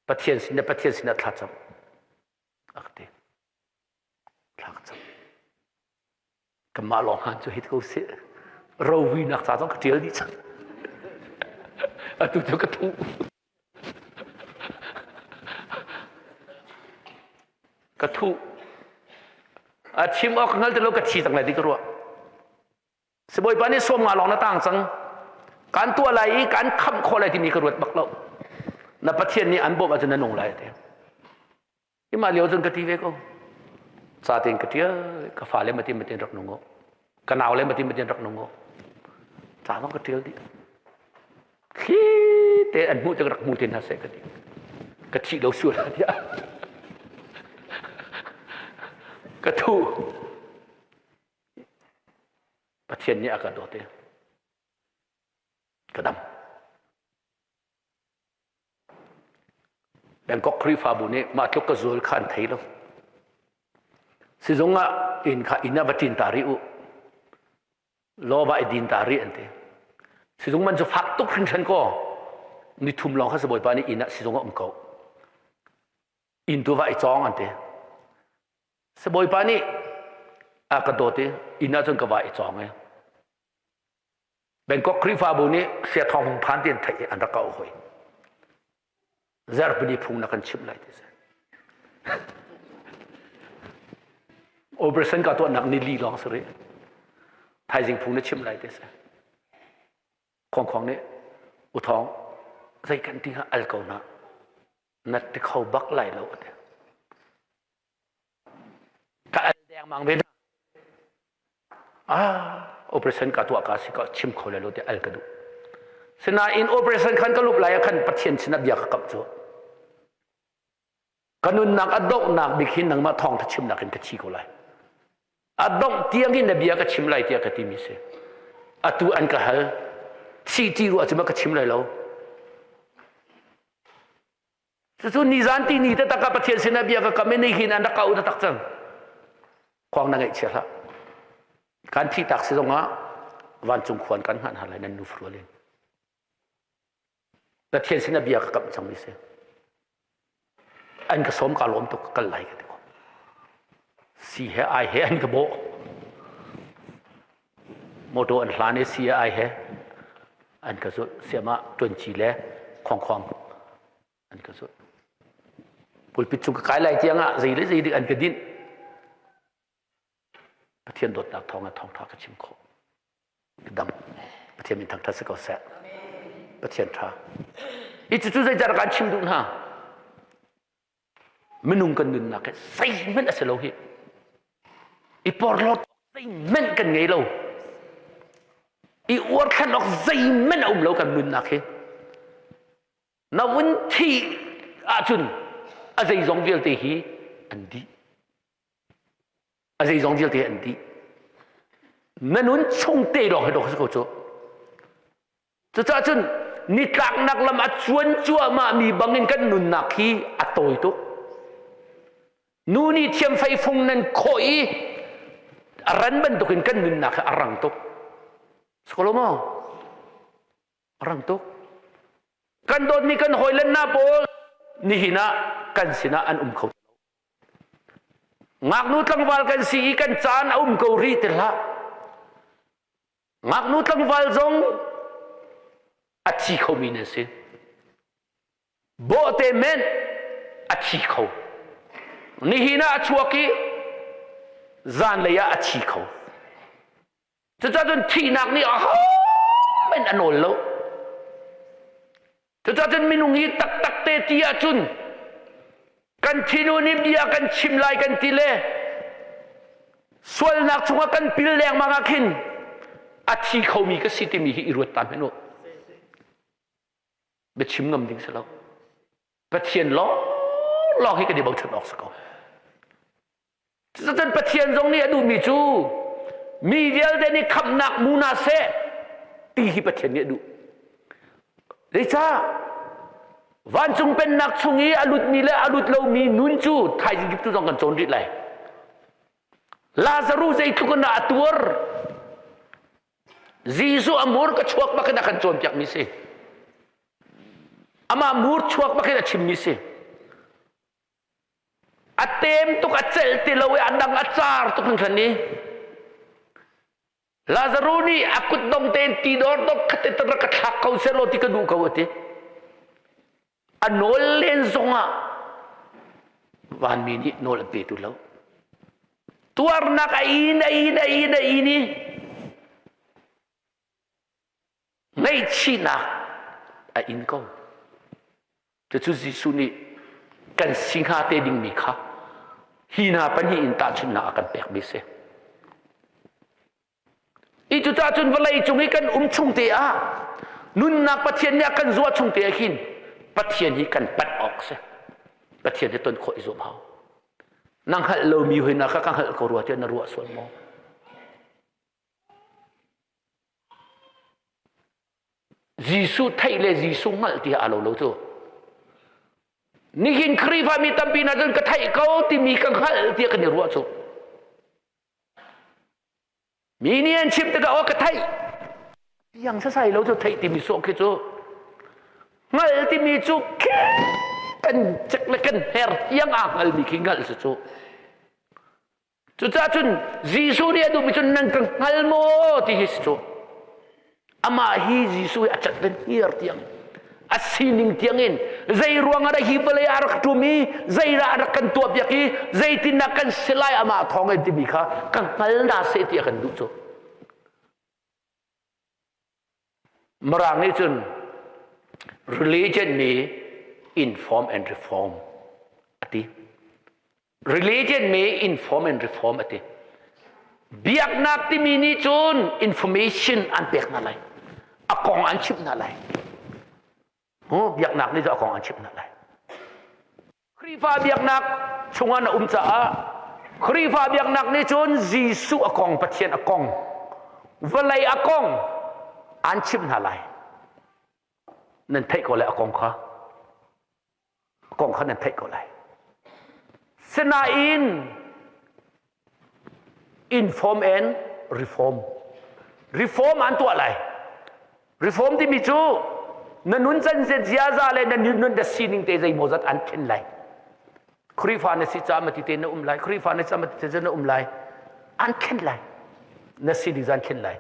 Pathian sin le Pathian sinah thlacam. A ka ti. Thla ka cam. Kanmah lawng han cu hit ko sih. Rovuinak ca zong ka ṭial dih cang. Atu cu ka thuh. Ka thuh. A chim awk hngal ti lo ka thi cang lai ti ka ruah. Sibawipa nih 50 lawng na tang cang. Kan tuah lai i kan khamh khawh lai timi ka ruat bak lo. Na Pathian nih an bawmh ahcun na nung lai a ti. Imah lio cun ka ti ve ko. Ca tein ka ṭial, ka fale matin matin rak nung u. Ka nau le matin matin rak nung u. Ca zong ka ṭial dih. Thli te an hmuh tik rak hmu te hna seh ka ti. Ka thih lo sual tiah. Ka thuh. Pathian nih a ka dawt i ka dam. Bangkok Khrihfabu nih mah tluk ka zul kha an thei lo. Sizung ah inn kha inn ah va ṭin ta rih u. Law va i din ta rih an ti. Sizung man cu fak tuk hringhran kaw ni thum lawng kha sibawipa nih inn ah sizung ah um ko. Inn tu va i cawng an ti. Sibawipa nih a ka dawt i inn ah cun ka va i cawng i Bangkok Khrihfabu nih sia thawng hung phan ti an theih i an rak ka hoi. Zarhpini phung na kan chimh lai ti si. Operation ka tuahnak ni li lawng si rih. Thaizing phung na chim lai te si. Khongkhong nih u thawng zei kan ti hnga al ko na na ti kho bak lai lo ati. Ka al dengmang ve ah operation ka tuah ka si ka chim kho lai lo ti al ka duh. Sinain operation khan ka lup lai ah khan Pathian sinah bia ka kamh cu. Ka nunnak a donghnak bik hin nangmah thawngtha chimnak in ka thi ko lai. A dongh tiang in na bia ka chim lai tiah ka timi si. Atu an ka hal. Thi ti ruah cu ma ka chim lai lo. Cucu nizan ti ni taktak ah Pathian sinah bia ka kam i ni hin an rak ka u taktak cang. Khuang na ngaihchia hlah. Kan thi tak si zongah vancung khuan kan hngah hna lai nan nu frual in. Pathian sinah bia ka kamh cangmi si. An ka sawm ka lawm tuk ka kal lai ka ti ko. Si he ai he an ka bawh. Motor an hlan i si he ai he an ka zulh. Siamah tuanci le khongkhong an ka zulh. Pulpit cung ka kai lai tiang ah zei le zei dik an ka dinh. Pathian dawtnak thawng ah thawngtha ka chim khawh. Dam. Pathian min thangthat si ko seh. Pathian tha. Hi cucu zeidah kan chim duh hna? Minung kan nunnak hi zeihmanh a si lo hi. I porhlawt zeihmanh kan ngei lo. I uarthlan awk zeihmanh a um lo kan nunnak hi. Na vun thih ahcun a zeizong vialte hi an dih. A zeizong vialte an dih. Na nun chung te lawng hi dawk si ko cu. Cucaah cun nitlaknak lam a cuan cuahmah mi bangin kan nunnak hi a tawi tuk. Nu nih thiamfei fung nan khawh i a ran bantukin kan nunnak hi a rang tuk. Sokolo maw? A rang tuk. Kan dawtmi kan hawi le na pawl nihin ah kan sinah an um kho Ngaknu tlangval kan si i kan caan a um ko rih ti hlah. Ngaknu tlangval zong a thi khomi nan si. Bawhte men a thi kho. Nihin ah a chuak i zanlei ah a thi kho. Cucaah cun thihnak nih ahohmanh a nawl lo. Cucaah cun minung hi taktak te ti ahcun kan thinu nih bia kan chim lai kan ti le sualnak chungah kan pil lengmang ah khin a thi khomi ka si timi hi i ruat ta hmanh u. Biachim ngam ding si lo. Pathian lawng lawng hi kan i bochan awk si ko. Cucun Pathian zong nih a duhmi cu mi vialte nih khamhnak mu hna seh ti hi Pathian nih a duh. Zeicah? Vancung pennak chung i a lutmi le a lut lomi nun cu thaizing kip tu zong kan cawn rih lai. Lazarus zeitluk in dah a tuar? Jesuh a mur ka chuak bak in a kan cawnpiakmi si. Amah mur chuak bak in a chimmi si. A tem tuk a celh ti lo i a dang a car tuk hringhran i Lazaru nih a kutdong tein ti dor dor khat te rak ka thlak ko seh law ti ka duh ko a ti. A nawl len zongah vanmi nih nawl an pe tu lo. Tuarnak a in a in a in a in i ngaihchihnak a in ko. Cucu Jesuh nih kan si hnga te dingmi kha hi hna pahnih in tahchunhnak a kan pekmi si. I cucaah cun vawlei cung i kan um chung te ah nunnak Pathian nih a kan zuah chung te ah hin Pathian hi kan panh awk si. Pathian hi ton khawh i zuam hau. Na hngalh lomi hoi na ka ka hngalh ko rua tiah na ruah sual maw? Jesuh theih le Jesuh hngalh ti aa lo lo cu. Nihin Khrihfa mi tampi hna cun ka theih ko timi ka hngalh tiah kan i ruah cu. Mi nih an chim tikah aw ka theih. Tiang sasai lo cu theih timi sawh khi cu. Hngalh timi cu kan cek le kan her tiang aa hngalmi khi hngalh si cu. Cucaah cun Jesuh nih a duhmi cu nan ka hngal maw ti hi si cu. Amah hi Jesuh hi a cat le hniar tiang a sining tiangin zei ruangah dah hi vawlei ah rak ṭum i zeidah a rak kan tuahpiak i zeitindah kan si lai amah thawng in timi kha ka hngal hna seh ti a kan duh cu. Mirang nih cun religion mi inform and reform a ti. Religion mi inform and reform a ti. Biaknak timi nih cun information an pek hna lai. A kong an chimh hna lai. Biaknak nih cun a kong an chimh hna lai. Khrihfa biaknak chungah na um caah Khrihfa biaknak nih cun Jesuh a kong Pathian a kong vawlei a kong an chimh hna lai. Nan theih ko lai a kong kha. A kong kha nan theih ko lai. Sinain inform and reform. Reform an tuah lai. Reform timi cu na nun can ziaza le na nun na sining te zeimaw zat an thlen lai. Khrihfa na si caah mati te na um lai. Khrihfa na si caah mati te na um lai. An thlen lai. Na sining zan thlen lai.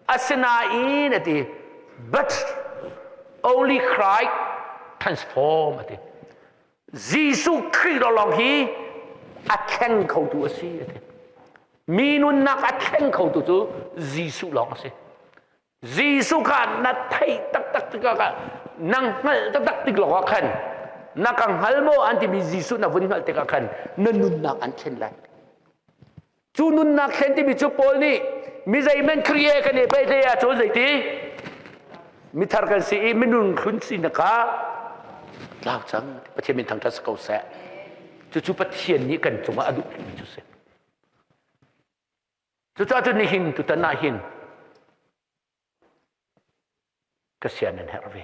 Asinain ati but only Christ transform ati. Jesuh Khrih lawng hi a thleng khotu a si a ti. Mi nunnak a thleng khotu cu Jesuh lawng a si. Jesuh kha na theih taktak tikah nang hngalh taktak tik lawng ah khan na ka hngal maw an timi Jesuh na vun hngalh tikah khan na nunnak an thlen lai. Cu nunnak thlen timi cu Paul nih mi zeihmanh Khrih he kan i pehtlaih ahcun zeiti mithar kan si i minung hlun sinak kha tlau cang Pathian min thangṭhat si ko seh. Cucu Pathian nih kan cungah a duhmi cu si. Cucaah cun nihin tutan ah hin ka sian nan herh ve.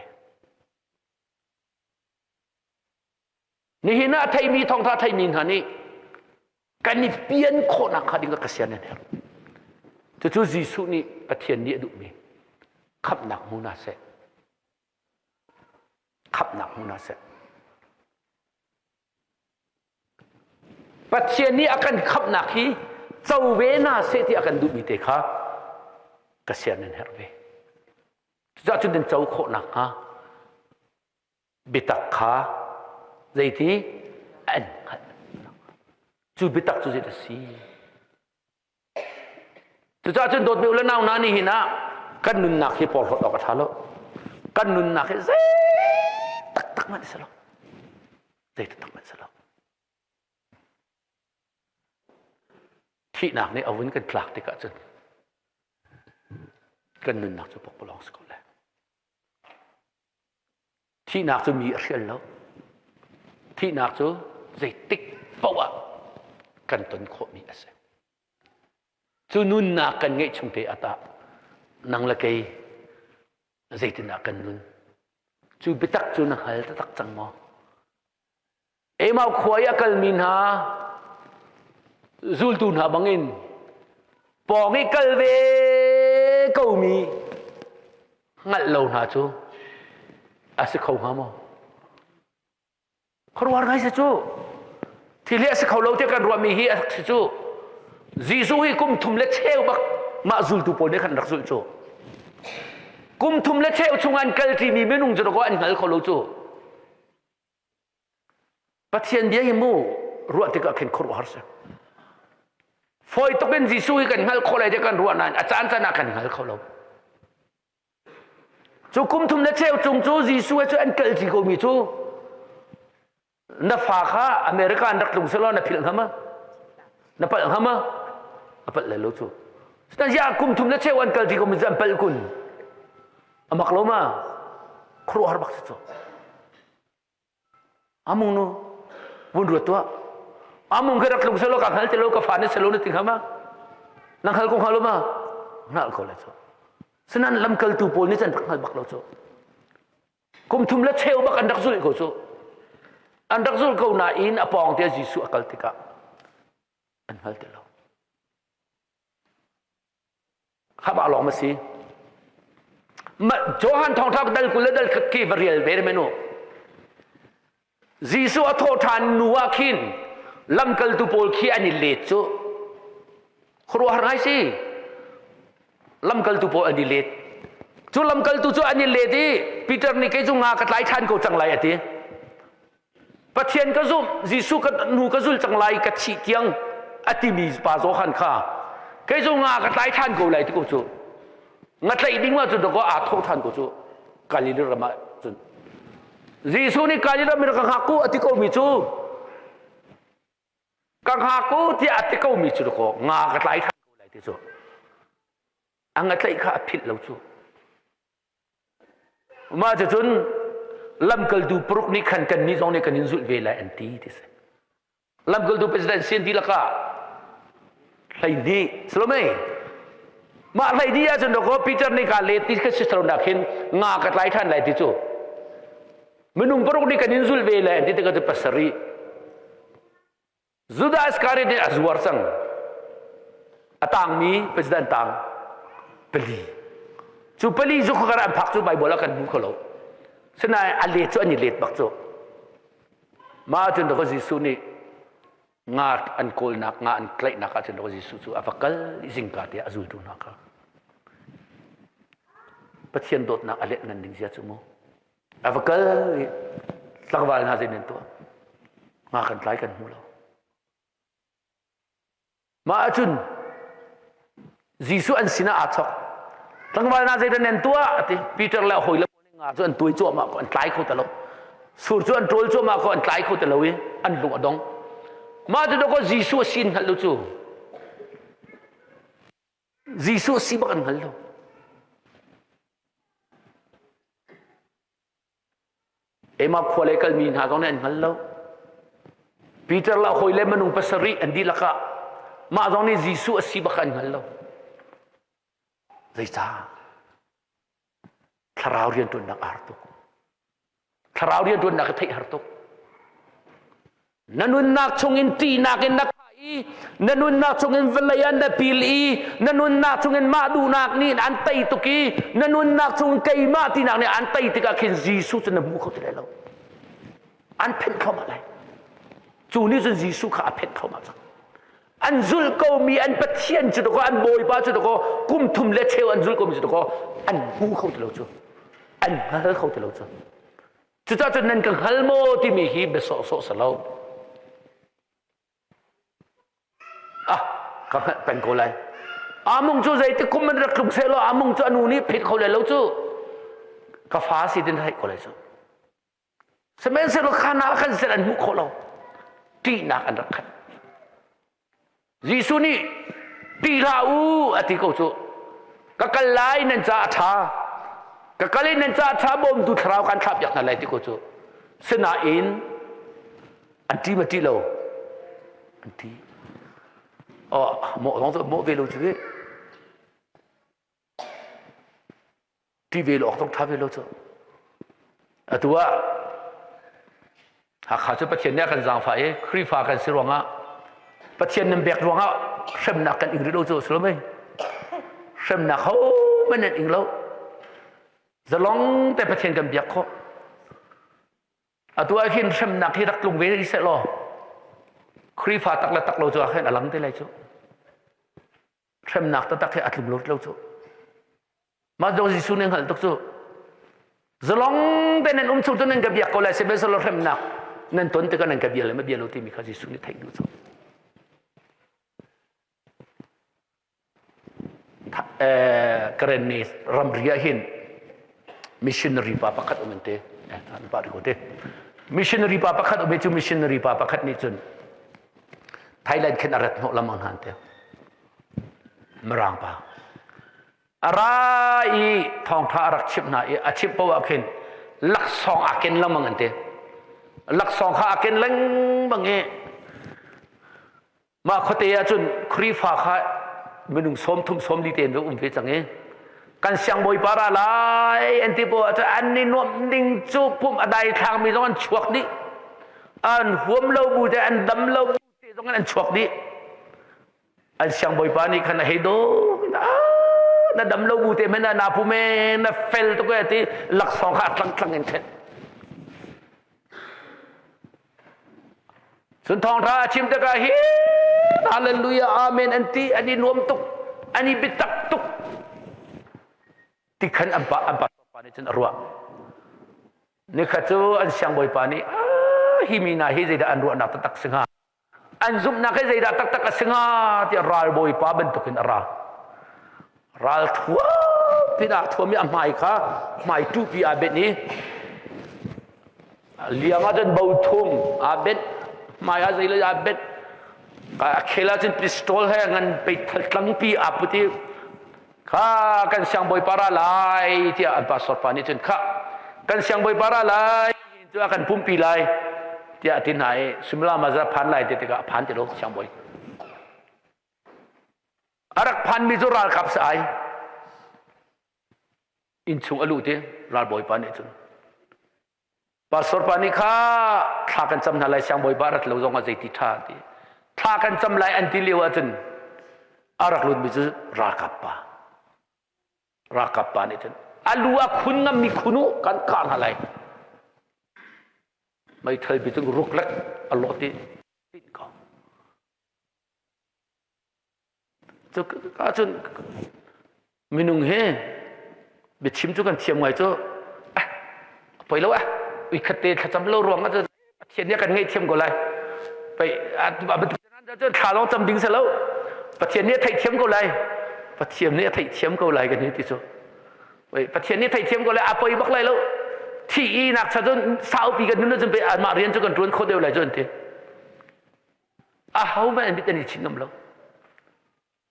Nihin ah a theimi thawngtha theimi hna nih kan i pian khawhnak hnga ding ka sian an herh. Cucu Jesuh nih Pathian nih a duhmi khamhnak hmu hna seh. Khamhnak hmu hna seh. Pathian nih a kan khamhnak hi co ve hna seh ti a kan duhmi te kha ka sian an herh ve. Cucaah cun nan co khawh nakhnga biatak kha zeiti an hngalh. Cu biatak cu zei a si? Cucaah cun dawtmi u le nau hna nihin ah kan nunnak hi porhlawt awk a ṭha lo. Kan nunnak hi zei taktak hmanh a si lo. Zei taktak hmanh a si lo. Thihnak nih a vun kan tlak tikah cun kan nunnak cu pokpalawng si ko lai. Thihnak cu mi a hrial lo. Thihnak cu zeitik paoh ah kan ton khawhmi a si. Cu nunnak kan ngeih chung te ah tah nang le kei zeitindah kan nun? Cu biatak cu na hngal taktak cang maw? Emau khua i a kalmi hna zultu hna bangin pawng i kal ve komi hngalh lo hna cu a si kho hnga maw? Khuaruahhar ngai si cu. Thil hi a si kho lo tiah kan ruahmi hi a si cu. Jesuh hi kum thum le cheu bak mah zultu pawl nih khan rak zulh cu. Kum thum le cheu chung an kalṭimi minung cu an hngal kho lo cu. Pathian bia hi mu ruah tikah khin khuaruahhar si. Fawi tuk in Jesuh hi kan hngalh khawh lai tiah kan ruah nain a caan caan ah kan hngal kho lo. Cu kum thum le cheu chung cu Jesuh he cu an kal ṭi komi cu na fa kha America an rak tlung selaw na philh hnga ma? Na palh hnga ma? A palh lai lo cu. Ya kum thum le cheu an kal ṭi komi cu an palh kun. A mak lo ma? Khuaruahhar bak si cu. Amung nu vun ruat tuah. Amung ke rak tlung selo ka hngal ti lo ka fa ne selo na ti hnga ma? Na hngal ko hnga lo ma? Hngal ko le cu. Sinan lamkaltu pawl nih cun rak hngal bak lo cu. Kum thum le cheu bak an rak zulh ko cu. An rak zulh ko nain a pawng te Jesuh a kal tikah an hngal ti lo. Kha lawng ma si. Johan thawngṭha dal 20 le dal khat khi va rial ve menu. Jesuh a thawh ṭhan nu ah khin lamkaltu pawl khi an i let cu khuaruahhar ngai si. Lamkaltu pawl an i let. Cu lamkaltu cu an i let i Peter nih kei cu nga ka tlai ṭhan ko cang lai a ti. Pathian ka zumh, Jesuh ka hnu ka zul cang lai, ka thih tiang a timi pa Johan kha kei cu nga ka tlai ṭhan ko lai ti ko cu. Nga tlaih ding ah cun dakaw aa thawh ṭhan ko cu Galilee ram ah cun. Jesuh nih Galilee ram in ka hngak u a ti komi cu ka hngak u tiah a ti komi cu dakaw nga ka tlai ṭhan ko lai ti cu. A nga tlaih kha a philh lo cu. Mah cucun lamkaltu paruk nih khan kannih zong nih kan in zulh ve lai an ti ti si. Lamkaltu president sin dihlak ah 12 salome mah 12 ahcun dawkaw Peter nih ka let ti ka si nak hin nga ka tlai ṭhan lai ti cu minung paruk nih kan in zul ve lai an ti tikah cu pasarih Judah Iscariot nih a zuar cang a tangmi president tang pali cu pali cu khakar an phak cu Bible ah kan hmu kho lo sinain a let cu an i let bak cu Mah ahcun dawkaw Jesuh nih nga an kawlnak, nga an tlaihnak ahcun dawkaw Jesuh cu a va kal i zingka te ah a zultu hna kha Pathian dawtnak a let ngan ding zia cu mu. A va kal i tlangval hna zei nan tuah? Nga kan tlai kan hmu lo. Mah ahcun Jesuh an sinah aa chok. Tlangval hna zeidah nan tuah? A ti. Peter le a hawile pawl nih nga cu an tuai cuahmah ko, an tlai kho ti lo. Sur cu an ṭawl cuahmah ko, an tlai kho ti lo i an lung a dong. Mah cu dawkaw Jesuh a si an hngalh lo cu. Jesuh a si bak an hngal lo. Emma khua lei kalmi hna zong nih an hngal lo. Peter le a hawile minung pasarih an dihlak ah mah zong nih Jesuh a si bak an hngal lo. Zeicah? Thlarau rianṭuannak a har tuk. Thlarau rianṭuannak i theih har tuk. Na nunnak chungin ṭihnak in na khah i na nunnak chungin vawlei ah na pil i na nunnak chungin mah duhnak nih an tei tuk i na nunnak chung keimah tinak nih an tei tikah khin Jesuh cu na hmu kho ti lai lo. An phenh thluahmah lai. Cu nih cun Jesuh kha a phenh thluahmah cang. An zulh komi an Pathian cu dakaw an Bawipa cu dakaw kum thum le cheu an zulh komi cu dakaw an hmu kho ti lo cu. An hngal kho ti lo cu. Cucaah cun nan ka hngal maw timi hi bia sawhsawh si lo. Ah, ka hngalh peng ko lai. Amung cu zeitik kum an rak tlung seh law amung cu a nu nih phit kho le lo cu ka fa si tin theih ko lai cu. Sihmanhsehlaw khana khan set an hmuh khawh lo. Ṭihnak an rak khat. Jesuh nih ṭih hlah u a ti ko cu. Ka kal lai nan ca a ṭha. Ka kal i nan ca a ṭha bawmtu thlarau kan thlahpiak hna lai ti ko cu. Sinain an ṭih ma ṭih lo? An ṭih. Oh, mawh zong cu mawh ve lo cu. Ṭih ve lo awk zong ṭha ve lo cu. Atu ah Hakha cu Pathian nih a kan zaangfah i Khrihfa kan si ruangah Pathian nan bek ruangah hremnak kan ing rih lo cu a si lo mei? Hremnak hohmanh nan ing lo. Zalong te Pathian kan biak khawh. Atu ah hin hremnak hi rak tlung ve rih seh law Khrihfa tak le tak lo cu ah khin a lang te lai cu. Hremnak taktak hi a tlung lo lo cu. Mah zong Jesuh nih hngalh tuk cu. Zalong te nan um chung cu nan ka biak ko lai sihmanhsehlaw hremnak nan ton tikah nan ka bia le ma bia lo timi kha Jesuh nih theih duh cu. Karen ni ramri ah hin missionary pa pakhat um te pa ko te missionary pa pakhat um cu missionary pa pakhat nih cun Thailand khin a rat hnawh lamang hna te Mirang pa a ra i thawngṭha a rak chimh hna i a chimh paoh ah khin laksawng aa ken lengmang an ti laksawng kha aa ken lengmang i mah khuate ah cun Khrihfa kha minung 30 40 te an um ve cang i kan siangbawipa ra lai an ti poah cun an i nuamh ding cu pum a dai thlangmi zong an chuak dih an huam lo bu te an dam lo bu te zong an chuak dih an siangbawipa nih khan a hei dawk na dam lo bu te men na pu me na fel tuk e ti laksawng kha tlang tlang in thenh cun thawngtha a chim tikah hi hallelujah amen an ti an i nuam tuk an i biatak tuk ti khan an pa an pa pa nih cun a ruah Nikhat cu an siangbawipa nih hi mi hna hi zeidah an ruahnak taktak si hnga? An zumhnak hi zeidah taktak a si hnga tiah ralbawipa bantukin a ra. Ral thuam. pin ah thuam i a hmai kha hmai tupi aa benh i liang ah cun bo thum aa benh hmai ah zei le aa benh a khel ah cun pistol he ngan peithal tlangpi aa put i kha kan siangbawipa ra lai tiah an pastor pa nih cun kha kan siangbawipa ra lai cu a kan pumpi lai tiah a ti hna i Shimla ma za phan lai ti tikah a phan ti lo siangbawi a rak phanmi cu ralkap si ai innchung a lut i ralbawipa nih cun pastor pa nih kha thla kan cam hna lai siangbawipa rat lo zong ah zeiti ṭha ti thla kan cam lai an ti lio ahcun a rak lutmi cu ralkap pa ralkap pa nih cun a lu a khun ngammi khun u kan kah hna lai meithal bi cu ruklek a lawt i ko Cuka cun minung hi biachim cu kan thiam ngai cu ah poi lo ah uikhat te thlacam lo ruang ah cun Pathian nih a kan ngaihthiam ko lai. Pei cun thla lawng cam ding si lo. Pathian nih a theihthiam ko lai. Pathian nih a theihthiam ko lai kan hi ti cu. Pathian nih theihthiam ko lai a poi bak lai lo. Thi i nak cha cun saupi kan nun cun pei anmah rian cu kan ṭuan kho deuh lai cu an ti. Ahohmanh an mit an i chin ngam lo.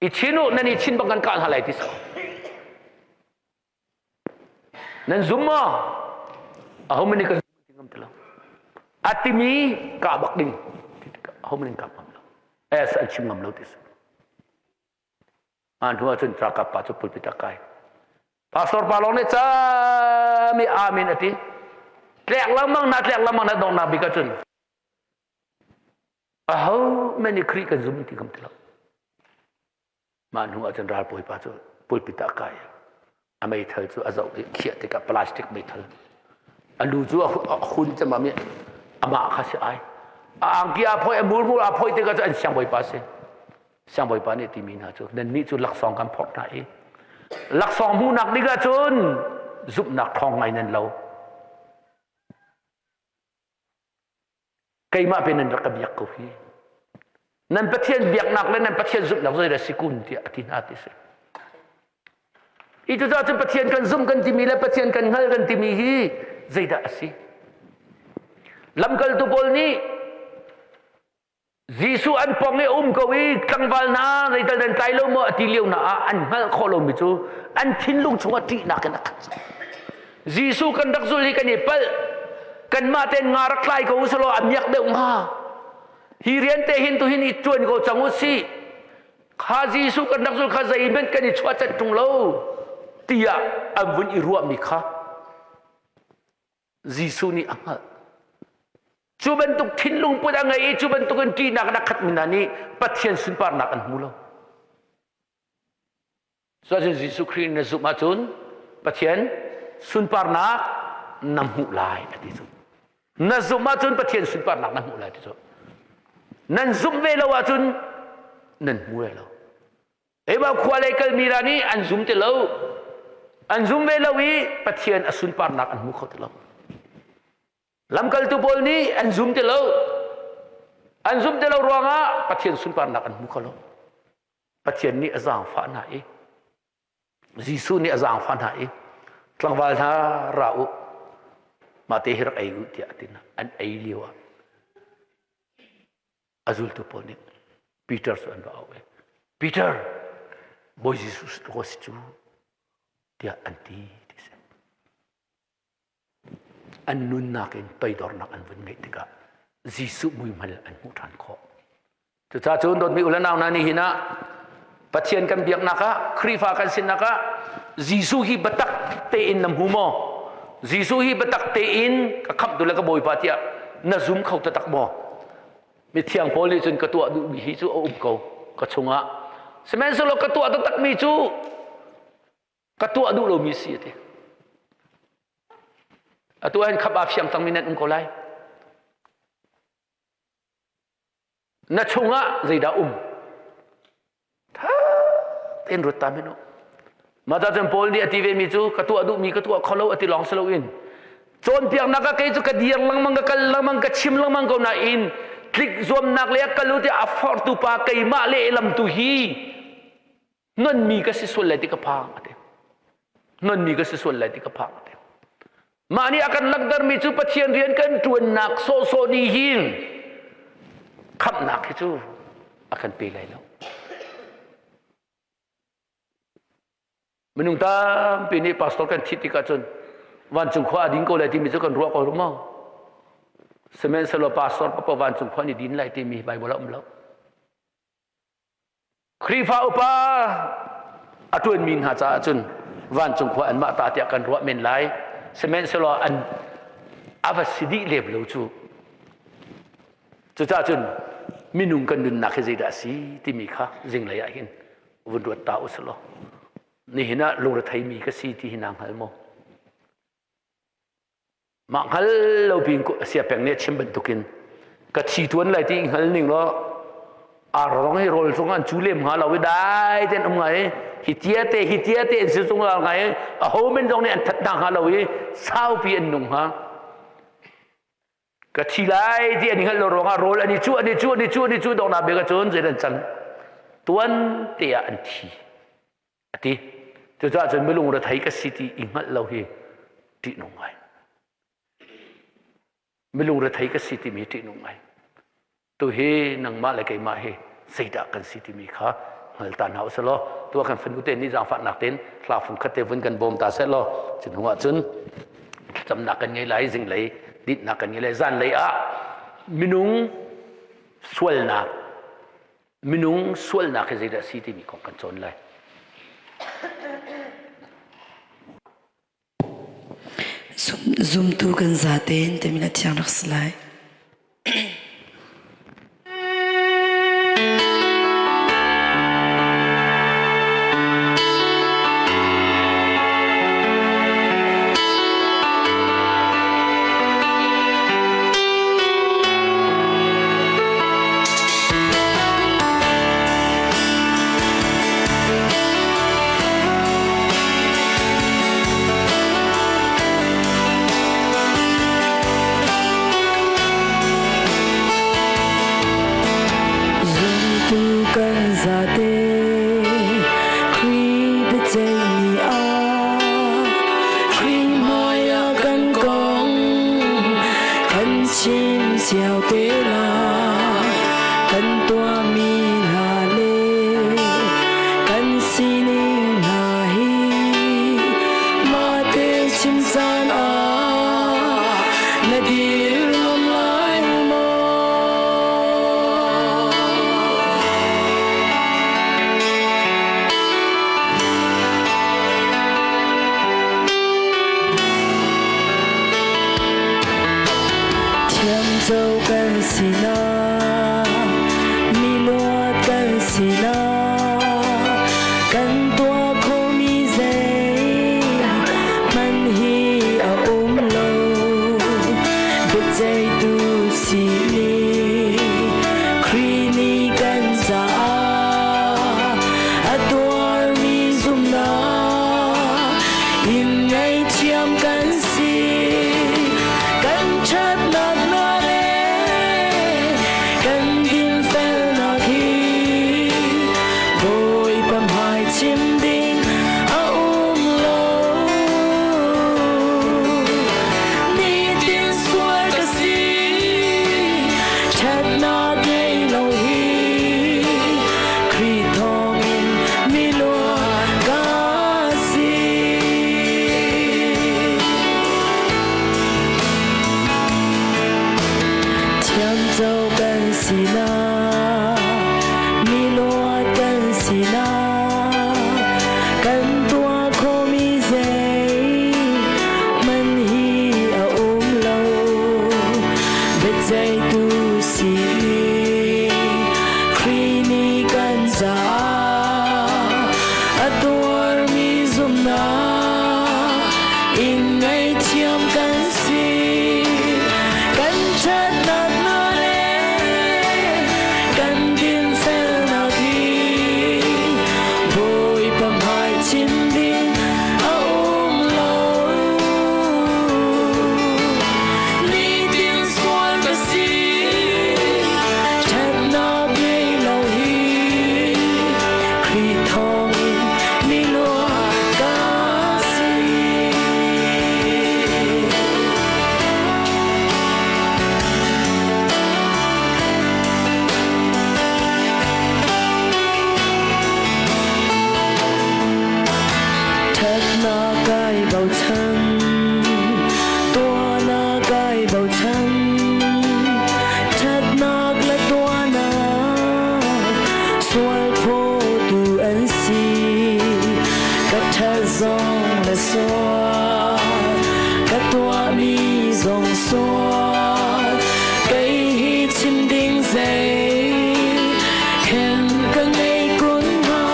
I chin u, nan i chin bang kan kah hna lai ti so. Nan zum maw? Ahohmanh nih kan ti ngam ti lo. A timi kah bak ding. Ahohmanh in kap ngam lo. Es an chim ngam lo ti so. An hnu ahcun ralkap pa cu pulpit ah kai. Pastor pa lawng nih cami amen a ti. Tlek lengmang na tlek lengmang na donghnak bik ahcun aho men nih Khrih kan zum ti ngam ti lo. Mah hnu ahcun ralbawipa cu pulpit ah kai. A meithal cu a zoh i khiah tikah plastic meithal. A lu cu a hun cemam i amah kha si ai. A angki aa phoih, a murmur aa phoih tikah cu an siangbawipa si. Siangbawipa nih timi hna cu nannih cu laksawng kan phorh hna i laksawng hmuhnak ding ahcun zumhnak ṭhawng ngai nan lo. Keimah pe nan rak ka biak ko hi. Nan Pathian biaknak le nan Pathian zumhnak zeidah si kun tiah a ti hna ti si. Hi cu cun Pathian kan zumh kan timi le Pathian kan hngal kan timi hi zeidah a si? Lamkaltu pawl nih Jesuh an pawng i um ko i tlangval hna zeital nan tlai lo maw a ti lio hna ah an hngalh khawh lomi cu an thinlung chungah ṭihnak in a khat. Jesuh kan rak zul hi kan i palh. Kanmah tein nga rak tlai ko usalaw a miak deuh hnga. Hi rian te hin tu hin i ṭuan ko cang u sih. Kha Jesuh kan rak zul kha zeihmanh kan i chuahcanh ṭung lo tiah an vun i ruahmi kha Jesuh nih a hngalh. Cu bantuk thinlung put a ngei i cu bantuk in ṭihnak in a khatmi hna nih Pathian sunparnak an hmu lo. Cuacun Jesuh Khrih na zumh ahcun Pathian sunparnak na hmuh lai a ti cu. Na zumh ahcun Pathian sunparnak na hmuh lai ti cu. Nan zumh ve lo ahcun nan hmu ve lo. Eba khua lei kalmi ra nih an zum ti lo. An zum ve lo i Pathian a sunparnak an hmu kho ti lo. Lamkaltu pawl nih an zum ti lo. An zum ti lo ruangah Pathian sunparnak an hmu kho lo. Pathian nih a zaangfah hna i Jesuh nih a zaangfah hna i tlangval hna ra u mah te hi rak ei u tiah a ti hna. An ei lio ah a zultu pawl nih Peter cu an va auh i Peter Bawi Jesuh ko si cu tiah an ti ti si. An nunnak in toidornak an vun ngeih tikah Jesuh muihmal an hmuh ṭhan khawh. Cucaah cun dawtmi u le nau hna nihin ah Pathian kan biaknak ah Khrihfa kan sinak ah Jesuh hi biatak tein na hmu maw? Jesuh hi biatak tein ka khamhtu le ka Bawipa tiah na zum kho taktak maw? Mithiang Paul nih cun ka tuah duhmi hi cu a um ko ka chungah. Sihmanhsehlaw ka tuah taktakmi cu ka tuah duh lomi si a ti. Atu ahhin khap aa fiang cangmi nan um ko lai. Na chungah zeidah um? Tha tein ruat ta men u. Mah cun Paul nih a ti vemi cu ka tuah duhmi ka tuah kho lo a ti lawng si loin cawnpiaknak ah kei cu ka dir lengmang ka kal lengmang ka chim lengmang ko nain tlik zuamnak le a kal u tiah a forhtu pa keimah lehlam tu hi nonmi ka si sual lai ti ka phang a ti. Nganmi ka si sual lai ti ka phang te. Mah nih a kan langhtermi cu Pathian rian kan ṭuannak sawhsawh nih hin khamhnak hi cu a kan pe lai lo. Minung tampi nih pastor kan thih tikah cun vancung khua a ding ko lai timi cu kan ruah ko rung maw? Sihmanhsehlaw pastor papa vancung khua nih din lai timi Bible a um lo. Khrihfa upa a ṭuanmi hna caah cun vancung khua anmah ta tiah kan ruah men lai. Sihmanhsehlaw an a va si dih lem lo cu. Cucaah cun minung kan nunnak hi zeidah a si timi kha zinglei ah hin vun ruat ta u sih law nihin ah lungretheimi ka si ti hi naa hngal maw? Mah hngal lo piin sia peng nih a chim bantukin ka thi tuan lai ti hngal ning law arrong hi rawl cung an cu lem hnga lo i dai ten um ngai hi tia te hi tia te an si zungzal ngai a ho men zong nih an that hna hnga lo i saupi an nung hnga. Ka thi lai ti an i hngalh lo ruangah rawl an i cuh an i cuh an i cuh an i cuh donghnak bik ahcun zei an cang tuan te ah an thi a ti. Cucaah cun milung rethei ka si ti i hngalh lo hi ṭihnung ngai. Milung rethei ka si timi ṭihnung ngai. Tu hi nangmah le keimah hi zeidah kan si timi kha hngal ta hna usih law tu ah kan fanu te nih zaangfahnak tein hla fung khat te vun kan bawm ta seh law cu hnu ah cun thlacamnak kan ngei lai zinglei dinhnak kan ngei lai zanlei ah minung sualnak minung sualnak hi zeidah si timi kong kan cawn lai. Zumtu kan zatein timi na thiang rak si lai. Zumtu kan zate Khrih biaceih ni ah Khrih hmai ah kan kong kan chim cio te lai kan tuahmi hna le kan sining hna hi mahte chim caan ah na dir ngam lai maw? Thiamco kan sinak, miluat kan sinak, kan tuah khomi zei hmanh hi a um lo. Biaceihtu si Khrih nih kan caah a tuarmi zumhnak in ngaihthiam kan si. Kan ṭhatnak hna le kan dinfelnak hi Bawipa hmai chim ding a um lo. Nitin sual ka si, ṭhatnak ngei lo hi Khrih thawngin miluat ka si. Thiamco kan sinak, miluat kan sinak, kan tuah khomi zei hmanh hi a um lo. Biaceihtu si Khrih nih kan caah a tuarmi zumhnak in ngaihthiam kan si. Kan ṭhatnak hna le kan dinfelnak hi Bawipa hmai chim ding a um lo. Nitin sual ka si, ṭhatnak ngei lo hi Khrih thawngin miluat ka si. zong le sual ka tuahmi zong sual kei hi chim ding zei khen ka ngei kun hnga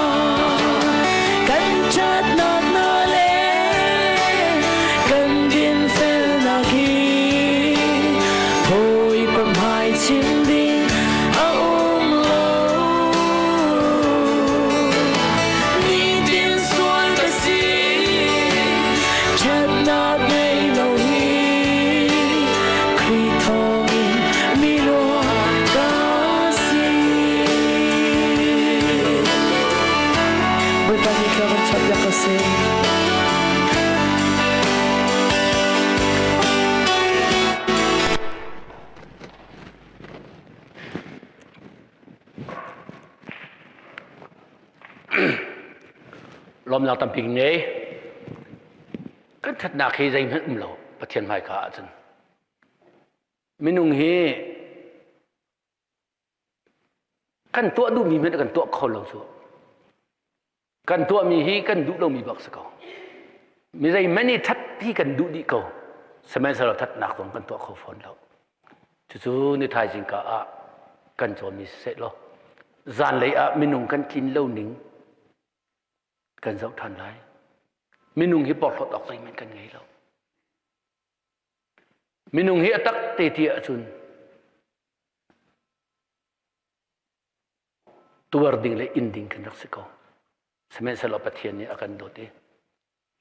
kan ṭhatnak na le kan dinfelnak hi hawi pamhmai chim ding a um lo. Nitin sual ka si, ṭhatnak ngei lo hi, Khrih thawngin miluat ka si. Bawipa nih tla kan chuahpiak ko seh. Lawmnak tampi ngei. Kan thatnak hi zeihmanh um lo Pathian hmaika ahcun. Minung hi kan tuah duhmi hmanh kan tuah kho lo cu. Kan tuahmi hi kan duh lomi bak si ko. Mi zeihmanh i that hi kan duh dih ko. Sihmanhsehlaw thatnak zong kan tuah kho fawn lo. Cucu ni thaizing ka ah kan cawnmi siseh law zanlei ah minung kan tlin lo ning kan zoh ṭhan lai. Minung hi porhlawt awk zeihmanh kan ngei lo. Minung hi a tak te ti ahcun tuar ding le in ding kan rak si ko. Sihmanhsehlaw Pathian nih a kan dawt i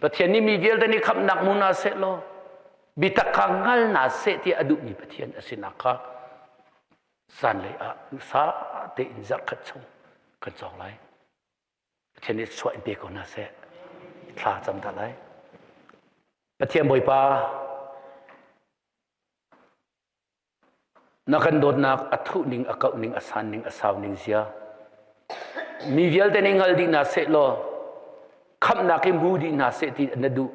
Pathian nih mi vialte nih khamhnak hmu hna seh law biatak kha hngal hna seh tiah a duhmi Pathian a sinak kha zanlei ah duhsah tein zarhkhat chung kan cawng lai. Pathian nih chuah in pe ko hna seh. Thla cam ta lai. Pathian Bawipa Na kan dawtnak a thuh ning, a kauh ning, a san ning, a sau ning zia. Mi vialte nih hngal dih hna seh law khamhnak i hmu dih hna seh ti na duh.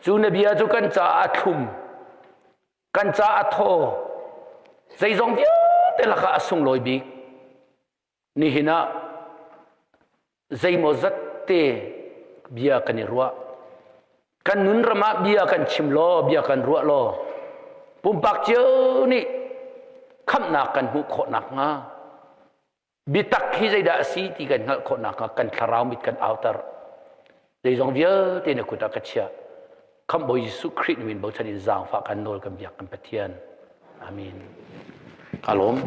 Cu na bia cu kan caah a thlum, kan caah a thaw, zeizong vialte lakah a sunglawi bik. Nihin ah zeimawzat te bia kan i ruah. Kan nun ram ah bia kan chim law, bia kan ruah law, pumpak cio nih khamhnak kan hmuh khawh nakhnga biatak hi zeidah a si ti kan hngalh khawh nakhnga kan thlarau mit kan auter. Zeizong vialte na kut ah ka chiah. Khamhbawi Jesuh Khrih min bochan in zaangfah kan nawl kan biak kan Pathian. Amen. Ka lawm.